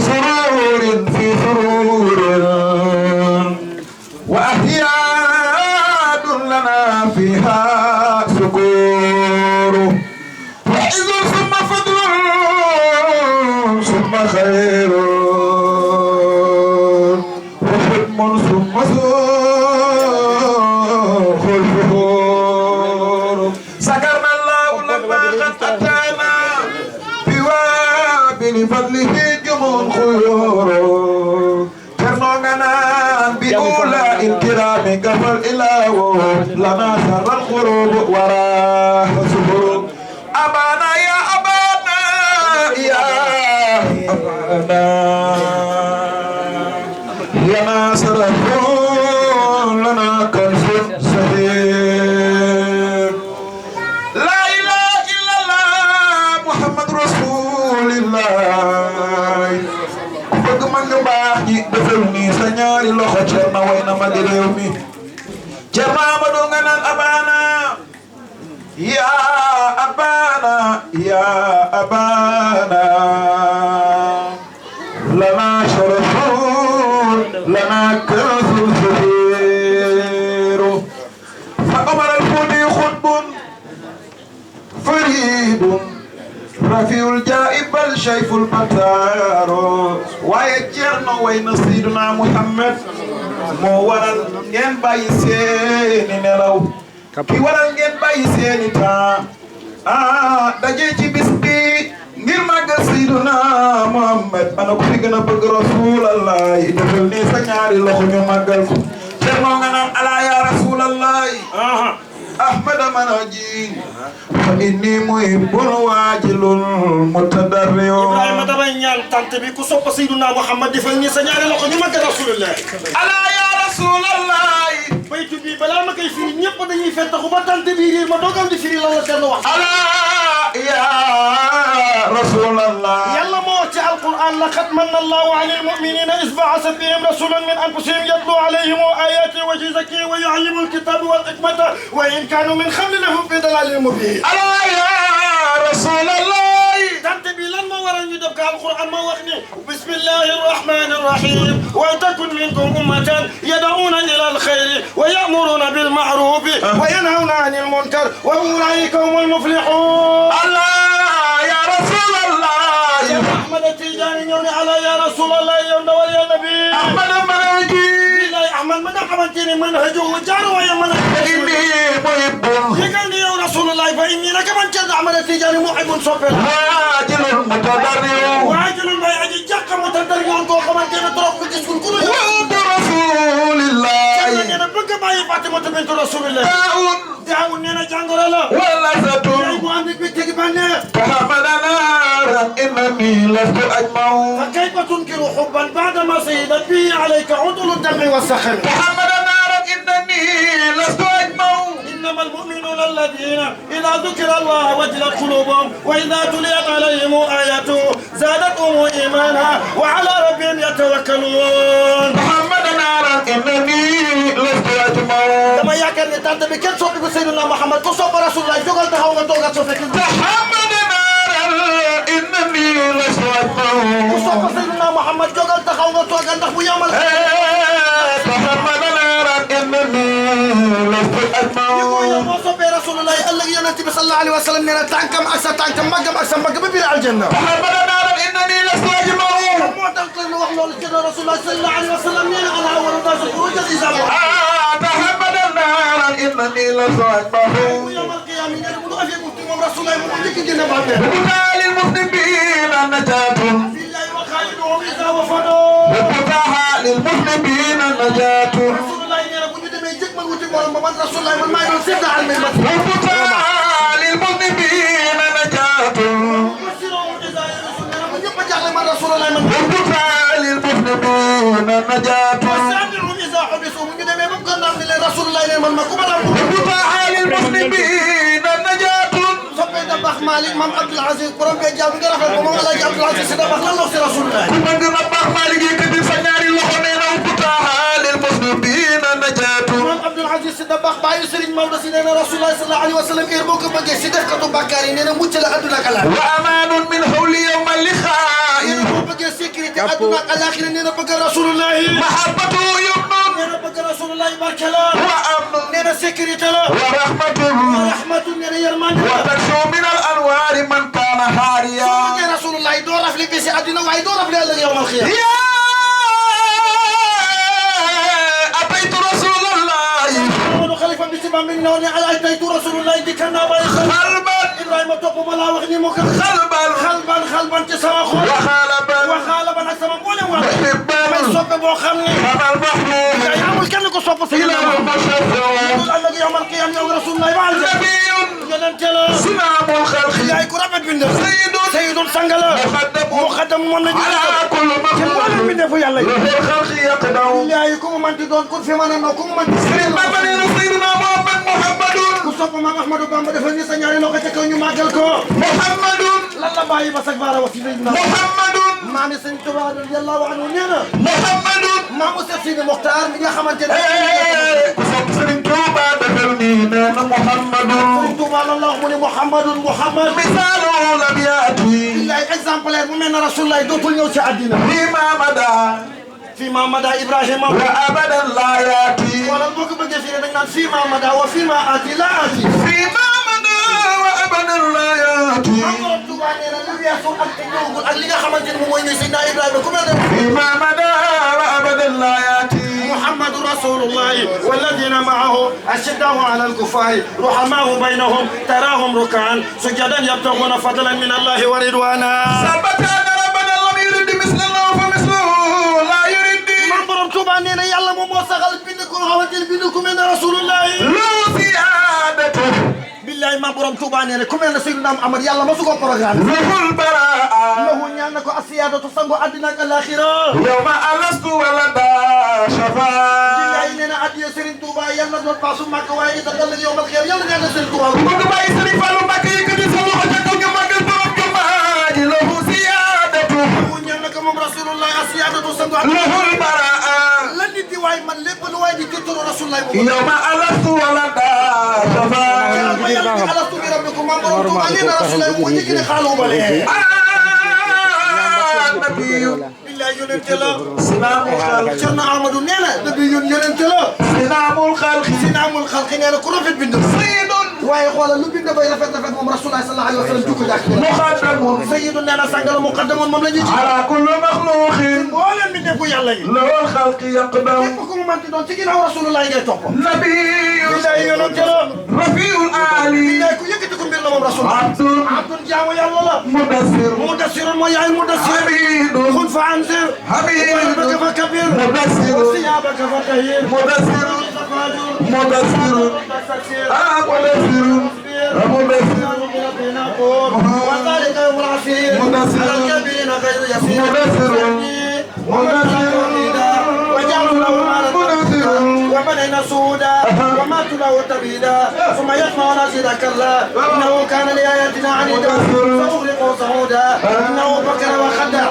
سرور في سرور. وأحياء لنا فيها سكور. وعز ثم فضل ثم خير. وحلم ثم سوق الفخور. ذكرنا الله لما قد أتانا بوابل فضله جمع خيور. Ceerno nga naan بأولى الكرام كفى الإله لنا شر الغروب وراها سهور. أبانا يا أبانا يا أبانا، لنا شرف لنا كنز شهير. لا إله إلا الله محمد رسول الله. Ku bëgg mag ñu baax ñi, defal nii sa ñaari loxo, Ceerno way na magi réew mi. Ceerno Amadou nga naan أبانا يا أبانا يا أبانا، لنا شرف لنا كنز شهير. فعمر الفوتي قطب فريد رفيع الجاه بل شيخ البتار. Waaye Ceerno way na Seydina Muhammad, moo waral ngeen bàyyi seeni nelaw. Ki waral ngeen bàyyi seeni temps, ah, daje ci bis bi ngir màggal Seydina Muhammad. Ana ku fi gën a bëgg Rasulallah? Defal nii sa ñaari loxo ñu màggal ko. Ceerno nga naan ألا يا رسول الله. Aha. أحمد منهجي فإني محب واجل متضرع. Ibrahima, damay ñaan tant bi, ku sopp Seydina Muhammad, defal nii sa ñaari loxo ñu màggal Rasulullah. ألا يا رسول الله. Bay Dañuy fettaxu ba tante bi riir ma dogam di firi lan la Cerno wax. ألا يا رسول الله. Yàlla moo wax ci Alquran: لقد من الله على المؤمنين إذ بعث فيهم رسولا من أنفسهم يتلو عليهم آياته ويزكيهم ويعلمهم الكتاب والحكمة وإن كانوا من قبل لفي ضلال مبين. ألا يا رسول الله. Tante bi lan moo waral ñu def ko? Alquran moo wax ni: بسم الله الرحمن الرحيم. ولتكن منكم أمة يدعون إلى الخير ويأمرون بالمعروف وينهون عن المنكر وأولئك هم المفلحون. ألا يا رسول الله. Ahmad Tijaani ñëw ne: ألا يا رسول الله, yow ndawal Yàlla bi. أحمد منهجي. Billaay Ahmad ma nga xamante ni منهجه jaar waaye mën a. فإني محب. Yëgal ni yow Rasulullah, فإني naka man Cerno Ahmad Tijaani محب soppe la. واجل متضرع. Waajilun bay aji jàq, mutadarri'un koo xamante ne trop ku gis ku dul. وحب رسول الله. Cerno nee na bëgg a bàyyi Fatimatu bintu Rasulillah. داء. Daaw nee na jàngoro la. ولذة. Yaay bu ànd ak mbégte gi bànneex. تحمد نارا إنني لست أجمع. فكيف تنكر حبا بعدما شهدت به عليك عدول الدمع والسخم. تحمد نارا إنني لست أجمع. إنما المؤمنون الذين إذا ذكر الله وجلت قلوبهم وإذا تليت عليهم آياته زادتهم إيمانا وعلى ربهم يتوكلون. تحمد نارا إنني لست أجمع. Dama yaakaar ne tante bi kenn soppi ko Seydina Muhammad. Ku sopp Rasulullah, jógal taxaw nga toogaat soo fekk. تحمد نارا إنني لست أجمع. Ku sopp Seydina Muhammad, jógal taxaw nga toogaat ndax bu yawmal. إيه، تحمد نارا إنني لست أجمع. Yow boo soppee Rasulullah, ëllëg Yonent bi sallallahu alayhi wa sallam nee na tànkam ak sa tànkam, mbaggam ak sa mbagg ba biir aljanna. تحمد نارا إنني لست أجمع. Moo tax kenn wax loolu ci Rasulullah sallallahu alayhi wa sallam nee na: أنا أول الناس خروجا إذا بعثت. آه، تحمد نارا إنني لست أجمع. Bu yawmal qiyaama nee na bu ñu afee buftu moom Rasulullah moom njëkk a génn bàmmeel. هبت للمذنبين نجاة. Billahi وخالدهم إذا وفدوا. هبت للمذنبين نجاة. Rasulullah nee na bu ñu demee jëg ma wuti borom ba man Rasulullah man maay doon Seydina Ali man. هبت للمذنبين نجاة. مبشرهم إذا يئسوا nee na bu ñëpp a jaaxle man Rasulullah man. هبت للمذنبين نجاة. وسامعهم إذا حبسوا bu ñu demee ba mu gànnaar ni leen Rasulullah ne man ma ku ma daan. هبت للمذنبين نجاة. Soppee Dabakh Malick, Maam Abdoul Aziz, borom bee jaaw bi nga rafet ko, Maam Alaaji Abdoul Aziz Sy Dabakh, lan la wax ci Rasulullah? Ku bëgg Dabakh Malick, yëkkatil sa ñaari loxo, nee na: هبت للمذنبين نجاة. Maam Abdoul Aziz Sy Dabakh, baayu Serigne Maodo Sy, nee na Rasulullah sallallahu alayhi wa sallam, heure boo ko bëggee si defkatu bàkkaar yi, nee na mucc la àdduna ak àllaaxira. وأمان من هول يوم اللقاء. Nee na boo bëggee sécurité àdduna ak àllaaxira, nee na bëgg Rasulullah. محبته يمن. Nee na bëgg Rasulullah barke la. وأمن. Nee na sécurité la. ورحمة. Wa rahmatun, nee na yërmande la. وتكسو من الأنوار من كان حاريا. Soo bëggee Rasulullah, doo rafle bi si àddina, waaye doo rafle ëllëg yawmal xiyaama. يا أتيت رسول الله. Amadou Khalifa bi si Bambey ne woon ne, أتيت رسول الله, dikkal naa Baye Xalifa. قلبا. Ibrahima, topp ma laa wax ni mu ko. قلبا. قلبا, قلبا ci sama xol. وقالبا. وقالبا ak sama mboolem wax. محبا. May soppe boo xam ne. فما المحبوب. Yaay amul kenn ku sopp إلا Seydina Muhammad. المشفع. Loolu ëllëg yawmal qiyaama yow Rasulullah ba aljanna. نبي. Yonent la. سمام الخلق. Yaay ku rafet bind. سيد. Sayyidun, sang la. مقدم. Muqaddam, moom la ñu على كل ci mboolem مخلوق. Mbindeefu Yàlla yi. له الخلق يقدم. Yaay ku mu manti doon, ku fi mën a noo, ku mu manti. Sëriñ Bamba nee na Seydina Muhammad Muhammadun. Ku sopp Maam Ahmadou Bamba, defal ni sa ñaari loxo ca kaw, ñu màggal ko. Muhammadun. Lan la bàyyi ba sag baara wax ci Seydina Muhammadun. Maami Sëriñ Tuubaa radiyallahu anhu nee na. Muhammadun. Maamu Seex Sidi Moxtaar mi nga xamante ne. Eh, ku sopp Sëriñ Tuubaa defal ni nee na Muhammadun. Sëriñ Tuubaa lan la wax mu ne Muhammadun Muhammad. مثاله لم يأت. Billaay, exemplaire bu mel ne Rasulullah dootul ñëw ci àddina. فيما مضى. فيما مضى إبراهيم. وأبدا لا يأتي. Xoolal, boo ko bëggee firi, da nga naan فيما مضى وفيما آتي لا آتي. فيما مضى وأبدا لا يأتي. Maam Borom Tuubaa nee na lu weesu ak li ñëwagul ak li nga xamante ne moom mooy ñëw, Seydina Ibrahima ku mel ne. فيما مضى وأبدا لا يأتي. محمد رسول الله والذين معه أشداء على الكفار رحماء بينهم تراهم ركعا سجدا يبتغون فضلا من الله ورضوانا. ثبت أن ربنا لم يرد مثله فمثله لا يرد. Maam Borom Tuubaa nee na Yàlla moom moo saxal bind ko xamante ne bind ku mel ne Rasulullah. له سيادته. Billaay, Maam Borom Borom Tuuba nee na ku mel ne Seydina Muhammad, Yàlla masu ko programme. Ruhul baraa. Lahu ñeel na ko asiyaadatu, sangu àddina ak alaaxira. Yawma alastu walada shafa. Billaay nee na addiya Serigne Touba Yàlla doon paasu Makka, waaye itam ëllëg yawmal xiyaam Yàlla ñaan na Serigne Touba. Ku bëgg bàyyi Serigne Fallou Mbacke, yëkkati sa loxo ca kaw, ñu màggal borom jumaa ji. Lahu siyaadatu. Lahu ñeel na ko moom Rasulullah asiyaadatu, sangu àddina. Lahul baraa. La nit di waay man lépp lu waay di tiitaro Rasulullah mu. Yawma alastu walada shafa. Keroog ba Yàlla di alastu bi rabbikum, maam borom Tuuba nee na Rasulullah moo njëkk ne xaalu bale. Ah, nabiyu. Billaay yonente la. Sinamul xalq. Cerno Amadou nee na nabiyun yonente la. Sinamul xalq. Sinamul xalq nee na ku rafet bind. Sayyidun. Waaye xoolal lu bind bay rafet rafet moom Rasulullah sallallahu alayhi wa sallam jukko jàkk. Muqaddamun. Sayyidun nee na sang la, muqaddamun moom la ñuy ci. Ala kulli maxluqin. Mboolem bi nekku Yàlla yi. Lawal xalqi yaqdam. Képp ku mu manti doon ci ginnaaw Rasulullah ngay topp. Nabiyu. Billaay yonente la. Rafiul ali. Billaay ku yëkkati ko mbir la moom Rasulullah. Abdun. Abdun jaamu Yàlla la. Mudassir. Mudassir mooy yaay Mudassir. Hamidun. Qul fa anzir. Hamidun. Wa rabbaka fakabbir. Mudassir. Wa thiyabaka fatahhir. Mudassir. Mudassir. Ah, mudassir. Mudassir. وذلك يوم العسير. مدثر. على الكافرين غير يسير. مدثر. وجعلوا له مالا ممددا وبنين شهودا ومهدوا له تمهيدا ثم يطمع أن أزيد كلا إنه كان لآياتنا عنيدا سأغرقه صعودا إنه فكر وقدر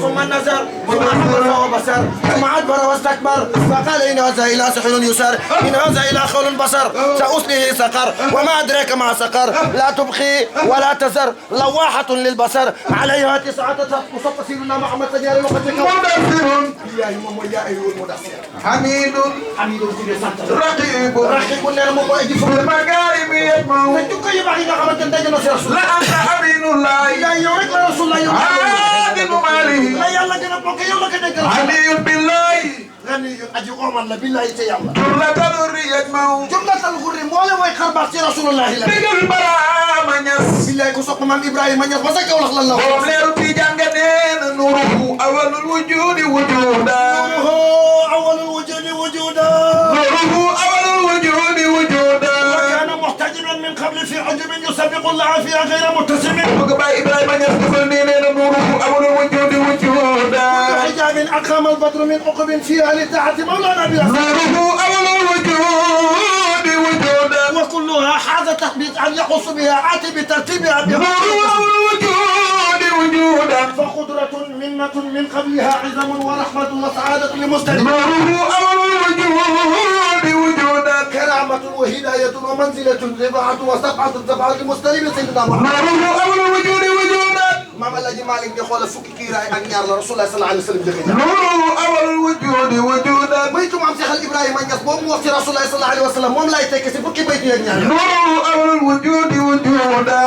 ثم نظر ثم عبس وبسر ثم أدبر واستكبر فقال إن هذا إلا سحر يؤثر إن هذا إلا قول البشر سأصليه سقر وما أدراك ما سقر لا تبقي ولا تذر لواحة للبشر عليها تسعة عشر ku sopp Seydina Muhammad sa ñaari loxo ci kaw. مدثر. Billahi moom mooy yaa ayyuhal muddassir. حميد. Hamidun ku ñu sant. رقيب. Raqib nee na moom mooy aji fukk. بالمكارم يجمع. Te jikko yu baax yi nga xamante ne daje na si Rasul. لأنت أمين الله. Billahi yow rek la Rasulullah yow. عادل ماله. La Yàlla gën a bokk yow la ko déggal. غني بالله. Ganiyun aji oomal la billahi ca Yàlla. جملة الغر يجمع. Jumlatal xurri mboole mooy xar baax ci Rasulullah la. Déggal Ibrahima Niass. Billahi ku sopp maam Ibrahima Niass ba sa kaw lax lan la wax. Borom leeru Tijaan nga nee na نوره أول الوجود وجودا. نوره أول الوجود وجودا. نوره أول الوجود وجودا. وكان محتجبا من قبل في عجب يسبق الله فيها غير متسم. Bëgg Baay Ibrahima Niass defal nii nee na نوره أول الوجود وجودا. كل حجاب أقام البدر من عقب فيها لطاعة مولانا بلا نوره أول الوجود وجودا. وكلها حاز تثبيت أن يخص بها آتي بترتيبها بها. نوره أول الوجود وجودا. فقدرة منة من قبلها عظم ورحمة وسعادة لمستلم. نوره أول الوجود وجودا. كرامة وهداية ومنزلة رفعة وشفاعة شفاعة لمستلم سيدنا محمد. نوره أول الوجود وجودا. Maam El Hadji Malick ne xoolal fukki kiiraay ak ñaar la Rasulullah sallallahu alayhi wa sallam jëkk a ñaar. نوره أول الوجود وجودا. Baytu maam Cheikh Al Ibrahima Niass boobu mu wax ci Rasulullah sallallahu alayhi wa sallam moom laay tekki si fukki baytu yeeg ñaar. نوره أول الوجود وجودا.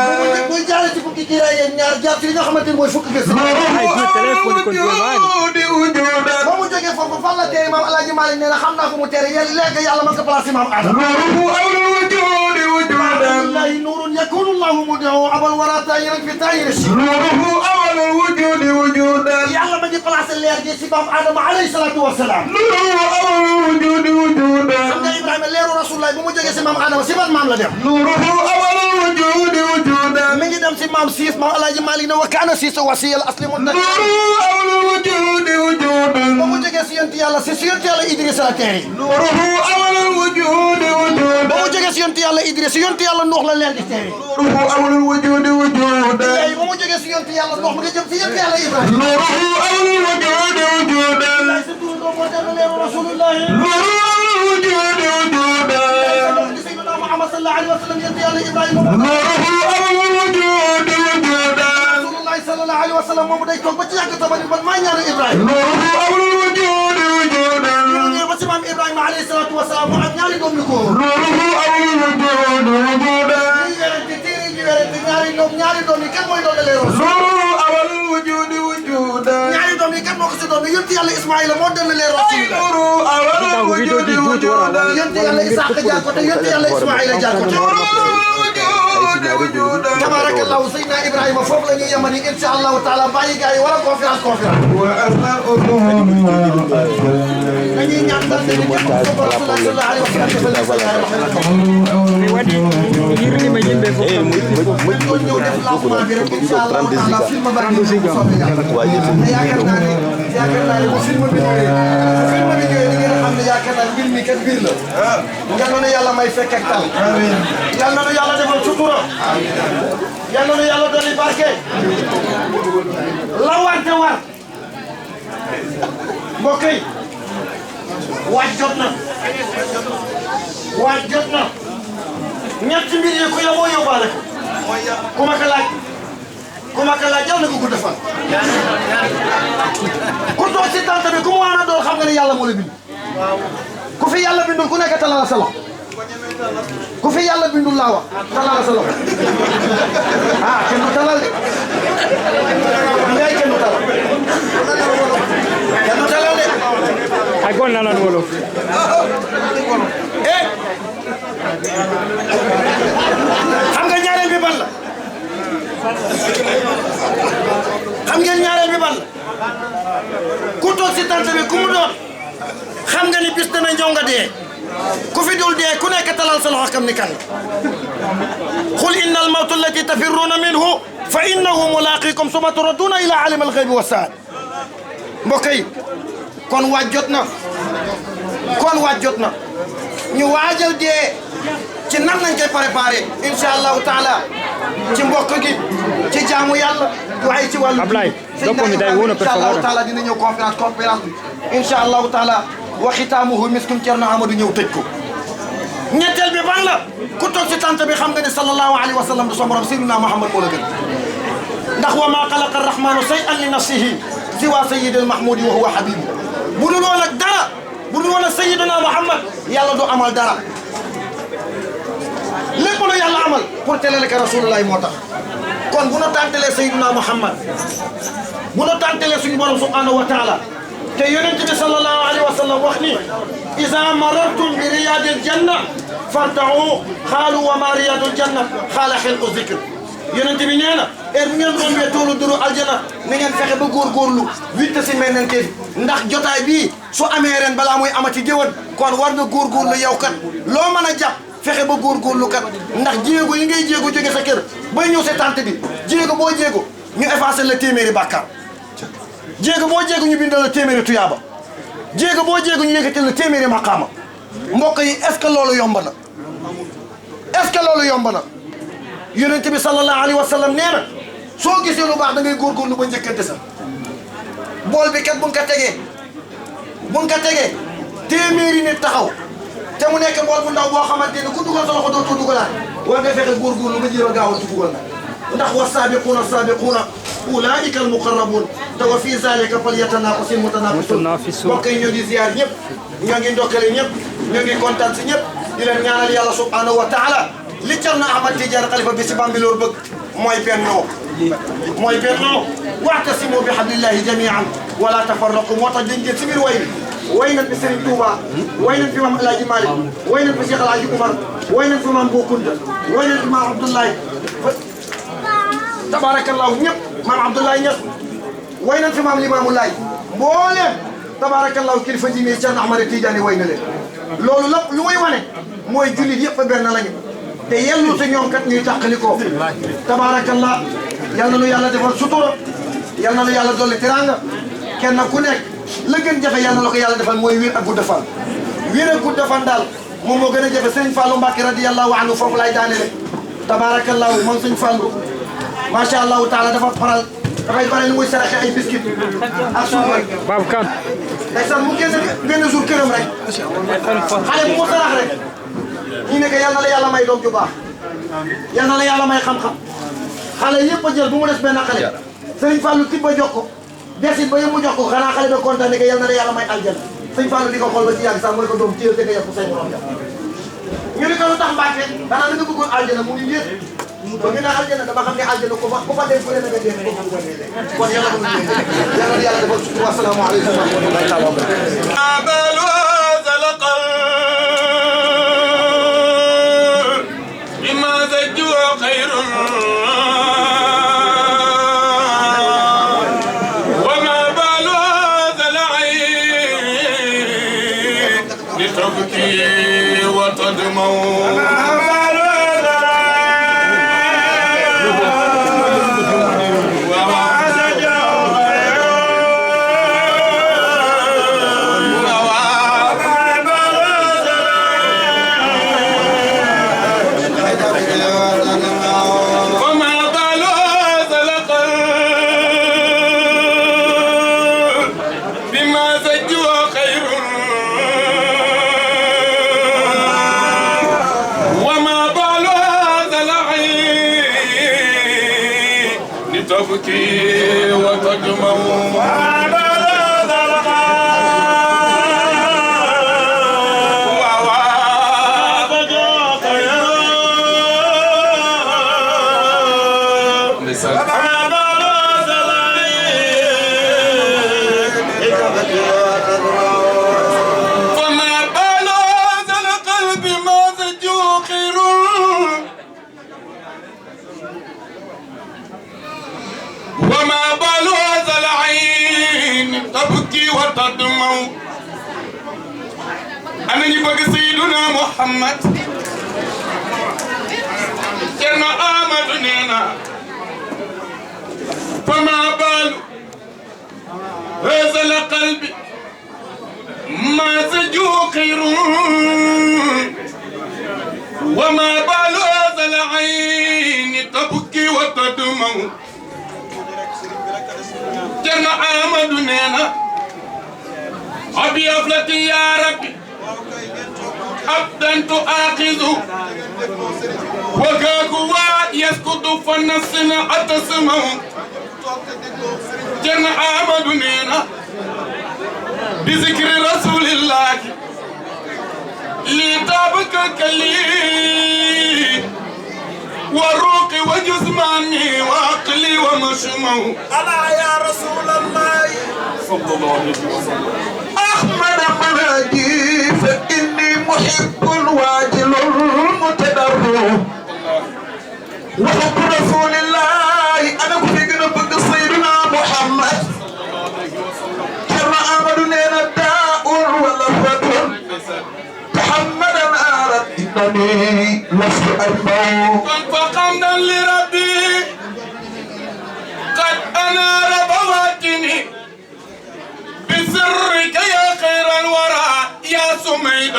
Muy jaare ci fukki kiiraay yeeg ñaar jaar ci li nga xamante ni mooy fukki gis. نوره أول الوجود وجودا. Ba mu jógee foofu fan la teere Maam El Hadji Malick nee na xam naa ko mu teere yàlla léegi yàlla mën ko placé Maam Adama. نوره أول الوجود وجودا. Billahi نور يكون الله مودعه أبا الورى طاهرا في طاهر الشيء. نوره أول الوجود وجودا. Yàlla ma ngi placé leer gi ci Maam Adama alayhi salaatu wa salaam. نوره أول الوجود وجودا. Xam nga Ibrahima leeru Rasulullah bu mu jógee ci Maam Adama ci ban maam la dem? نوره أول الوجود وجودا. Mi ngi dem ci maam Siis, Maam El Hadji Malick ne وكان سيس وسي الأصل منتقلا. نوره أول الوجود وجودا. Ba mu jógee ci yonent yàlla si si yonent yàlla Idrissa la teere. نوره أول الوجود وجودا. Ba mu jógee ci yonent yàlla Idrissa, yonent yàlla Nuux la leer gi teere. نوره أول الوجود وجودا. Billahi, ba mu jógee ci yonent yàlla Nuux, mu ngi jëm ci yonent yàlla Ibrahima. نوره أول الوجود وجودا. Billahi, sa turandoo moo teral leeru Rasulullah. نوره أول الوجود وجودا. Billahi, sa mbokk di Sayyiduna Muhammad sallallahu alayhi wa sallam, yonent yàlla Ibrahima. نوره أول الوجود وجودا. Rasulullah sallallahu alayhi wa sallam moom day toog ba ci yàgg sama ni man maa ñaanu Ibrahima. نوره أول الوجود وجودا. Ñu ñëw ba ci maam Ibrahima alayhi salaatu wa salaam, mu am ñaari doom yu góor. نوره أول الوجود وجودا. Ñuy werante, téere yi di werante, ñaari doom, ñaari doom yi, kan mooy doon leeru? نوره أول الوجود وجودا. Ñaari doom yi, kan moo ko ci doon? Yonent yàlla Ismaïla moo doon leeru. أي نوره أول الوجود وجودا. Yonent yàlla Isaaqa jaar ko te yonent yàlla Ismaïla jaar ko te. نوره أول الوجود Tabarakallahu, Seydina Ibrahima, foofu la ñuy yemani, incha Allahu taala. Bàyyi gars yi wala conférence, conférence. Dañuy ñaan tan dañuy ñëpp sopp Rasulullah sallallahu alayhi wa sallam, defal leen Seydina Ibrahima. Dañ doon ñëw def lancement bi rek, incha Allahu taala, film baa ngi ñëw, bu soobee Yàlla. Mais yaakaar naa ne, yaakaar naa ne bu film bi ñëwee, bu film bi ñëwee, di ngeen xam ne yaakaar naa ne mbir mi kat mbir la. Yal na nu Yàlla may fekk ak tal. Amiin. Yal na nu Yàlla defal sutura. Yal na nu Yàlla dolli barke. La wante war. Mbokk yi, waaj jot na. Waaj jot na. Ñetti mbir yi ku yaboo yóbbaale ko. Ku ma ko laaj. Ku ma ko laaj, yal na ko gudd fan. Ku toog ci tànt bi, ku mu mën a doon, xam nga ne Yàlla moo la bind. Ku fi Yàlla bindul, ku nekk talal sa loxo. Ku fi Yàlla bindul laa wax, talal sa loxo. Ah, kenn du talal de. Billaay kenn du talal. Kenn du talal de. Ay, gol na lan wolof. Eh! Xam nga ñaareel bi ban la? Xam ngeen ñaareel bi ban la? Ku toog ci tànt bi, ku mu doon, xam nga ni bis dana ñëw nga dee. Ku fi dul dee, ku nekk talal sa loxo, xam ni kan. قل إن الموت الذي تفرون منه فإنه ملاقيكم ثم تردون إلى عالم الغيب والشهادة. Mbokk yi, kon waaj jot na. Kon waaj jot na. Ñu waajal dee ci nan lañ koy préparé, incha Allahu taala, ci mbokk gi, ci jaamu Yàlla, waaye ci wàllu Ablaye, Seydina dokko mi day Ibrahima, wono, per incha Allahu favore. Taala, dina ñëw conférence, conférence bi. Incha Allahu taala, wa xitaamuhu miskun, Cerno Amadou ñëw tëj ko. Ñetteel bi ban la? Ku toog ci tànt bi xam nga ne sallallahu alayhi wa sallam du sa morom, Seydina Muhammad moo la gën. Ndax wa ma xalaqa arrahmanu shay'an li nafsihi siwa sayyidil mahmudi wa huwa habibu. Bu dul woon ak dara, bu dul woon ak Seydina Muhammad, Yàlla du amal dara. Lépp lu Yàlla amal pour teelal ko Rasulullah moo tax. Kon bu nu tàntalee Seydina Muhammad, bu nu tàntalee suñu borom subhanahu wa taala, te Yonent bi sallallahu alayhi wa sallam wax ni, إذا مررتم برياض الجنة فارتعوا. قالوا وما رياض الجنة؟ قال حلق الذكر. Yonent bi nee na, heure bu ngeen rombee toolu duru aljana, na ngeen fexe ba góorgóorlu witte si meññeent yi, ndax jotaay bii su amee ren balaa muy amati déwén, kon war nga góorgóorlu yow kat, loo mën a jàpp, fexe ba góorgóorlu kat, ndax jéego yi ngay jéego jóge sa kër bay ñëw sa tànt bi, jéego boo jéego ñu effacé la téeméeri bàkkaar. Jéego boo jéego ñu bindal la téeméeri tuyaaba. Jéego boo jéego ñu yëkkatil la téeméeri maqaama. Mbokk yi, est-ce que loolu yomb na? Est-ce que loolu yomb na? Yonent bi sallallahu alayhi wa sallam nee na, soo gisee lu baax da ngay góorgóorlu ba njëkkante sa bool bi kat, bu nga ko tegee, bu nga ko tegee, téeméeri nit taxaw, te mu nekk bool bu ndaw boo xamante ni ku dugal sa loxo dootoo dugalaat, war nga fexe góorgóorlu ba jéem a gaawantu dugal na. Ndax والسابقون السابقون أولئك المقربون. Te وفي ذلك فليتنافس المتنافسون. Mbokk yi, ñoo ngi ziar ñëpp, ñoo ngi ndokkale ñëpp, ñoo ngi kontaan si ñëpp, di leen ñaanal Yàlla subhanahu wa taala. Li Cerno Ahmad Tidiane, xalifa bi ci Bambilor, bëgg mooy bennoo, mooy bennoo. واعتصموا بحبل الله جميعا ولا تفرقوا. Moo tax dañ jël si biir way bi, way nañ fi Serigne Touba, way nañ fi Maam El Hadji Malick, way nañ fi Cheikh El Hadji Oumar, way nañ fi Maam Bou Kounta, way nañ fi Maam Abdoulaye. Tabarakallahu, ñëpp, Maam Abdoulaye Niass, way nañ fi Maam Limaamu Laay, mbooleem, tabarakallahu, kilifa diine yi, Cerno Ahmad Tidiane way na leen. Loolu lépp lu muy wane mooy jullit yëpp benn lañu, te yellu si ñoom kat ñuy tàqalikoo. Tabarakallah, yal na nu Yàlla defal sutura, yal na nu Yàlla dolli teraanga. Kenn ku nekk la gën jafe, yal na la ko Yàlla defal, mooy wér ak gudd fan. Wér ak gudd fan daal, moom moo gën a jafe. Sëñ Fallou Mbacke radiyallahu anhu, foofu laay daanele. Tabarakallahu, moom Sëñ Fallou, macha Allahu taala, dafa faral, dafay faral ni muy saraxe ay biscuit ak suukar. Babacar. Ndeysaan, mu génn benn jour këram rek, xale bu mu sarax rek, ñu ne ko, "Yal na la Yàlla may doom ju baax, yal na la Yàlla may xam-xam." Xale yëpp a jël, bu mu des benn xale. Sëñ Fallou tibb a jox ko. Desit ba yëpp mu jox ko, xanaa xale bi kontaan ne ko, "Yal na la Yàlla may aljana." Sëñ Fallou di ko xool ba ci yàgg sax, mu ne ko, "Doom, téyel te nga yokk say morom ya." Ñu ne ko, "Lu tax, Mbàkke? Xanaa da nga bëggoon aljana?" Mu ngi yéen ba ñu naan aljana, dama xam ne aljana ku fa, ku fa dem ku ne na nga dee, kon Yàlla ko dee. Yàlla na Yàlla defal sutura. Assalaamu aleykum wa rahmatullaahi taala wa barakaatuh. بما زجوا خير تبكي وتدمع. وما بال هذا القلب بما زجوا خير، وما بال هذا العين تبكي وتدمع. فما بال هذا القلب ما زجوا خير، وما بال هذا العين تبكي وتدمع. Ana ñu bëgg Seydina Muhammad. Ceerno Amadou nee na, فما بال هذا القلب ما زجوا خير، وما بال هذا العين تبكي وتدمع. Ceerno Amadou nee na, أبي أفلت يا ربي، أبدا تؤاخذ، وكاكوا يسكت فنفس أتسمع. Ceerno Amadou nee na, بذكر رسول الله لي طاب كلي وروحي وجسماني وعقلي ومشمع. ألا يا رسول الله صلى الله عليه وسلم. أحمد مناجي فإني محب واجل متضرع. وحب رسول الله, ana ku fi gën a bëgg Seydina Muhammad. Ceerno Amadou nee na, داء ولفة تحمدنا ربي إنني لست أدمع. فحمدا لربي قد أنار بواطني بسرك يا خير الورى يا سميد.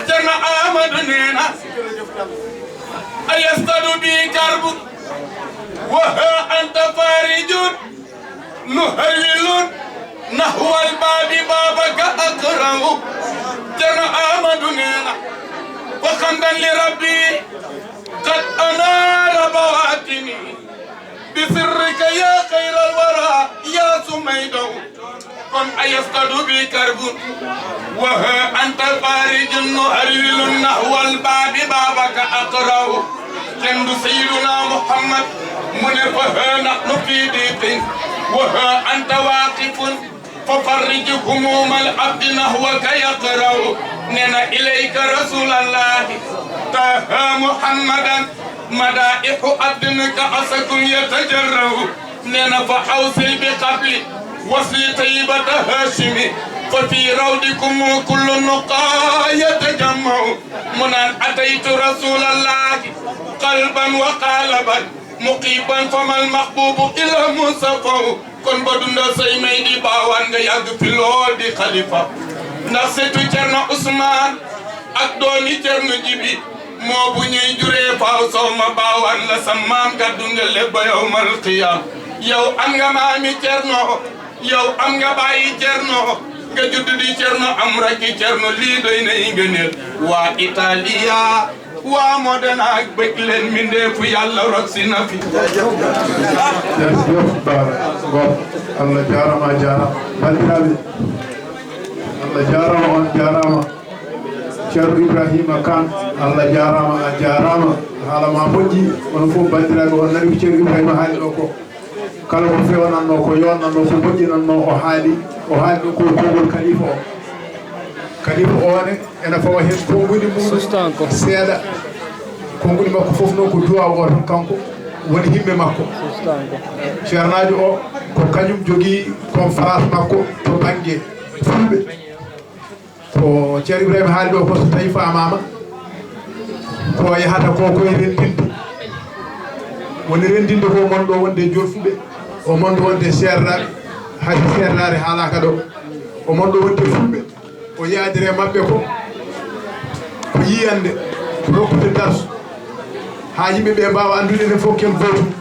Ceerno Amadou nee na, أيصطد بي كرب وها أنت فارج، نهرول نحو الباب بابك أقرع. Ceerno Amadou nee na, فحمدا لربي قد أنار بواطني بسرك يا خير الورى يا سميد. Kon أيصطد بي كرب وها أنت فارج، نهرول نحو الباب بابك أقرع. Kendu Seydina Muhammad, mu ne, فها نحن في ضيق وها أنت واقف، ففرج هموم العبد نحوك يقرع. Nee na, إليك رسول الله طه محمدا، مدائح عبد كأسكم يتجرع. Nee na, فأوصل بقبل وصل طيبة هاشم، ففي روضكم كل النقى يتجمع. Mu naan, أتيت رسول الله قلبا وقالبا، مقيبا فما المحبوب إلا مصطفى. Kon ba dundal say may di baawaan, nga yàgg fi lool di xalifa. Ndax sëtu Cerno Usmaan ak doomi Cerno Jibi, moo bu ñuy juree faaw soo ma baawaan la sa maam gàddu nga lépp ba yawmal qiyaam. Yow am nga maami Cerno, yow am nga baayi Cerno, nga judd di Cerno, am rakki Cerno, lii doy na i ngëneel. Waa Italiya, waa Modena, ak bëgg leen, mbindeefu Yàlla rot si na fi. Jërëjëf Bara Ngom, Allah jaaraama, a jaaraama. Banndiraaɓe, Allah jaaraama, on jaaraama. Ceerno Ibrahima Kan, Allah jaaraama, a jaaraama. Haala ma moƴƴi, onon fof banndiraaɓe, on nani ko Ceerno Ibrahima haali ɗo ko. Kala ko feewnannoo, ko yooɗnannoo, ko moƴƴinannoo, o haali, o haali ɗum ko konngol kalifa o. Kalifa o ne, ena fawa heen konnguli mum seeɗa. Konnguli makko fof noon ko duwaaw o tan, kanko woni himme makko. Ceernaajo o, ko kañum jogii conférence makko to bannge fulɓe. Ko Ceerno Ibrahima haali ɗo ko so tawi faamaama, ko yahata ko koye renndinde. Woni renndinde ko mon ɗo wonde e jolfuɓe, o mon ɗo wonde e seerraaɓe, hay so seerraare haalaaka ɗo. O mon ɗo wonde e fulɓe, o yaadiri e maɓɓe ko, ko yiyannde, rokkude darsu, haa yimɓe ɓe mbaawa anndude enen fof ken gootum.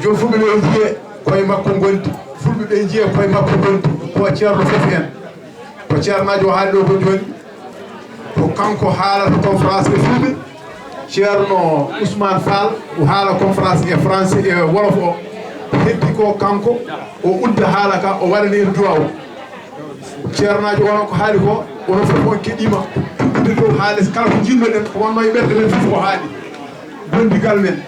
Jolfuɓe ɓe njiye koye makko ngondi, fulɓe ɓe njiye koye makko ngondi, ko ceerno fof en. Ko ceernaajo o haali ɗo ko jooni, ko kanko haalata conférence e fulɓe. Ceerno Ousmane Fall o haala conférence e français e wolof o. Heddi ko kanko o udda haala ka, o waɗani en duwaaw. Ceernaajo o ko haali ko, onon fof on keɗiima. Tuddude dow haale kala ko njiɗnoɗen, ko wonno e ɓerɗe men fof ko haali. Gondigal men,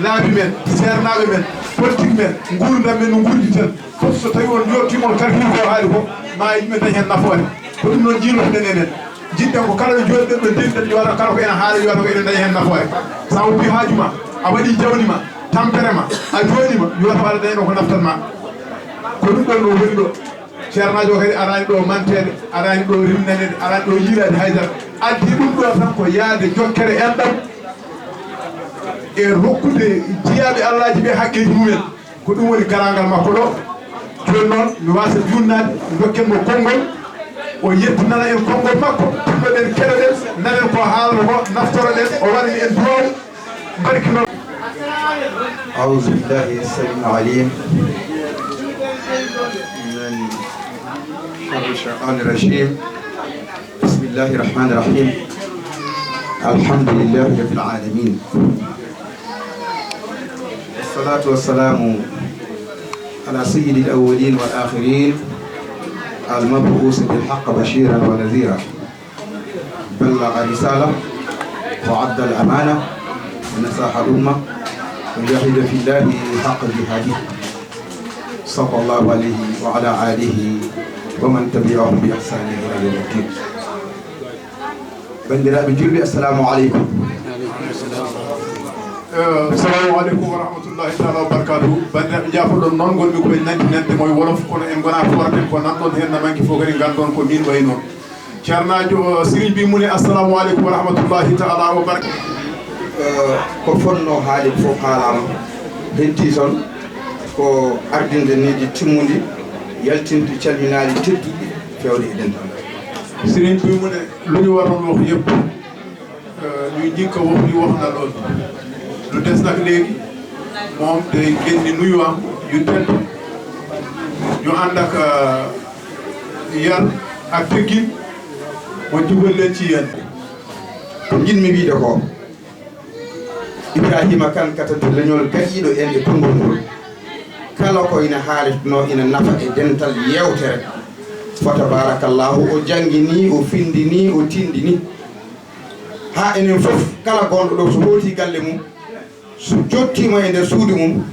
laabi men, seernaaɓe men, politique men, nguurndam men no nguurnditen. Fof so tawi on yottiima on kalfii ko haali ko, ma yimɓe dañ heen nafoore. Ko ɗum noon njiilotoɗen enen. Njiɗɗen ko kala ɓe jooɗiɗen ɗo ndenɗen, yo wata kala ko ena haala, yo wata ko eɗen daña heen nafoore. Sa woppi haaju ma, a waɗi jawdi ma, tampere ma, a jooɗiima, yo wata wala daña ɗo ko naftan ma. Ko ɗum ɗon no woni ɗo. Ceernaajo o kadi araani ɗo manteede, araani ɗo rimnaneede, araani ɗo yiilaade haydara. Addi ɗum ɗo tan ko yaade jokkere enɗam e rokkude jiyaaɓe Allaaji ɓe haqqeeji mumen. Ko ɗum woni garaangal makko ɗo. Jooni noon, mi waasa juutnaade, ndokken mo konngol, o yettinana en konngol makko, tinnoɗen, keɗoɗen, nanen ko haalata ko, naftoroɗen, o waɗani en duwaaw, barkinon. أعوذ بالله السميع العليم من شر الشيطان الرجيم. بسم الله الرحمن الرحيم. الحمد لله رب العالمين. والصلاة والسلام على سيد الأولين والآخرين، المبعوث بالحق بشيرا ونذيرا. بلغ الرسالة وأدى الأمانة ونصح الأمة وجاهد في الله حق جهاده. صلى الله عليه وعلى آله ومن تبعهم بإحسان إلى يوم الدين. Banndiraaɓe julɓe, assalamu aleykum. Eh, assalamu aleykum wa rahmatullahi taala wa barakatuhu. Banndiraaɓe, njaafoɗon noon, ngonmi koye nantinande mo e wolof, kono en ngona fooraten ko nanɗon heen na manki fof kadi nganndon ko min wayi noon. Ceernaajo, eh, Siriñ Bi mu ne, assalamu aleykum wa rahmatullahi taala wa barakatuhu. Eh, ko fotnoo haaleede fof haalaama. Heddi toon ko ardinde needi timmundi, yaltinde calminaali tedduɗi, feewde e dental. Sëriñ bi mu ne, lu ñu waroon wax yëpp, eh, ñu njëkk a wax ni wax na lool. Lu des nag léegi, moom day génn nuyuwaam yu tedd, ñu ànd ak, eh, yar ak teggin, ma jubal leen ci yéen. Ko njiɗmi wiyde ko, Ibrahima Kane, katante leñol gaƴiiɗo en e konngol ngol, kala ko ina haaletnoo ina nafa e dental yeewtere. Fa tabarakallahu, o janngini, o findini, o tindini. Haa enen fof, kala gonɗo ɗo, so hooti galle mum, so jottiima e nder suudu mum,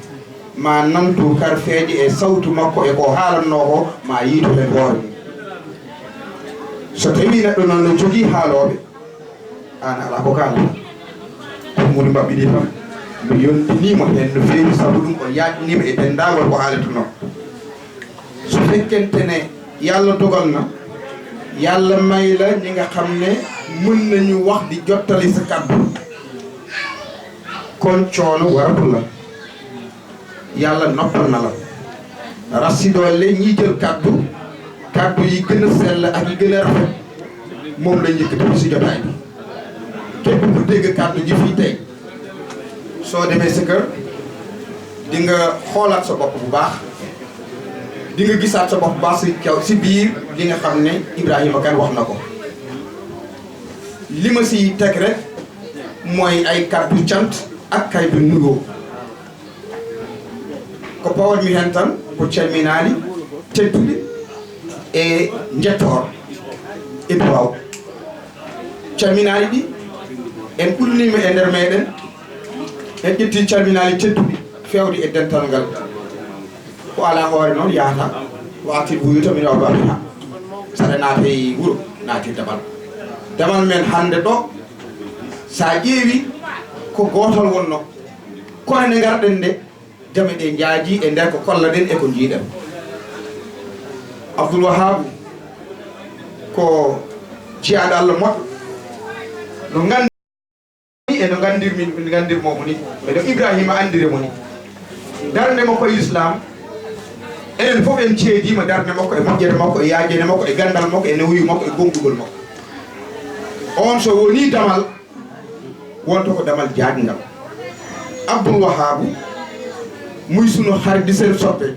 ma nantu karfeeje e sawtu makko e ko haalannoo ko, ma yiito heen hoore mum. So tawii neɗɗo noon no jogii haalooɓe, aan alaa ko kaalata. Ko mum mbaɓɓiɗi tan, mi yontinii mo heen no feewi, sabu ɗum o yaaɗniima e denndaangal ko haaletunoo. So fekkente ne Yàlla dogal na, Yàlla may la ñi nga xam ne mën nañu wax di jottali sa kàddu, kon coono waratu la. Yàlla noppal na la. Rax ci dolli, ñiy jël kàddu, kàddu yi gën a sell ak yi gën a rafet, moom lañ yëkkati si jotaay bi. Képp ku dégg kàddu gi fii tey, soo demee sa kër, di nga xoolaat sa bopp bu baax, di nga gisaat sa bopp bu baax si kaw, si biir li nga xam ne Ibrahima Kane wax na ko. Li ma si teg rek mooy ay kàddu cant ak kàddu nuyoo. Ko pawatmi heen tan ko calminaali tedduɗi e njettoor e duwaaw. Calminaali ɗi en ɓulniima e nder meeɗen, en ƴetti calminaali tedduɗi feewde e dental ngal. Ko alaa hoore noon yahata, waatil buyuta min abwaabiha. Saɗa naata e wuro, naati damal. Damal men hannde ɗo, sa ƴeewi ko gootal wonno. Kono nde ngarɗen nde, jame ɗe njaaji e nder ko kollaɗen e ko njiiɗen. Abdul Wahaabu, Ko jiyaaɗo Allah moƴƴo. No nganndi e no nganndirmi, nganndirmoo mo ni, e no Ibrahima anndiri mo ni. Darnde makko e Lislaam, enen fof en ceediima darnde makko, e moƴƴere makko, e yaajeende makko, e ganndal makko, e newuyu makko, e gomɗugol makko. On so wonii damal, wonto ko damal jaajngal. Abdul Wahaabu, muy sunu xarit di seen soppe,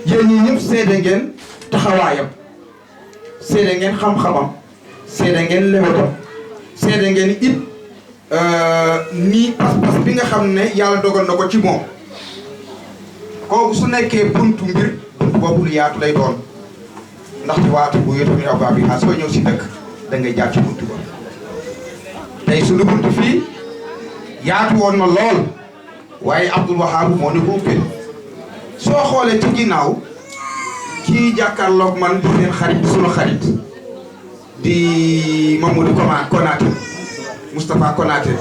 yéen ñi ñëpp seede ngeen taxawaayam, seede ngeen xam-xamam, seede ngeen lewetam, seede ngeen it, euh, ni pas-pas bi nga xam ne Yàlla dogal na ko ci moom. Kooku su nekkee buntu mbir, buntu boobu lu yaatu lay doon. Ndaxte waatu bu yotami aw baabi xaas, soo ñëw si dëkk, da ngay jaar ci buntu ba. Tey sunu buntu fii yaatu woon na lool, waaye Abdul Wahaabu moo ñu ko ubbil. Soo xoolee ci ginnaaw, kii jàkkaarloog man di seen xarit, di sunu xarit, di Mamadou Koma-, Konaté, Moustapha Konaté,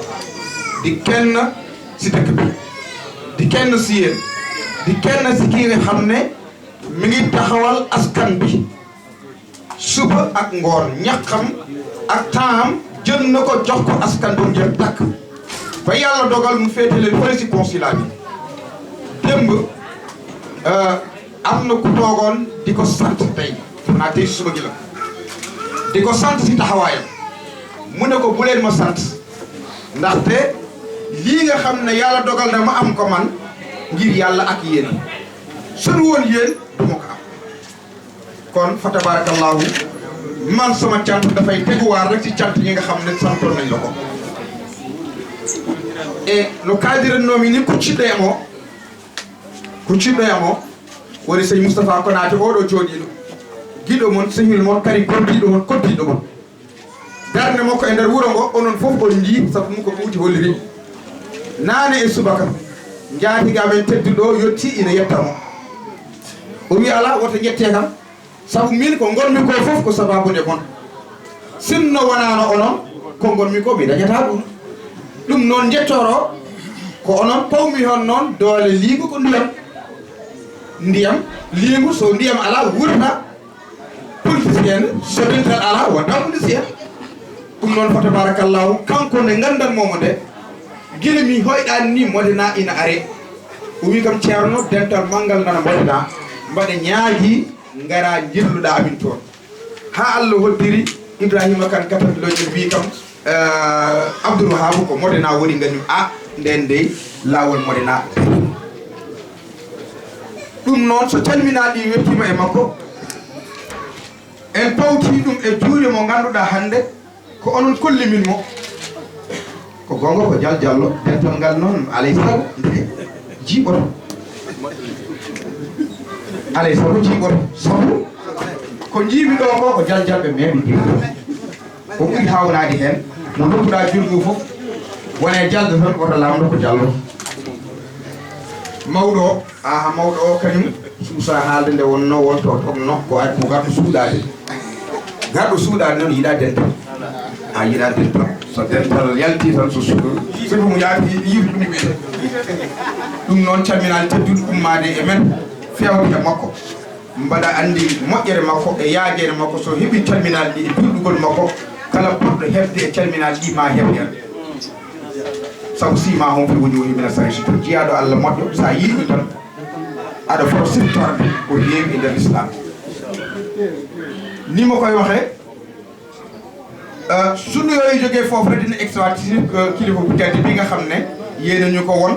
di kenn si dëkk bi, di kenn si yéen, di kenn si kii nga xam ne mi ngi taxawal askan bi suba ak ngoon, ñaqam ak temps am jël na ko, jox ko askan bi ngir takk, ba Yàlla dogal mu féete leen fële si consulat bi. Démb, euh, am na ku toogoon di ko sant tey, naa tey suba gi la, di ko sant si taxawaayam. Mu ne ko, "Bu leen ma sant, ndaxte lii nga xam ne Yàlla dogal na ma am ko man, ngir Yàlla ak yéen. Su dul woon yéen, du ma ko am." Kon fa tabarakallahu, man sama cant dafay teguwaar rek ci cant yi nga xam ne santoon nañ la ko. E no kaaldirannomi ni, kucciɗɗo e mo, kucciɗɗo e mo woni sëñ Moustapha Konaté, oɗo jooɗiiɗo, giɗo mon, sehil mon, kadi koddiiɗo mon, koddiiɗo mon. Darnde makko e nder wuro ngo, onon fof on njii, sabu mum ko ɓuuti holliri. Naane e subaka, njaatiga men tedduɗo o yetti, ina yetta mo. O wi, "Alaa, woto njette kam, sabu min ko ngonmi ko fof ko sababude mon. Sinno wonaano onon, ko ngonmi ko mi dañataa ɗum." Ɗum noon njettoro, ko onon pawmi hon noon doole liingu ko ndiyam. Ndiyam, liingu, so ndiyam alaa, wurta. Politicien, so dental alaa, wonta politicien. Ɗum noon, fa tabarakallahu, kanko nde nganndanmoo mo nde, gila mi hoyɗaani ni, Modena ina are. O wi kam, "Ceerno, dental manngal nana Modena, mbaɗa ñaagi, ngara njilluɗaa amin toon." Haa Allah hoddiri, Ibrahima Kan Katan Loñel wi kam, eh, Abdul Wahaabu ko Modena woni, ngani a, ndeen dey laawol Modena. Ɗum noon, so calminaaɗi wettiima e makko, en pawtii ɗum e juuɗe mo ngannduɗaa hannde ko onon kolli min mo. Ko goonga, ko Jal Jallo, dental ngal noon, alay sago nde jiiɓoto. Alay sago jiiɓoto, sabu ko njiimi ɗo ko, ko Jal Jalɓe meemi jiiɓoto. Ko ɓuri haawnaade heen, mo ndokkuɗaa junngo fof, wona e Jallo tan, woto laamɗo ko Jallo. Mawɗo o, aha, mawɗo o kañum, suusa haalde nde wonnoo, wonto tokno, ko ari ko garɗo suuɗaade. Garɗo suuɗaade noon yiɗaa dental. A yiɗaa dental. So dental yalti tan, so su-, sibu mo yaati, yiɗi ɗum wiyde. Ɗum noon, calminaali tedduɗo ummaade e men, feewde e makko. Mbaɗa anndi moƴƴere makko e yaajeende makko, so heɓi calminaali ɗi e juulɗugol makko, kala poɗɗo heɓde e calminaali ɗi ma heɓ heen. Sabu sima hum fi wujuhi mina sari, so jiyaaɗo Allah moƴƴo, sa yii ɗum tan, aɗa foti siftorde ko heewi e nder Islam. Ni mo koy waxee, eh, sunu yooyu jógee foofu rek, dina extraordinaire, eh, kilifa bu tedd bi nga xam ne yéen a ñu ko won,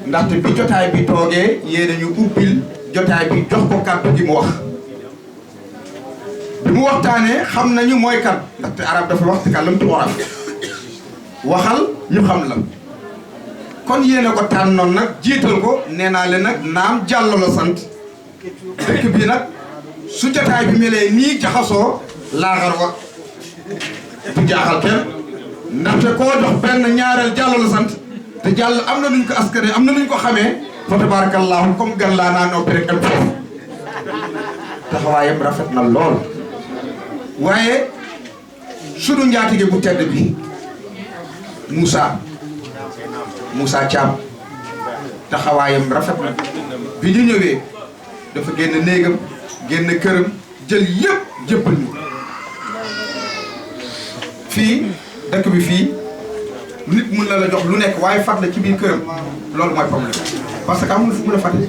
ndaxte bi jotaay bi toogee, yéen a ñu ubbil jotaay bi, jox ko kàddu gi mu wax. Bi mu waxtaanee, xam nañu mooy kan, ndaxte arab dafa wax, takallamtu oraf, waxal ñu xam la. Kon yéen a ko tànnoon nag, jiital ko, nee naa leen nag, naam, Jàllo la sant. Dëkk bi nag, su jotaay bi melee nii, jaxasoo, laaxar wa du jaaxal kenn, ndaxte koo jox benn, ñaareel Jàllo la sant, te Jàllo am na nuñ ko askane, am na nuñ ko xamee, fa tabarakallahu, comme gan laa naa noppi rek, dem foofu. Taxawaayam rafet na lool. Waaye sunu njaatige bu tedd bi, Moussa, Moussa Thiam, taxawaayam rafet na. Bi ñu ñëwee, dafa génn néegam, génn këram, jël yëpp jébbal ñu. Fii dëkk bi fii, nit mun na la jox lu nekk, waaye fat la ci biir këram, loolu mooy problème. Parce que amul fu mu la fate.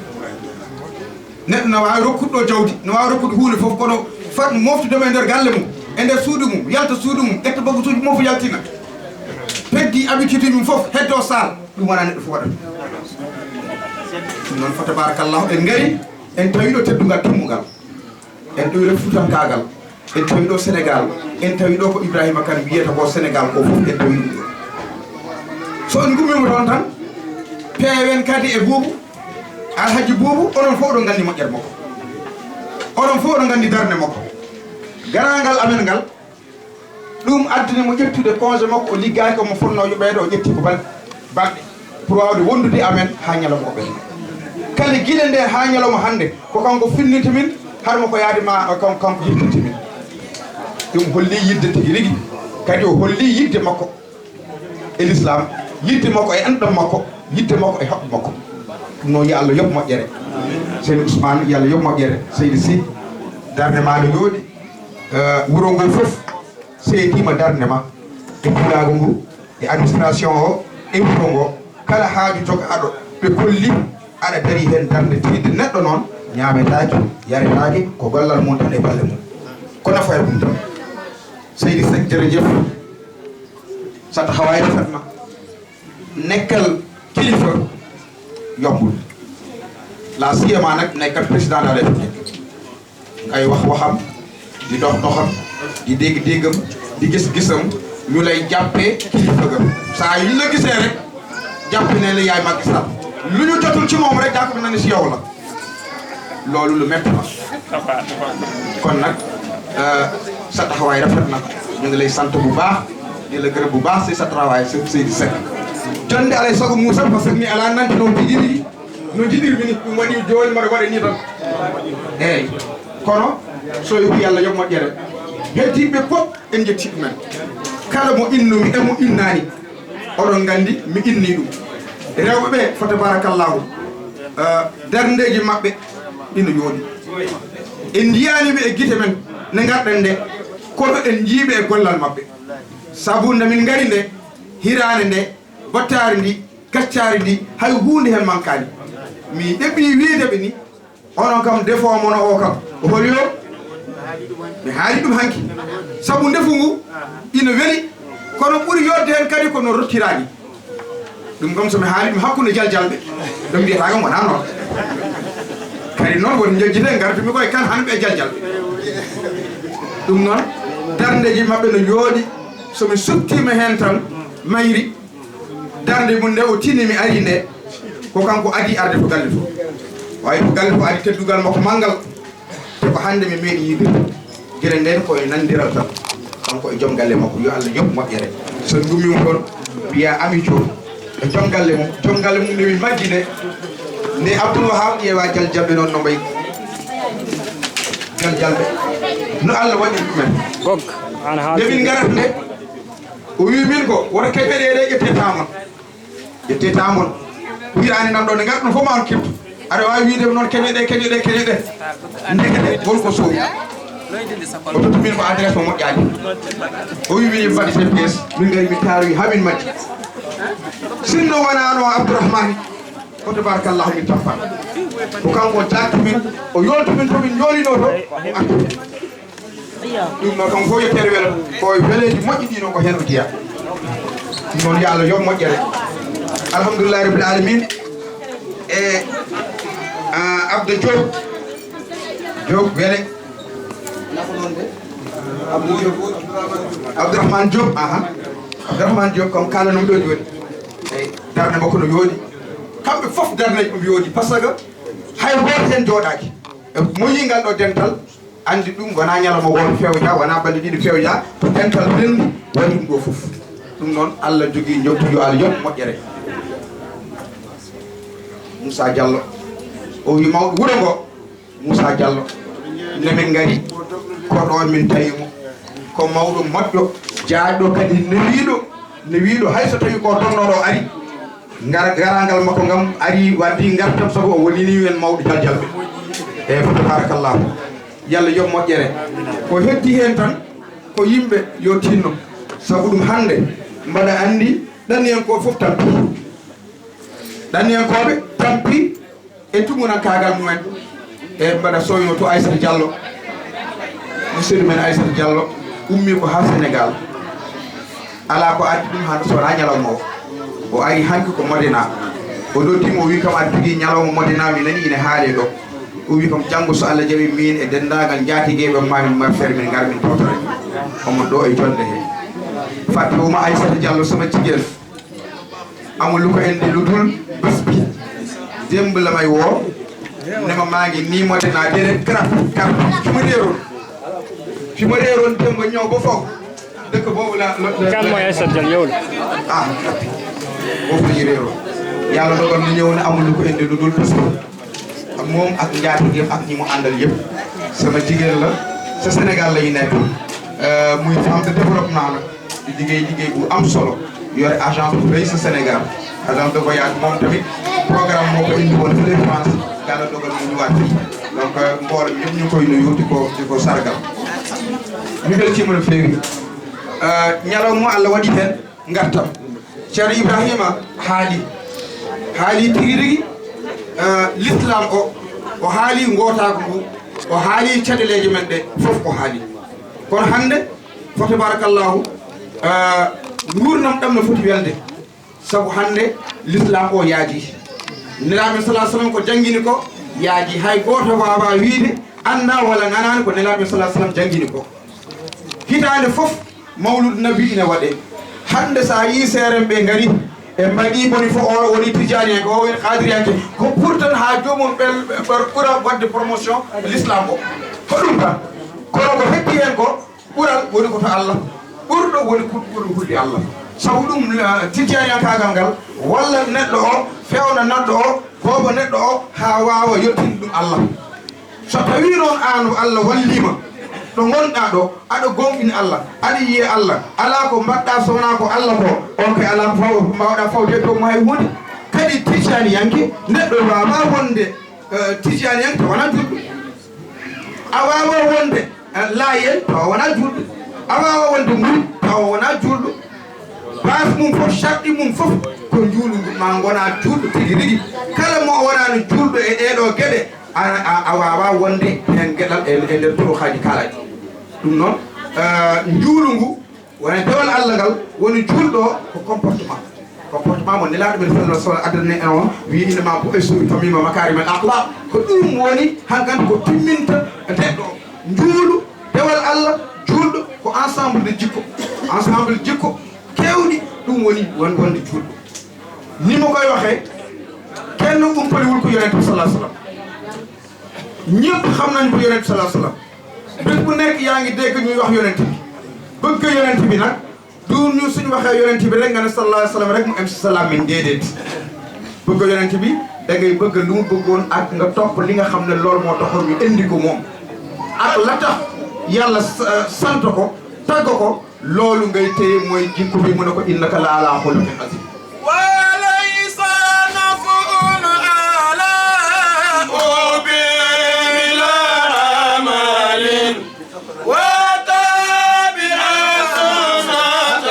Neɗɗo na waawi rokkude ɗo jawdi, na waawi rokkude huunde fof, kono fat moftude mo e nder galle mum, e nder suudu mum, yalta suudu mum, ƴetta bagasuuji mum fof yaltina. Peggi habitude mum fof heddo saal, ɗum wona neɗɗo fof waɗata. Ɗum noon, fa tabarakallahu, en ngari, en tawi ɗo teddungal timmungal. En ɗo rek Fuutankaagal, en tawi ɗo Sénégal, en tawi ɗo ko Ibrahima Kane wiyata ko Sénégal ko fof, en tawi ɗum ɗo. So on ngummiima toon tan, peewen kadi e Buubu, Alhaji Buubu, onon fof oɗon nganndi moƴƴere makko. Onon fof oɗon nganndi darnde makko. Garaangal amen ngal, ɗum addani mo ƴettude congé makko, o liggaaki, omo fotnoo yoɓeede, o ƴetti ko balɗe, balɗe, pour waawde wondude e amen haa ñalawma o ɓenna. Kadi gila ndeen haa ñalawma hannde, ko kanko finninta min, har mo ko yaade ma, kanko, kanko yiltinta min. Ɗum holli yiɗde tigi rigi, kadi o holli yiɗde makko e l'islam, yiɗde makko e enɗam makko, yiɗde makko e haɓɓe makko. Ɗum noon, yo Allah yoɓ moƴƴere. Seydi Ousmane, yo Allah yoɓ moƴƴere. Seydi Sy, darnde ma no yooɗi. Eh, wuro ngo fof seediima darnde ma, e pulaagu ngu, e administration o, e wuro ngo. Kala haaju jogaaɗo, ɓe kolli aɗa darii heen darnde tiiɗnde. Neɗɗo noon ñaametaake, yaretaake, ko gollal mum tan e balɗe mum. Ko nafoore mum tan. Seydi Seck, jërëjëf. Sa taxawaay rafet na. Nekkal kilifa yombul. La siyama nag nekkal président de la République. Ngay wax waxam, di dox doxam, di dégg déggam, di gis gisam, ñu lay jàppee kilifa ga. Saa yu ñu la gisee rek, jàpp ne la yaay Macky Sall. Lu ñu jotul ci moom rek, jàpp na ni si yow la. Loolu lu métti la. Kon nag, euh, sa taxawaay rafet na. Ñu ngi lay sant bu baax, di la gërëm bu baax si sa taxawaay, si Seydi Seck. Jonde alay sago Moussa, parce que mi ala nanti noon tigi rigi. No jiɗirmi ni, ɗum waɗi jooni mbaɗa waɗa ni tan. Eeyi. Kono so yoɓi Allah yoɓ moƴƴere. Heddiiɓe fof en njetti ɗumen. Kala mo innumi e mo innaani, oɗon nganndi mi inni ɗum. Rewɓe ɓe, fa tabarakallahu, eh, darndeeji maɓɓe ina yooɗi. En njiyaani ɓe e gite men nde ngarɗen nde, kono en njii ɓe e gollal maɓɓe. Sabu nde min ngari nde, hiraande nde, battaari ndi, gaccaari ndi, hay huunde heen mankaani. Mi ɗeɓii wiyde ɓe ni, onon kam, defo mono o kam, o holi o? Mi haali ɗum hanki. Sabu ndefu ngu ina weli, kono ɓuri yodde heen kadi ko no rottiraani. Ɗum kam, so mi haali ɗum hakkunde jaljalɓe, ɗum mbiyata kam wonaa noon. Kadi noon, won njejjite ngartumi koye kan han ɓe jaljalɓe. Ɗum noon, darndeeji maɓɓe no yooɗi. So mi suttiima heen tan, mayri, darnde mum nde o tini mi ari nde, ko kanko adii arde to galle to. O ari to galle to, ari teddugal makko manngal. Te ko hannde mi meeɗi yiide. Gila ndeen ko e nanndiral tan. Kanko e joom galle makko, yo Allah yoɓ moƴƴere. So ngummiima toon, mbiya Ami Diop, e joom galle mum. Joom galle mum nde mi majji nde, nde Abdoul Wahab ƴeewa jaljalɓe noon no mbayi. Jaljalɓe. No Allah waɗi ɗumen. Gog, an haal. Nde min ngarata nde, o wi min ko, woto keɓe ɗe, ɗe ƴettee taamon. Ƴettee taamon. Hiraani nan ɗo, nde ngarɗon fof ma on kifto. Aɗa waawi wiide noon, keɓe ɗe, keɓe ɗe, keɓe ɗe. Ndekete won ko soowi. O totti min ko adresse mo moƴƴaani. O wi min mbaɗi G P S. Min ngari min taari haa min majji. Sinno wonaa noon Abdourahmane, ko tabarakallah min tappa. Ko kanko jaakti min, o yoolti min to min njoolinoo to, o arti. Ɗum noon kam fof yo teer welo, ko e weleeji moƴƴi ɗi noon ko heen o jeyaa. Ɗum noon yo Allah yoɓ moƴƴere. Alhamdulillahi rabbil alamin. E, ah, Abdou Diop. Diop wele. Abdou Diop. Abdourahmane Diop, aha. Abdourahmane Diop kam kaalanum ɗo jooni. Eyi, darnde makko no yooɗi. Kamɓe fof darnde mum yooɗi, par ce que hay gooto heen jooɗaaki. E mo yii ngal ɗo dental, anndi ɗum wonaa ñalawma wooto fewja, wonaa balɗe ɗiɗi fewja, ko dental renndi waɗi ɗum ɗo fof. Ɗum noon, Allah jogii njoɓdi, yo Allah yoɓ moƴƴere. Moussa Diallo, o wi mawɗo wuro ngo, Moussa Diallo, nde min ngari, ko ɗo min tawi mo. Ko mawɗo moƴƴo, jaajɗo kadi newiiɗo, newiiɗo hay so tawi ko tonnooɗo ari, ngar-, garaangal makko ngam ari waddi ngartam sabu o wonini en mawɗo jaljalɓe. Eeyi, fa tabarakallahu. Yo Allah yoɓ moƴƴere. Ko heddi heen tan, O yimɓe yo tinno, sabu ɗum hannde mbaɗa anndi ɗanniyankooɓe fof tampi. Ɗanniyankooɓe tampi e tumunankaagal mumen. E mbaɗa sooyno to Aissata Diallo, musidɗo men Aissata Diallo, ummi ko haa Sénégal. Alaa ko addi ɗum hannde so wonaa ñalawma o. O ari hanki ko Modena. O noddi mo, o wi kam aɗa jogii ñalawma Modena, mi nani ine haale ɗo. O wi kam janngo so Allah jaɓi, min e denndaangal njaatigeeɓe ma min marfere min ngara min tawtora. Omo ɗo e jonde he. Fatou Ouma Aissata Diallo sama jigéen. Amul lu ko indi lu dul bés bi. Démb la may woo. Ne ma maa ngi nii Modena, déedéet, karab, karab, fi ma réeroon. Fi ma réeroon démb ñëw ba foofu. Dëkk boobu la, la, la. Kan mooy Aïssatou Diallo, yow la? Ah, boobu la ñu réeroon. Yàlla dogal ñu ñëw ne amul lu ko indi lu dul bés bi. Ak moom ak njaatige ak ñi mu àndal yëpp. Sama jigéen la, sa Sénégal la ñu nekk. Euh, muy femme de développement la. Di liggéey liggéey bu am solo. Yore agence bu rëy sa Sénégal. Agence de voyage moom tamit programme moo ko indi woon fële France. Yàlla dogal mu ñëwaat fii. Donc, euh, mboolem yëpp ñu koy nuyu di ko, di ko sargal. Ñu del ci mën a féegi. Euh, ñalaw mo Allah waɗi heen ngartam. Ceerno Ibrahima haali. Haali tigi rigi, euh, l'islam o, o haali ngootaagu ngu, o haali caɗeleeje men ɗe, fof o haali. Kono hannde, fa tabarakallahu, euh, nguurndam ɗam no foti welde. Sabu hannde l'islam o yaaji. Nelaaɗo men sallallahu alaihi wasallam ko janngini ko yaaji. Hay gooto waawaa wiide anndaa walla nanaani ko Nelaaɗo men sallallahu alaihi wasallam janngini ko. Hitaande fof, mawludu nabi ina waɗee. Hannde so a yii seerenɓe ngari, ɓe mbaɗi boni fof, o woni tijaniyanke, o woni qadiriyanke. Ko pour tan haa joomum ɓe, ɓe ɓura waɗde promotion l'islam o. Ko ɗum tan. Kono ko heɓi heen ko, ɓural woni ko to Allah. Ɓurɗo woni ko ɓurɗo hulde Allah. Sabu ɗum, eh, tijaniyankaagal ngal walla neɗɗo o, fewna neɗɗo o, booba neɗɗo o, haa waawa yettude ɗum Allah. So tawii noon aan Allah walliima, ɗo ngonɗaa ɗo, aɗa gooŋɗini Allah, aɗa yiya Allah, alaa ko mbaɗɗaa so wonaa ko Allah ko, on kay alaa ko faw-, mbaawɗaa fawde e dow mo hay huunde. Kadi tijaniyanke, neɗɗo waawaa wonde, eh, tijaniyanke tawa wonaa juulɗo. A waawaa wonde, eh, laayeen tawa wonaa juulɗo. A waawaa wonde murit tawa wonaa juulɗo. Baas mum fof, sarɗi mum fof ko njuulngu, ma ngonaa juulɗo tigi rigi. Kala mo wonaano juulɗo e ɗee ɗoo geɗe, a, a, a waawaa wonde heen geɗal e, e nder turuqaaji kaalaaɗi. Ɗum noon, eh, njuulu ngu woni dewal Allah ngal, woni juulɗo o ko comportement. Comportement mo Nelaaɗo men sallallahu alaihi wasallam addani en o, wi: "Innama bu'istu utammima makarimal akhlaq." Ko ɗum woni hankadi ko timminta neɗɗo o. Njuulu, dewal Allah, juulɗo ko ensemble de jikko. Ensemble jikko keewɗi, ɗum woni won-, wonde juulɗo. Ni ma koy waxee, kenn umpaliwul ko Yonent bi sallallahu alayhi wa sallam. Ñëpp xam nañ ko Yonent bi sallallahu alayhi wa sallam. Bés bu nekk yaa ngi dégg ñuy wax Yonent bi. Bëgg Yonent bi nag, du ñu suñu waxee Yonent bi rek nga ne sallallahu alayhi wa sallam rek mu am si sa làmmiñ, déedéet. Bëgg Yonent bi, da ngay bëgg lu mu bëggoon ak nga topp li nga xam ne loolu moo taxoon ñu indi ko moom. Ak la tax Yàlla sa-, sant ko, tagg ko, loolu ngay téye mooy jikko bi, mu ne ko: "Innaka la ala xuluqin azim." وليس نفع على بلا عمل وتابع سنة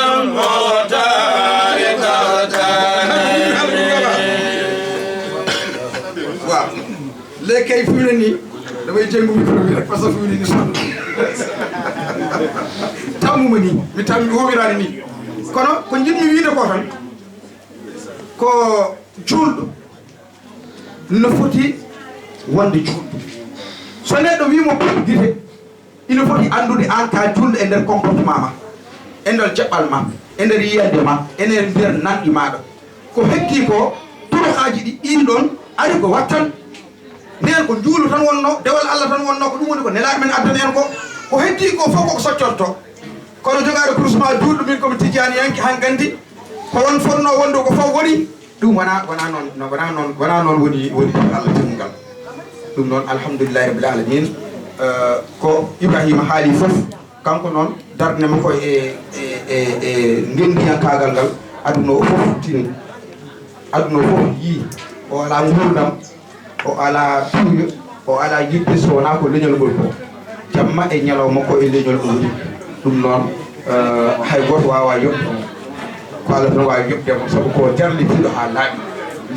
المختار تغتنم. Waaw. Léegi kay, fi mu ne nii, damay jéngu micro bi rek, parce que fi mu ne nii sonn. Tàmmuma nii, mi tàmm-, mi wowiraani nii. Kono ko njiɗmi wiide ko tan, ko juulɗo no foti wonde juulɗo. So neɗɗo wii mo ɓuuɓ gite, ina foti anndude aan ka juulɗo e nder comportement ma, e nder jaɓɓal ma, e nder yiyannde ma, e nder, nder nanɗi maaɗa. Ko heddii ko, turuqaaji ɗi, ɗiin ɗoon ari ko wattan. Ndeen ko njuulu tan wonnoo, dewal Allah tan wonnoo, ko ɗum woni ko Nelaaɗo men addani en ko. Ko heddii ko fof koko soccorto. Kono jogaaɗo kurus ma juulɗo, min ko mi tijjaaniyanke, hankandi ko won fotnoo wonde ko fof woni. Ɗum wonaa, wonaa noon, no, wonaa noon, wonaa noon woni, woni Allah timmungal. Ɗum noon, alhamdulillahi rabbil alamin. Eh, ko Ibrahima haali fof, kanko noon, darnde makko e, e, e, e ngenndiyankaagal ngal, aduna o fof tini. Aduna o fof yii. O alaa nguurndam, o alaa tuuyo, o alaa yiɗde so wonaa ko leñol ngol ko. jamma e ñalawma ko e leñol o woni. Ɗum noon, eh, hay gooto waawaa yoɓde mo. Ko Allah tan waawi yoɓde mo, sabu ko darlitiiɗo haa laaɓi.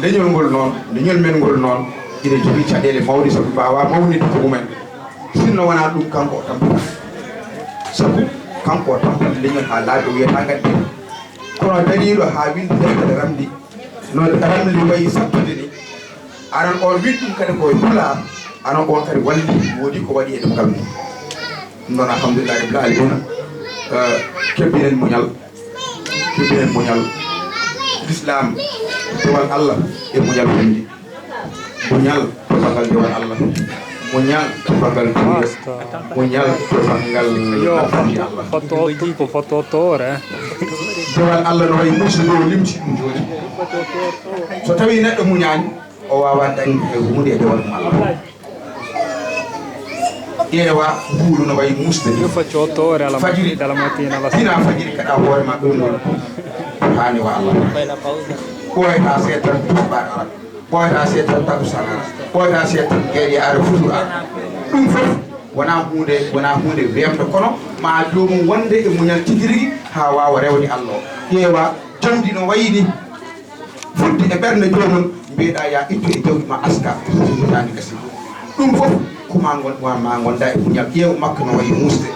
Leñol ngol noon, leñol men ngol noon, ina jogii caɗeele mawɗe, sabu mbaawaa mawninde ko mumen. Sinno wonaa ɗum, kanko o tampata. Sabu kanko o tampata leñol haa laaɓi, o wiyata ngaddi. Kono dariiɗo haa winndi deftere ramli, no ramli wayi sattude ni, aran on winndi ɗum kadi ko e Pulaar, aran on kadi walli, woodi ko waɗi e ɗemngal mum. Ɗum noon, alhamdulillahi rabbil alamina, eh, kebbinen muñal, kebbinen muñal. L'islam, dewal Allah e muñal woni. Muñal to banngal dewal Allah. Muñal to banngal dunya. Muñal to banngal Yo, nafsi Allah. Foto o tun ko foto o toore, eh. Dewal Allah no wayi musidɗo o limti ɗum jooni. So tawii neɗɗo muñaani, o waawaa dañde hay huunde e dewal mum Allah. Ƴeewa, mbuuɗu no wayi musde ni. Yo fa coottoore ala Fajiri. Dala matina la. Tina fajiri kaɗa hoore ma ɗum ɗon. Haani wa Allah. Ɓooyata seetan tusbaar ara. Ɓooyata seetan takusaan ara. Ɓooyata seetan geeƴe ara futur ara. Ɗum fof wonaa huunde, wonaa huunde weemde, kono ma joomum wonde e muñal tigi rigi haa waawa rewde Allah o. Ƴeewa, jamdi no wayi ni. Fudde e ɓernde joomum, mbiyeɗaa ya ittu e jawdi ma aska, hitaande gasi. Ɗum fof ko ma ngon-, wa-, ma ngonda e muñal. Ƴeew makko no wayi muusde.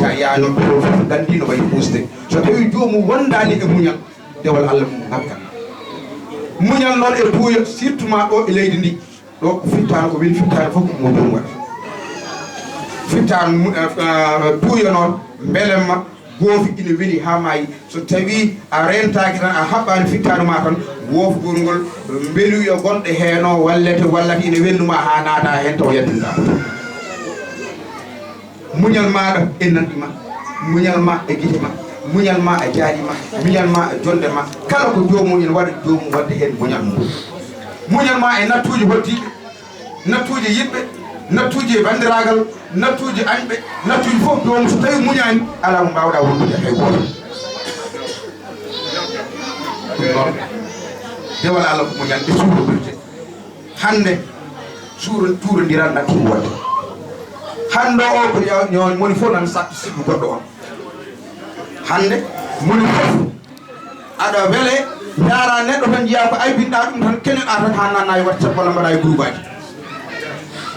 Ja yaano ɗo fof gandi no wayi muusde. So tawi joomum wondaani e muñal, dewal Allah mum ngakkan. Muñal noon e tuuya, surtout ma ɗo e leydi ndi. Ɗo ko fittaano, ko weli fittaano fof ko mo joomum waɗi. Fittaano mu-, eh, eh, tuuya noon, mbelemma, goofi ina weli haa maayi. So tawii a reentaaki tan, a haɓɓaani fittaandu maa tan, woofgol ngol, mbeluuya gonɗo heen o wallete, wallata ina welnuma haa naata heen taw yaddinta. Muñal maaɗa e nanɗi ma, muñal ma e gite ma, muñal ma e jaaɗi ma, muñal ma e jonde ma. Kala ko joomum ina waɗa, joomum waɗde heen muñal mum. Muñal ma e nattuuji hoddiiɓe, nattuuji yiɗɓe, nattuuji e banndiraagal, nattuuji añɓe, nattuuji fof, joomum so tawii muñaani, alaa mo mbaawɗaa wondude hay gooto. Ɗum noon, dewal Allah ko muñal e suurondirde. Hannde, suuro-, tuurondiral nattii wonde. Hannde o ko yo-, yo-, moni fof nan sattu sirlu goɗɗo on. Hannde, moni fof aɗa wele, ndaara neɗɗo tan, njiyaa ko aybinɗaa ɗum tan, keñoɗaa tan haa nanna e WhatsApp walla mbaɗa e groupe aji.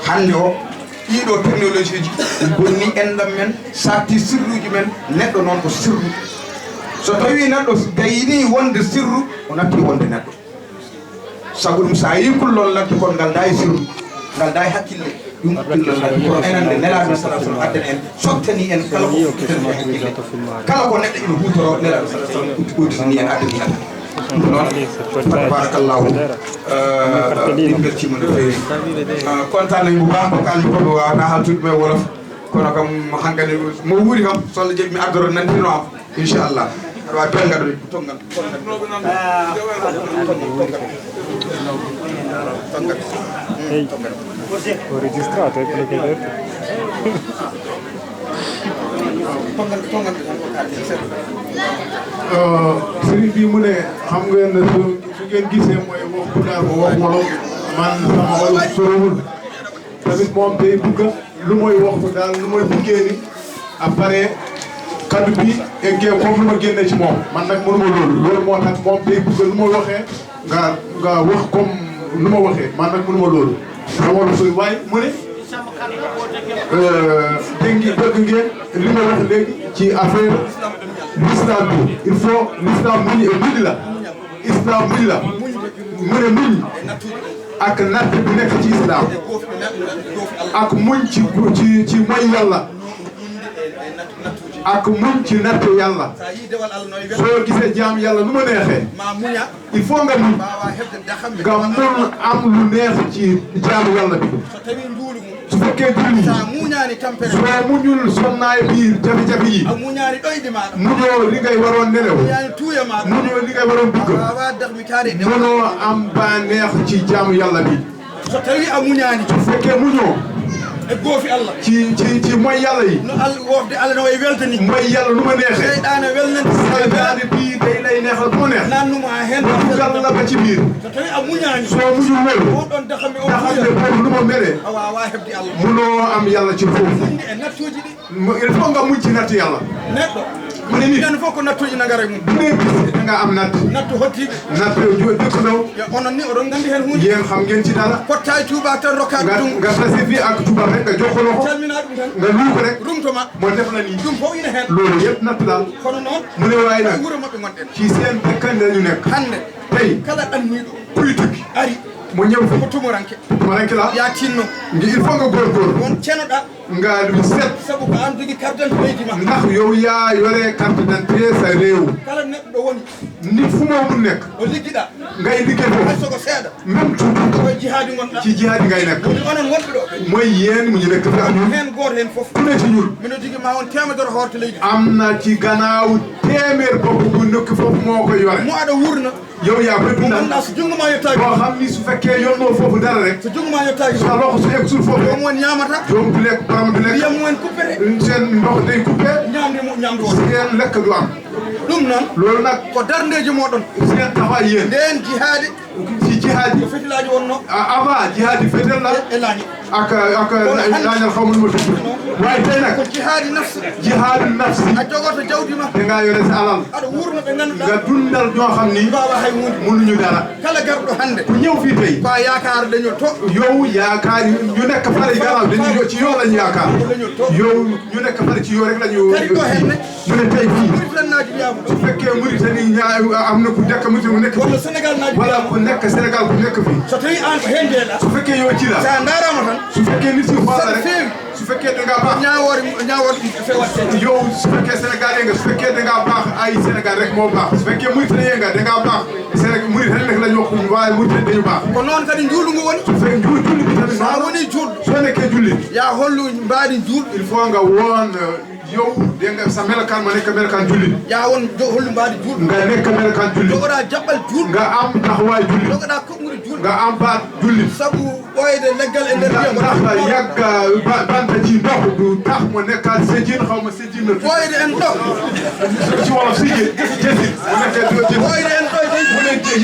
Hannde o, ɗiɗo technologie ji bonni enɗam men, satti sirruuji men, neɗɗo noon ko sirru. So tawii neɗɗo gayni wonde sirru, o natti wonde neɗɗo. Sabu ɗum, so a yii kullon ladde kon, ngal daay sirru, ngal daay hakkille, ɗum kullon ladde. Kono enen nde Nelaaɗo sallallahu alaihi wasallam addani en, sottani en kala ko udditani en hakkille. Kala ko neɗɗo ina huutoro, Nelaaɗo sallallahu alaihi wasallam udditani en, addani en. Ɗum noon, tabarakallahu, eh, min mbeltiima no feewi. Eh, kontaan nañ bu baax, ko kaali ko mi waawata haaltude ɗum e wolof. Kono kam, hankadi mo wuuri kam, so Allah jaɓi mi ardoto nanndino am, inchallah. Aɗa waawi tonngat, tonngat, tonngat. Tonngat. Hey, ho registrato, eh, quello che ho detto. Tonngat, tonngat. Eh, sëriñ bi mu ne, xam ngeen ne su, su ngeen gisee mooy wax pulaar ko wax wolof, man sama wolof sorowul. Tamit moom day bëgg lu mooy wax ko daal, lu mooy bëggee ni. Après, kaddu bi eggee foofu, lu ma génne ci moom. Man nag mënuma loolu. Loolu moo tax moom day bëgg lu ma waxee, nga, nga wax comme lu ma waxee. Man nag mënuma loolu. Dama war a sori waaye mu ne, euh, dégg ngi-, dégg ngeen li ma wax léegi ci affaire l'islam bi. Il faut l'islam muñ et muñ la. Islam muñ la. Mu ne muñ ak natt bi nekk ci islam. Ak muñ ci, ci, ci mooy Yàlla. Ak muñ ci natt Yàlla. Soo gisee jaam Yàlla nu ma neexee, il faut nga muñ. Nga mun am lu neex ci jaamu Yàlla bi. Su fekkee julli, soo muñul sonnaay biir jafe-jafe yi, muñoo li ngay waroon nelew, muñoo li ngay waroon bëgg, mënoo am bànneex ci jaamu Yàlla bi. So tawi a muñaani. Su fekkee muñoo. E goofi Allah. Ci, ci, ci moy Yàlla yi. No Al-, wofde Allah no way weltani. Moy Yàlla nu ma neexee. Seytaane welnante. Seytaane bii day lay neexal bu ma neex. Naan nu ma heen. Mu dugal la ba ci biir. So tawi a muñaani. Soo muñul loolu. On ɗon daxam mi on. Daxam ne boobu nu ma meree. A waawaa heɓde Allah. Munoo am Yàlla ci foofu. Muñde e nattuuji ɗi. Mu, il faut nga muñ ci natt Yàlla. Neɗɗo. Mu ne nit. Nden fof ko nattuuji nagara e mum. Bu dee bis da nga am natt. Nattu hottiiɓe. Natt yo jikko ndaw. Yo onon ni oɗon nganndi heen huunde. Yéen xam ngeen ci dara. Pottaay tuubaak tan rokkaaka nga, ɗum. Nga tase fii ak tubaab rek, nga jox ko loxo. Calminaa ɗum tan. Nga nuyu ko rek. Rumto ma. Mo def la nii. Ɗum fof ina heen. Loolu yëpp natt la. Kono noon. Mu ne waaye nag. Wuro maɓɓe ngonɗen. Ci seen dëkk la ñu nekk. Hannde. Tey. Kala ɗanniiɗo. Kuy tukki. Ari. Mo ñëw fi. Ko tumuranke. Tumuranke la. Yaa tinno. Ngi il faut nga góorgóorlu. Won cenoɗaa. Nga ɗum set. Sabu ko aan jogi carte d'identité leydi ma. Ndax yow yaa yore carte d'identité sa réew. Kala neɗɗo ɗo woni. Nit fu moo mun nekk. Ɗo liggiɗaa. Ngay liggéey foofu. Hay so ko seeɗa. Même tout. Ko jihaadi ngonɗaa. Ci jihaadi ngay nekk. Woni onon wonɓe ɗo. Mooy yéen mu ñu nekk fi ak ñun. Heen gooto heen fof. Ku ne ci ñun. Mino jogi ma won teemedere hoorto leydi. Am na ci gannaaw téeméer bopp bu nekk foofu moo koy yore. Mo aɗa wuurna. Yow yaa koy dundal. Ngannduɗaa so junngo ma yettaaki. Boo xam ni su fekkee yónnoo foofu dara rek. So junngo ma yettaaki. Sa loxo su egsul foofu. Joom on ñaamata. Joom du lekk, borom du lekk. Ndiyam mum en kuppete. Seen ndox day coupé. Ñaamde mo, ñaamdu on. Seen lekk du am. Ɗum noon. Loolu nag. Ko darndeeji mooɗon. Seen taxawaay yéen. Ndeen jihaadi. Ci jihaadi. Ko fitilaaji wonnoo. A-, avant jihaadi fetel la. E, e laañi. Ak, ak laañal xaw ma nu ma tudd. Waaye tey nag. Ko jihaadi nafsi. Jihaadu nafsi. A jogoto jawdi ma. Te ngaa yore sa alal. Aɗa wuurna ɓe ngannduɗaa. Nga dundal ñoo xam ni. Mbaawa hay huunde. Mënuñu dara. Kala garɗo hannde. Ku ñëw fii tey. Ko a yaakaar dañoo to. Yow yaakaar ñu nekk fare gannaaw dañu yo ci yow lañu yaakaar. Dañoo to. Yow ñu nekk fare ci yow rek lañu. Kadi ɗo heen ne. Mu ne tey fii. Muritani naajo wiyaama ɗo. Su fekkee Muritani ñaa-, am na ku nekk Muritani ku nekk fii. Walla Sénégal naajo wiyaama. Walla ku nekk Sénégal ku nekk fii. So tawii aan ko heen njeeɗaa. Su fekkee yow ci la. So a ndaaraama tan. Su fekkee nit yi xoolaa rek. Feewi. Su fekkee da ngaa baax. Ñaawoore, ñaawoore ɗum feewaat tey. Yow su fekkee Sénégalais nga, su fekkee da ngaa baax, ay Sénégal rek moo baax. Su fekkee Muritani nga, da ngaa baax. Sénégal, Muritani rek la ñu wax, waaye Muritani dañu baax. Ko noon kadi njuulɗo ngu woni. Su fekkee njuul-, julli bi tamit noonu. So a wonii juulɗo. Soo nekkee jullit. Yaa hollu mbaadi juulɗo. Il faut nga woon, euh, yow, dégg nga, sa melokaan ma nekk melokaan jullit. Yaa won jo-, hollu mbaadi juulɗo. Nga nekk melokaan jullit. Jogoɗaa jaɓɓal juulɗo. Nga am taxawaay jullit. Jogoɗaa koɗmuri juulɗo. Nga am baat jullit. Sabu ɓooyde leggal e nder ndiyam. Ndax yagga ba-, banta ci ndox du tax mo nekkaat sejin, xaw ma sejin na tudd. Ɓooyde en ɗo. Ci wolof si je-, jesin. Mo nekkee do jesin. Ɓooyde en ɗo e leydi. Mu ne je-,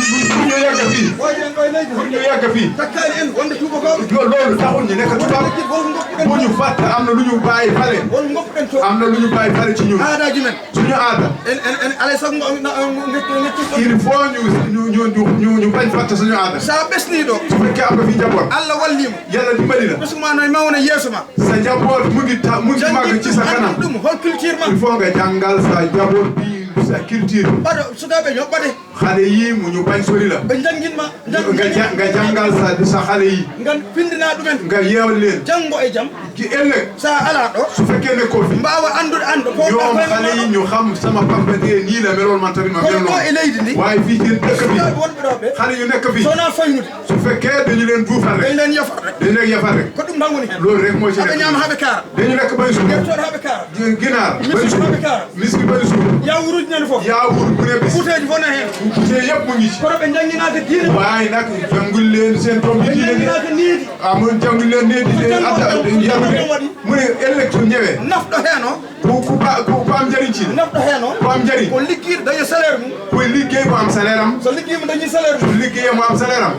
ñu yagga fii. Ɓooyde en ɗo e leydi. Ñu yagga fii. Takkaani en wonde tuubakooɓe. Yo, loolu taxul ñu nekk tubaab. Won ko ngoppuɗen. Bu ñu fàtte am na lu ñu bàyyi fale. Won ngoppuɗen to. Am na lu ñu bàyyi fale ci ñun. Aadaaji men. Suñu aada. En, en, en, alay sago ngo, na, ngo, ngecci, ngecci. Il faut ñu, ñu, ñu, ñu, ñu, ñu bañ fàtte suñu aada. Sa ɓesnii ɗo. Su fekkee am nga fi njaboot. Allah walli ma. Yàlla dimbali la. Ɓesngu ma no mawna yeeso ma. Sa njaboot mu ngi ta-, mu ngi màgg ci sa kanam. Jangin ɗum, hol culture ma. Il faut nga jàngal sa njaboot bi sa culture. Ɓaɗo, sukaaɓe ñoɓɓade. Xale yi mu ñu bañ sori la. Ɓe njangin ma. Nga ja-, nga jàngal sa, sa xale yi. Nga findinaa ɗumen. Nga yeewal leen. Janngo e jam. Ci ëllëg. So a alaa ɗo. Su fekkee nekkoo fi. Mbaawa anndude an ɗo. Ñoom xale yi ñu xam sama papa de nii la meloon, man tamit ma mel noonu. Kono ɗo e leydi ndi. Waaye fii ci dëkk bi. Sukaaɓe wonɓe ɗo ɓe. Xale yu nekk fii. So wonaa faynude. Su fekkee dañu leen duufal rek. Dañu leen yafal rek. Dañu leen yafal rek. Ko ɗum tan woni heen. Loolu rek moo ci nekk. Haa ɓe ñaama, haa ɓe kaara. Dañu lekk bay suur. Haa ɓe kaara. Ginaar. Miski bay suur. Miski bay suur. Yaawuruuji nani fof. Yaawuru bu ne bis. Buteeji fof ne heen. Buteeji yëpp mu ngi ci. Kono ɓe njannginaka diine. Waaye nag jàngul leen seen tombi diine de. Ɓe njannginaka needi. Amul jàngul leen needi de. Atta yarude. Mu ne ëllëg su ñëwee. Nafɗo heen o. Ko, ko ba, ko, ko am njariñ ci. Nafɗo heen o. Ko am njariñ. Ko liggiiɗo dañi salaire mum. Ko liggéey mu am salaire am. So liggéey mu dañi salaire mum. Su liggéeyee mu am salaire am.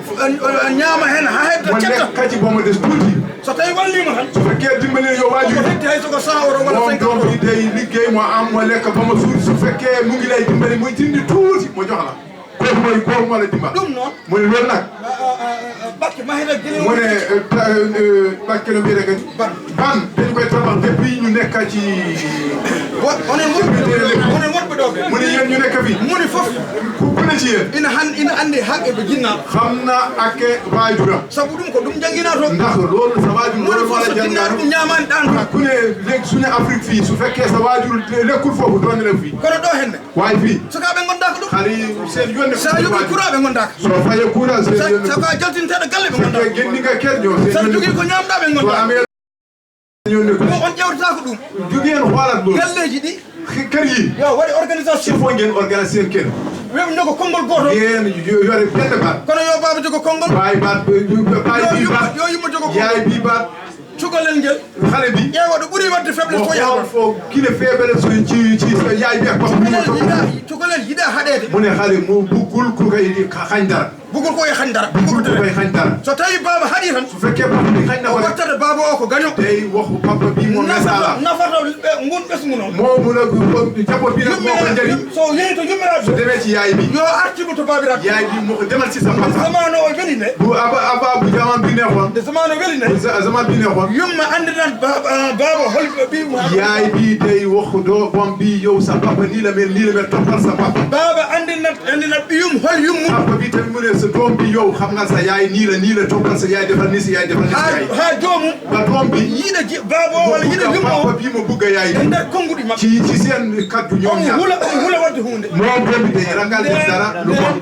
Ñaama heen haa heddo cetta. Mo lekka ci ba mu des tuuti. So tawi walliima tan. Su fekkee dimbali yo waajur. Omo hetti hay so ko cent euro walla cinquante euro. Moom doom bi day liggéey mo am mo lekk ba ma suur, su fekkee mu ngi lay dimbali muy tindi tuuti mo jox la. Kooku mooy, kooku moo la dimbal. Ɗum noon. Mu ne loolu nag. Bakke mahiragel. Mu ne, eh, ta-, eh, bakke no mbiyete kadi. Ban. Ban, dañ koy tabax depuis ñu nekk ci. Wa-, onon wonɓe, onon wonɓe ɗo ɓe. Mu ne yéen ñu nekk fii. Mu ne fof. Ku, ku ne ci yéen. Ina han-, ina anndi haqqe ɓe jinnaa. Xam na ak waajuram. Sabu ɗum ko ɗum jannginaa toon. Ndax loolu sa waajur loolu moo la jàngal. Ɗum ñaamaani ɗaan. Ku ne léegi suñu Afrique fii, su fekkee sa waajur lekkul foofu, doon na la fii. Kono ɗo henne. Waaye fii. Sukaaɓe ngondaaka ɗum. Xale yi seen yoon ne. So a yoɓii courant ɓe ngondaaka. So fayee courant seen yoon ne. So a jaltinteeɗo galle ɓe ngondaaka. Ngeen di nga kër ñoo seen yoon ne. So a jogii ko ñaamɗaa ɓe ngondaaka. Ñoo ne. Ko on ƴeewtaako ɗum. Jogii en xoolaat loolu. Galleeji ɗi. Kër yi. Yo waɗi organisation. Il faut ngeen organiser seen kër. Ɓe jogo konngol gooto. Ngeen yo-, yore benn baat. Kono yo baaba jogo konngol. Baay baat, baay bii baat. Yo yumma, yo yumma jogo konngol. Yaay bii baat. Cukalel ngel. Xale bi. Ƴeewa ɗo ɓuri waɗde faiblesse ko yaha. Fof kine feebele so ci ci so yaay bi ak papa. Cukalel yiɗa, cukalel yiɗa haɗeede. Mu ne xale mu buggul ku koy xañ dara. Buggol ko e xañ dara. Buggol ko e xañ dara. So tawi baaba haɗi tan, so fekkee papa bi xañ na o wattata baaba o ko gaño. Day wax papa bi mo nafata, nafata ɓe ngun ɓesngu noon. Moo mu la jabo bi nag moo ko njëriñ. So yehi to yummiraɓe, so demee ci yaay bi, yo artigu to babiraɓe. Yaay bi moo ko demal ci sa papa. Zamano o weli ne. Bu aba aba bu jaman bi neexoon. Nde zamano weli ne. Zaman bi neexoon. Yumma andinat baaba hol ɓi mu. Yaay bi day wax doomam bi, yow sa papa nii la mel, nii la mel, toppal sa papa. Baaba andinat andinat ɓiyum hol yummu. Papa bi tamit mu ne sa doom bi, yow xam nga sa yaay nii la, nii la, toppal sa yaay, defal nii sa yaay, defal nii sa yaay. Ha joomum ba doom bi yiɗa baaba o walla yiɗa yumma o. Papa bi mo bugga yaay bi e nder konnguɗi maɓɓe. Ci ci seen kaddu ñoom ñaar. Omo hula, omo hula waɗde huunde. Moo doom bi day ragal def dara lu bon.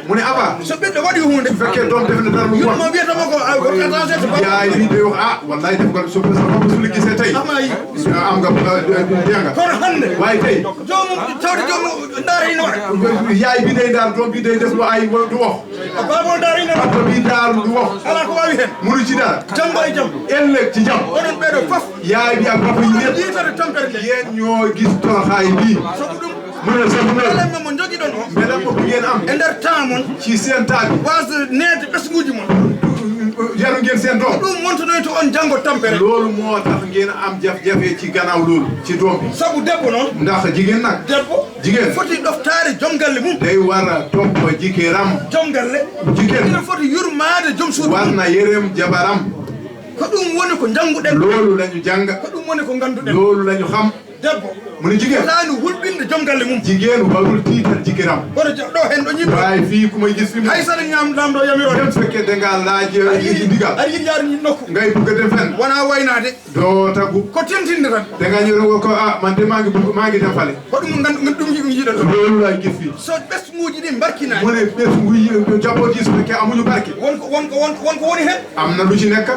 Mu ne aba so ɓiɗɗo waɗi huunde, fekkee doom def na dara lu bon, yumma wiyata mo ko a wota attention to baaba. Yaay bi day wax ah wallahi def ko so sa papa su la gisee tey. Ama yi. Am nga dégg nga. Kono hannde waaye tey. Joomum tawde joomum ndaara ino waɗa. Yaay bi day ndaar doom bi day def lu ay du wax. Baaba o ndaara ino waɗa. Papa bi ndaar du wax. Alaa ko waawi heen. Munu ci dara. Janngo e jam. Ëllëg ci jam. Onon ɓeeɗo fof. Yaay bi ak papa yi ñëpp. Jiitata tampere nde. Yéen ñoo gis toroxaay bi. Sabu ɗum. Mu ne sabu loolu. Mbelamma mo njogiɗon o. Mbelamma bu ngeen am. E nder temps mon. Ci seen temps bi. Waasde neede ɓesnguuji mon. Yaru ngeen seen doom. Ɗum wontonoyto on janngo tampere. Loolu moo tax ngeen am jafe-jafe ci gannaaw loolu ci doom bi. Sabu debbo noon. Ndax jigéen nag. Debbo. Jigéen. Foti ɗoftaade joom galle mum. Day war a topp jëkkëram. Joom galle. Jigéen. Ina foti yurmaade joom suudu mum. War na yërëm jabaram. Ko ɗum woni ko njannguɗen. Loolu la ñu jàng. Ko ɗum woni ko ngannduɗen. Loolu la ñu xam. Debbo. Mu ne jigéen. Fotaani hulɓinde joom galle mum. Jigéen warul tiital jëkkëram. Kono ja-, ɗo heen ɗo ñiɓɓe. Waaye fii ku may gis fi mu. Hay so aɗa ñaam laamɗo yamiroore. Même fekkee da ngaa laaj ndigal. Aɗa yiɗi yaade nokku. Ngay bugg a dem fenn. Wonaa waynaade. Doo taggu. Ko tintinde tan. Da ngaa ñëw rek ko ah man de maa ngi bugg maa ngi dem fale. Ko ɗum ngan ɗum yiɗum yiɗata. Loolu laa gis fii. So ɓesnguuji ɗi mbarkinaani. Mu ne ɓesngu yi jabooji su fekkee amuñu barke. Won ko won ko won ko woni heen. Am na lu ci nekk.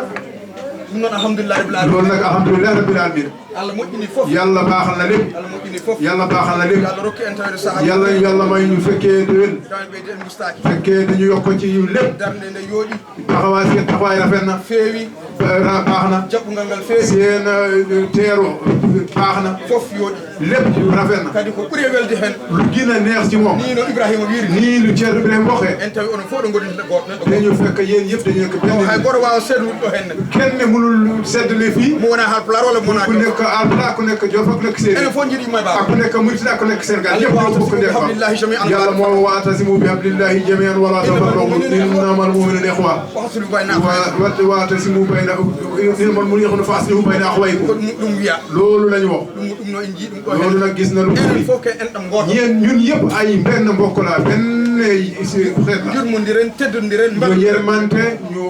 Ɗum noon alhamdulillahi rabbil alamin. Loolu nag alhamdulillahi rabbil alamin. Allah moƴƴini fof. Yàlla baaxal na lépp. Allah moƴƴini fof. Yàlla baaxal na lépp. Yàlla rokki en tawde saha. Yàlla Yàlla may ñu fekkee déwén. Tawen ɓeydi en mustaaki. Fekkee dañu yokk ci lépp. Darnde nde yooɗi. Taxawaay seen taxawaay rafet na. Feewi. Ra- baax na. Jaɓɓungal ngal feewi. Seen eh, teero baax na. Fof yooɗi. Lépp rafet na. Kadi ko ɓuri e welde heen. Lu gën a neex ci moom. Nii no Ibrahima wiiri. Nii lu Ceerno Ibrahima waxee. En tawi onon fof ɗo ngonɗen gooto neɗɗo gooto. Dañu fekk yéen yëpp dañu nekk benn. Hay gooto waawa seeɗa ɗo heen. Kenn mënul seddale fii. Mo wonaa Haalpulaar wala mo wonaa ku nekk Haalpulaar, ku nekk Joof, ku nekk Séeréer. Enen fof njiɗi yumma e baaba. Ak ku nekk Murit, ak ku nekk Sénégal. Yëpp ñoo bokk ndey ak baay. Yàlla moo wa atasimu bi hablillahi jami'an wala tafarraqu innamal mu'minuna ikhwa. Wa aslihu bayna akhawaykum. Wa atasimu bayna innamal mu'minuna ikhwa fa aslihu bayna akhawaykum. Ko ɗum ɗum wiya. Loolu lañu wax. Ɗum ɗum no en njii ɗum ɗo. Loolu nag gis na lu enen fof ke en ɗam gooto. Yéen ñun yëpp ay benn mbokk la benn xeet la. Yurmondiren teddondiren. Ñu yërmante ñu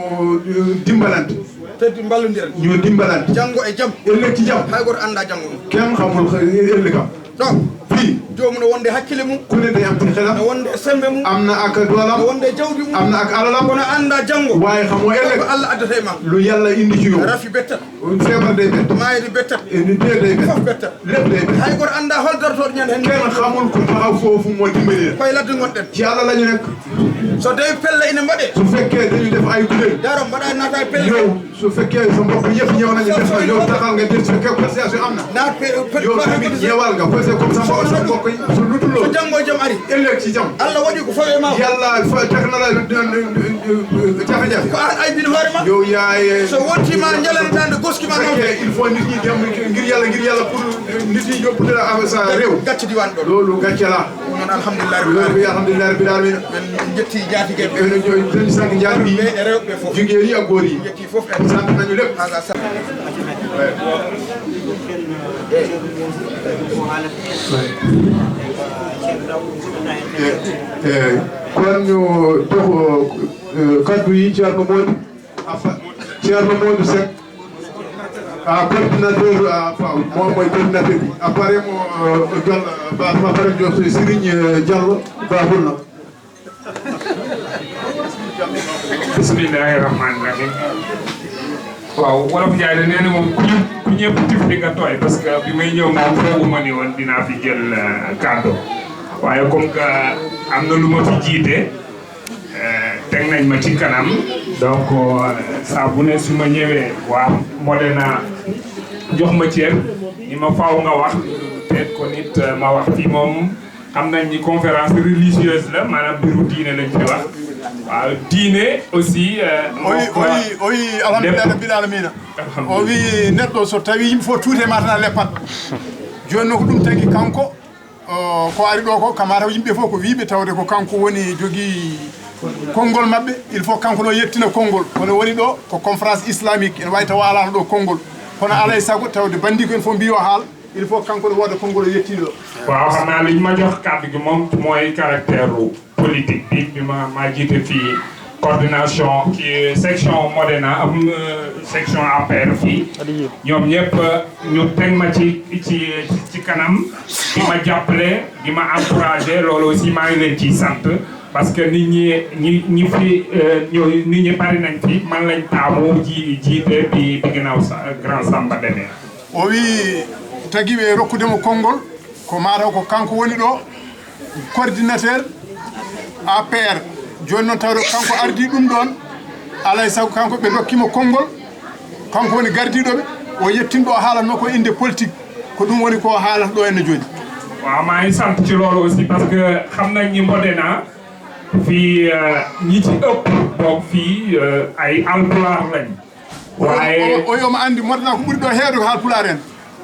dimbalante. Teddi mballondiren. Ñu dimbalante. Janngo e jam. Ëllëg ci jam. Hay gooto anndaa janngo mum. Kenn xamul ëllëgam. Ɗo fii. Joomum no wonde hakkille mum. Ku ne day am ci xelam. No wonde sembe mum. Am na ak doolam. No wonde jawdi mum. Am na ak alalam. Kono anndaa janngo. Waaye xamoo ëllëg. Ko Allah addata e ma. Lu Yàlla indi ci yow. Rafi bettat. Feebar day bett. Maayde bettat. E ni dee day bett. Fof bettat. Lépp day bett. Hay gooto anndaa hol darotooɗo ñande heen. Kenn xamul ku taxaw foofu moo dimbali la. Koye ladde ngonɗen. Ci Yàlla lañu nekk. So tawi pelle ina mbaɗe. Su fekkee dañu def ay kuréel. Daro mbaɗa naata e pelle. Yow su fekkee sa mbokk yëpp ñëw nañu def na yow taxal nga def su fekkee cotisation am na. Naat pe pe yow tamit ñëwal nga fese comme sa mbokk sa mbokk yi su lutul loolu. So janngo e jam ari. Ëllëg ci jam. Allah waɗi ko fawi e ma. Yàlla fa teg na la jafe-jafe. Ko an aybini hoore ma. Yow yaay. So wonti ma njalantaande goski ma nawde. Il faut nit ñi dem ngir Yàlla ngir Yàlla pour nit ñi yóbbu la am sa réew. Gàcce diwaan ɗo. Loolu gàcce la. Ɗum noon alhamdulillahi rabbil alamin. Alhamdulillahi rabbil alamin. En njetti jaatigeeɓe. En njetti jaatigeeɓe. Ɓe e rewɓe fof. Jigéen yi ak góor yi. Njetti fof en. Sant nañu lépp. Hada sa- Eh, eh, kon ñu jox eh, kaddu yi Thierno Modou. Apa- Thierno Modou Seck. Ah, coordinateur, ah, fa- moom mooy coordinateur bi. Après mo eh, jol ba ba pare jox Serigne eh, Diallo Babouna. Bismillahi rahmani rahim. Waaw, wolof Njaay da nee na moom ku ñëpp ku ñëpp tifli nga tooy, parce que bi may ñëw moom fooguma ni woon dinaa fi jël eh, kàddu. Waaye comme que am na lu ma fi jiite eh, Teg nañ ma ci kanam. Donc, euh, saa bu ne su ma ñëwee, waa Modena jox ma cër, ni ma faaw nga wax, peut-être ko nit, euh, ma wax fii moom, xam nañ ni conférence religieuse la, maanaam mbiru diine lañ fi wax. Waaw, diine aussi, euh, O wi, o wi, o wi, alhamdulillahi rabbil alamina. O wi, neɗɗo so tawi yimɓe fof tuute ma tan a leppat. Jooni noon ko ɗum tagi kanko, o, ko ari ɗo ko, kamata yimɓe fof ko wiiɓe tawde ko kanko woni jogii konngol maɓɓe. Il faut kanko no yettina konngol. Kono woni ɗo ko conférence islamique, ene wawi tawa alaa ɗo konngol. Kono alay sago tawde bandi ko en fof mbiyo haal, il faut kanko no wooda konngol o yettini ɗo. Waaw, xam naa liñ ma jox kàddu gi moom mooy caractère politique bi, bi ma, ma jiite fii coordination, kii section Modena, am, euh, section A P R fii. Ñoom ñëpp, euh, ñu teg ma ci, ci, ci kanam, di ma jàppale, di ma encouragé. Loolu aussi maa ngi leen ciy sant, parce que nit ñi, ñi, ñi fi, euh, ñoo, nit ñi bari nañ fi, man lañ taamu ji, jiite bi, bi ginnaaw sa, Grand Samba demee. O wi tagi ɓe rokkude mo konngol, ko mataw ko kanko woni ɗo coordinateur A P R. Jooni noon tawde kanko ardii ɗum ɗoon, alay sago kanko ɓe ndokkii mo konngol, kanko woni gardiiɗo ɓe, o yettin ɗo haalatnoo ko innde politique, ko ɗum woni ko haalata ɗo henna jooni. Waaw, maa ngi sant ci loolu aussi, parce que xam nañ ni Modena fii, euh, ñi ci ëpp, donc fii, euh, ay Haalpulaar lañ. Waaye O, o, o, omo anndi Modena ko ɓuri ɗo heewde ko Haalpulaar en.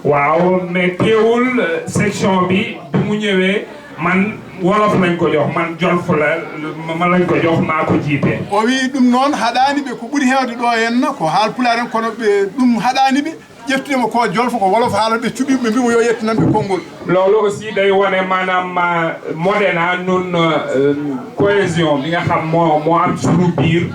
Waaw, mais teewul, euh, section bi, bi mu ñëwee, man wolof lañ ko jox, man Jolof la, ma, ma lañ ko jox, maa ko jiite. O wi ɗum noon haɗaani ɓe, ko ɓuri heewde ɗo henna ko Haalpulaar en, kono ɓe ɗum haɗaani ɓe, ƴettude mo ko Jolof, ko wolof haalata ɓe, cuɓii ɓe, mbii mo yo yettinan ɓe konngol. Loolu aussi day wone maanaam, euh, Modena nun, euh, cohésion bi nga xam moo, moo am suñu biir,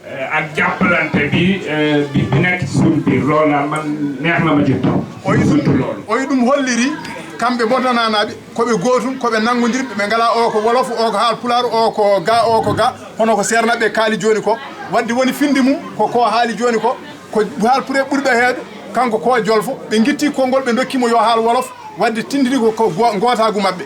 euh, ak jàppalante bi, euh, bi, bi nekk ci suñu biir. Loolu daal man neex na ma ci trop. Surtout loolu. O wi ɗum holliri kamɓe Modenanaaɓe ko ɓe gootum, ko ɓe nanngondirɓe, ɓe ngalaa o ko wolof, o ko Haalpulaar, o ko ga, o ko ga, kono ko seernaaɓe kaali jooni ko. Wadde woni finde mum ko ko haali jooni ko, ko Haalpulaar ɓurɗo heewde, kanko ko Jolof, ɓe ngitti konngol, ɓe ndokki mo yo haal wolof, wadde tindini ko, ko go-, ngootaagu maɓɓe.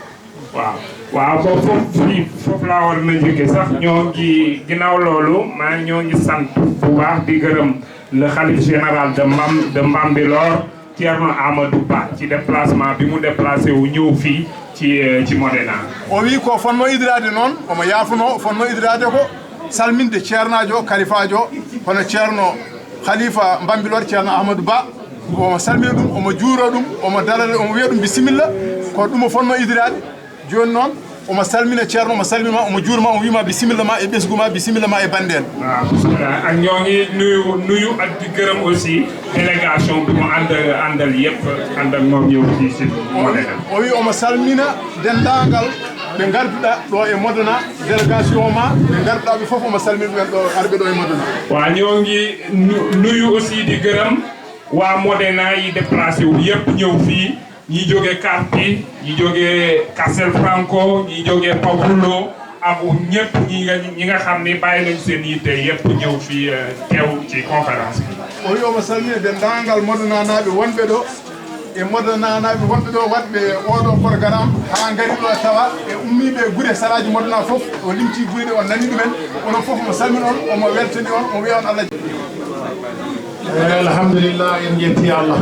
Waaw, waaw, boobu foofu, fii, foofu laa war na njëkke sax. Ñoo ngi, ginnaaw loolu, maa, ñoo ngi sant bu baax di gërëm le khalife général de Mbam, de Mbambilor, Thierno Amadou Ba, ci déplacement bi mu déplacé wu ñëw fii ci, euh, ci Modena. O wi ko fotnoo idraade noon, omo yaafunoo, fotnoo idraade ko salminde ceernaajo, kalifaajo, hono Ceerno Khalifa Mbambilor, Ceerno Ahmadou Ba. Omo salmina ɗum, omo juura ɗum, omo darana, omo wiya ɗum bisimilla. Ko ɗum o fotnoo idraade. Jooni noon, omo salmina ceerno, omo salmina ma, omo juura ma, omo wiya ma bisimilla ma e ɓesngu ma, bisimilla ma e bannde en. Waaw, bismillah. Ak ñoo ngi nuyu, nuyu ak di gërëm aussi délégation bi mu ànd, àndal yépp, ànd ak moom ñëw fii si Modena. O wi omo salmina denndaangal ɓe ngarduɗaa ɗo e Modena, délégation ma, ɓe ngarduɗaa ɓe fof, omo salmina ɓe ɗo, arɓe ɗo e Modena. Waaw, ñoo ngi nu-, nuyu aussi di gërëm waa Modena yi déplacé wu yépp ñëw fii, ñi jóge Carpi, ñi jóge Castelfranco, ñi jóge Pavullo, ak ñépp ñi nga, ñi nga xam ni bàyyi nañ seen yitte yépp ñëw fii, euh, teew ci conférence bi. O wi omo salmina denndaangal Modenanaaɓe wonɓe ɗo, e Modenanaaɓe wonɓe ɗo waɗɓe oɗo programme, haa ngari ɗo tawa e ummiiɓe gure saraaji Modena fof, o limtii gure ɗe, on nani ɗumen, onon fof omo salmina on, omo weltani on, omo wiya on Allah. Eey, alhamdulillah, en njetti Allah.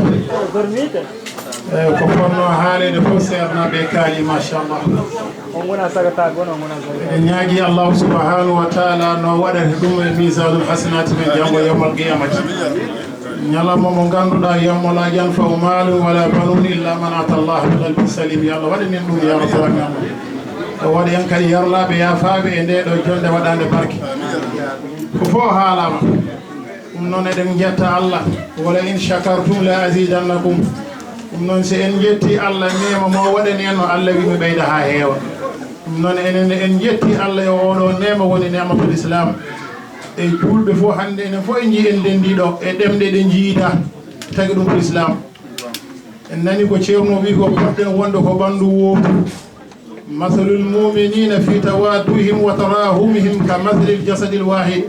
Eey, ko fotnoo haaleede fof, seernaaɓe kaali, machallah. On wonaa sagataaɓe, on, on wonaa sagataaɓe. Eɗen ñaagii Allahu subhanahu wa taala no waɗata ɗum e miisaanul hasanaati men janngo yawmal qiyamati. Ñalawma mo ngannduɗaa, yawma laa yanfa'u maalun wala banuuna illa man ata Allaha bi qalbin salim. Yo Allah waɗan en ɗum, ya rabbal aalamiin. O waɗa en kadi yarlaaɓe, yaafaaɓe e ndee ɗoo jonnde waɗaande barke. Ko fof haalaama. Ɗum noon eɗen njetta Allah, wala in shakartum la azidannakum. Ɗum noon so en njetti Allah neema mo waɗani en, no Allah wi mi ɓeyda haa heewa. Ɗum noon enen en njetti Allah e oɗo neema woni neematul Islam. E juulɓe fof hannde enen fof en njii en ndenndi ɗo e ɗemɗe ɗe njiida tagi ɗum ko Islam. En nani ko Ceerno wi ko poɗɗen wonde ko ɓanndu wootu. مثل المؤمنين في توادهم وتراحمهم كمثل الجسد الواحد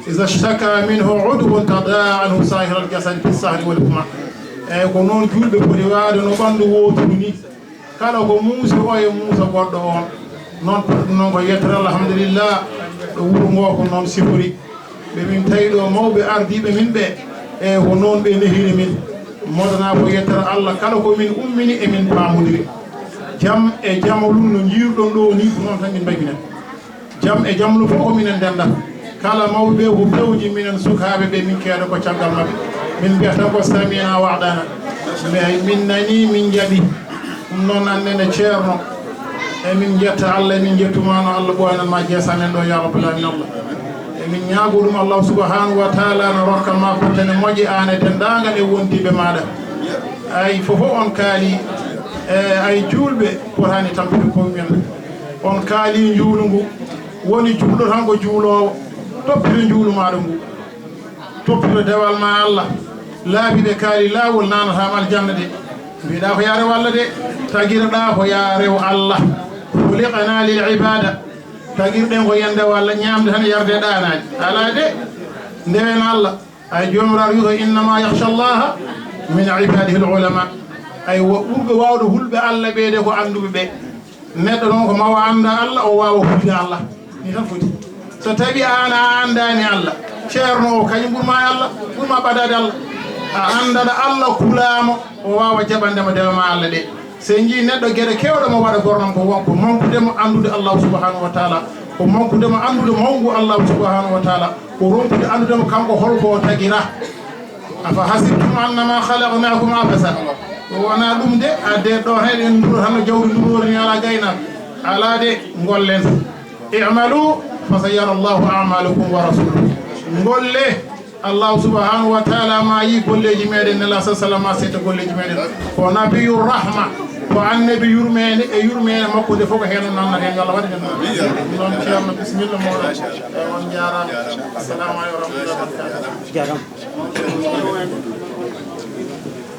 إذا اشتكى منه عضو تداعى عنه سائر الجسد بالسهر والحمى. Eey, ko noon juulɓe poti waawde no ɓanndu wooturu ni. Kala ko muusi o e muusa goɗɗo on. Noon poti ɗum noon ko yettere alhamdulillah. Wuro ngoo ko noon sifori. Ɓe min tawi ɗo mawɓe ardiiɓe min ɓe, e ko noon ɓe nehiri min. Modanaa ko yettere Allah, kala ko min ummini e min paamodiri. Jam e jamalun no njiiruɗon ɗo ni, ko noon tan min mbayi minen. Jam e jamlu fof ko minen ndenndata. Kala mawɓe ɓe ko pewji minen sukaaɓe ɓe min keeda ko caggal maɓɓe. Min mbiya tan ko samina wa adana. Mais min nani, min njaɓi. Ɗum noon annene ceerno. E min njetta Allah, e min njettuma no Allah ɓooyanan ma jeesamen ɗo ya rabbal alamin Allah. E min ñaago ɗum Allah subhanahu wa taala no rokka ma kontene moƴƴe an e denndaangal e wondiiɓe maaɗa. Ay fof on kaali, e ay juulɓe potani tampude koye mumen. On kaali njuulu ngu, woni juulɗo tan ko juuloowo, toppito njuulu maaɗa ngu. Toppito dewal ma Allah. Laabi ɓe kaali laawol nanataama aljanna de. Mbiɗa ko yaa rew Allah de. Tagirɗa ko yaa rew Allah. Khuliqna lil ibada. Tagirɗen ko yande Allah, ñaamde tan, yarde ɗaanaade. Alaa de. Ndewen Allah. Ay Joomiraaɗo wi ko, "Innama yakhsha Allaha min ibadihi al ulama." Ay wo ɓurɓe waawde hulɓe Allah ɓe de ko annduɓe ɓe. Neɗɗo noon ko mawa annda Allah, o waawa hulde Allah. Ni tan foti. So tawi aan a anndaani Allah, ceerno o kañum ɓurma e Allah, ɓurma ɓadaade Allah. A anndaɗo Allah, kulaamo, o waawa jaɓande mo dewe ma Allah ɗe. So en njii neɗɗo geɗe keewɗe mo waɗa gornam ko won ko mankude mo anndude Allah subhanahu wa taala, ko mankude mo anndude mawngu Allah subhanahu wa taala, ko ronkude anndude mo kanko holko o tagira. Afa hasibtum annama khalaqnakum abasa. Wona ɗum de, adde ɗo tan eɗen nduro tan no jawdi ndurori ni ala gaynaako. Ala de, ngollen. I'malu fa sayara Allahu a'malakum wa rasuluhu. Ngolle, Allah subhanahu wa taala ma yi golleeji meɗen, Nela sa sallam ma setta golleeji meɗen. Ko nabiyu rahma, ko annabi yurmeende, e yurmeende makko nde fof ko heen o nannata heen, yo Allah waɗ heen. Ɗum noon ceerno, bisimilla mooɗon. On njaaraama. Assalamu aleykum wa rahmatullahi wa barakatuh. Jaaraama.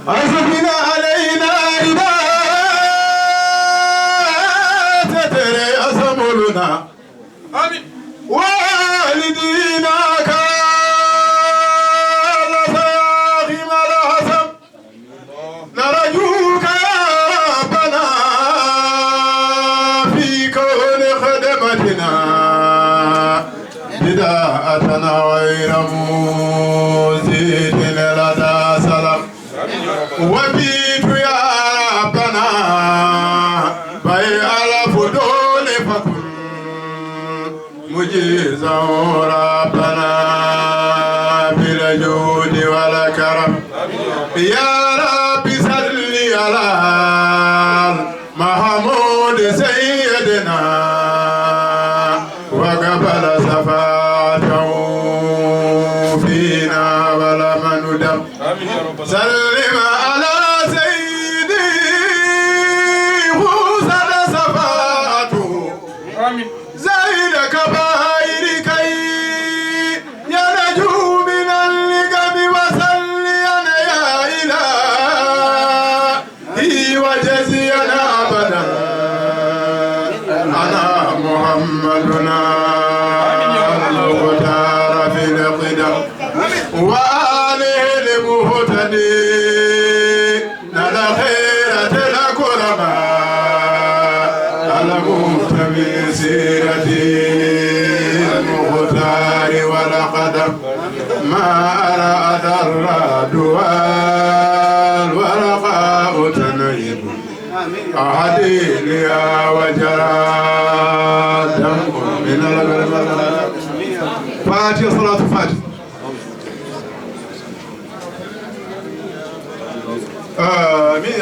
أسفنا علينا إذا تتري أسملنا. آمين. والدينا كالذي أخيم الحسن. نرجوك يا ربنا في كون خدمتنا. بداءتنا غير موزيد لدى سلام. وبيت يا ربنا بيع الفضول فكن مجيزا ربنا بالجود والكرم. يا رب صل على محمود سيدنا وقبل شفاعته فينا ولم ندم. سلم على سيدي موسى شفاعته. زين كبائر كي ينجو من اللقم وسليا يا إله. وجزينا أبدا أنا محمدنا المختار في القدم وآله المهتدين الخيرة الكرماء المهتم سيرته المختار والقدم. ما أراد الرعد والورقاء تنيب أهدي لي وجرى دمع من القلب. فاتحة، صلاة الفاتحة. آمين.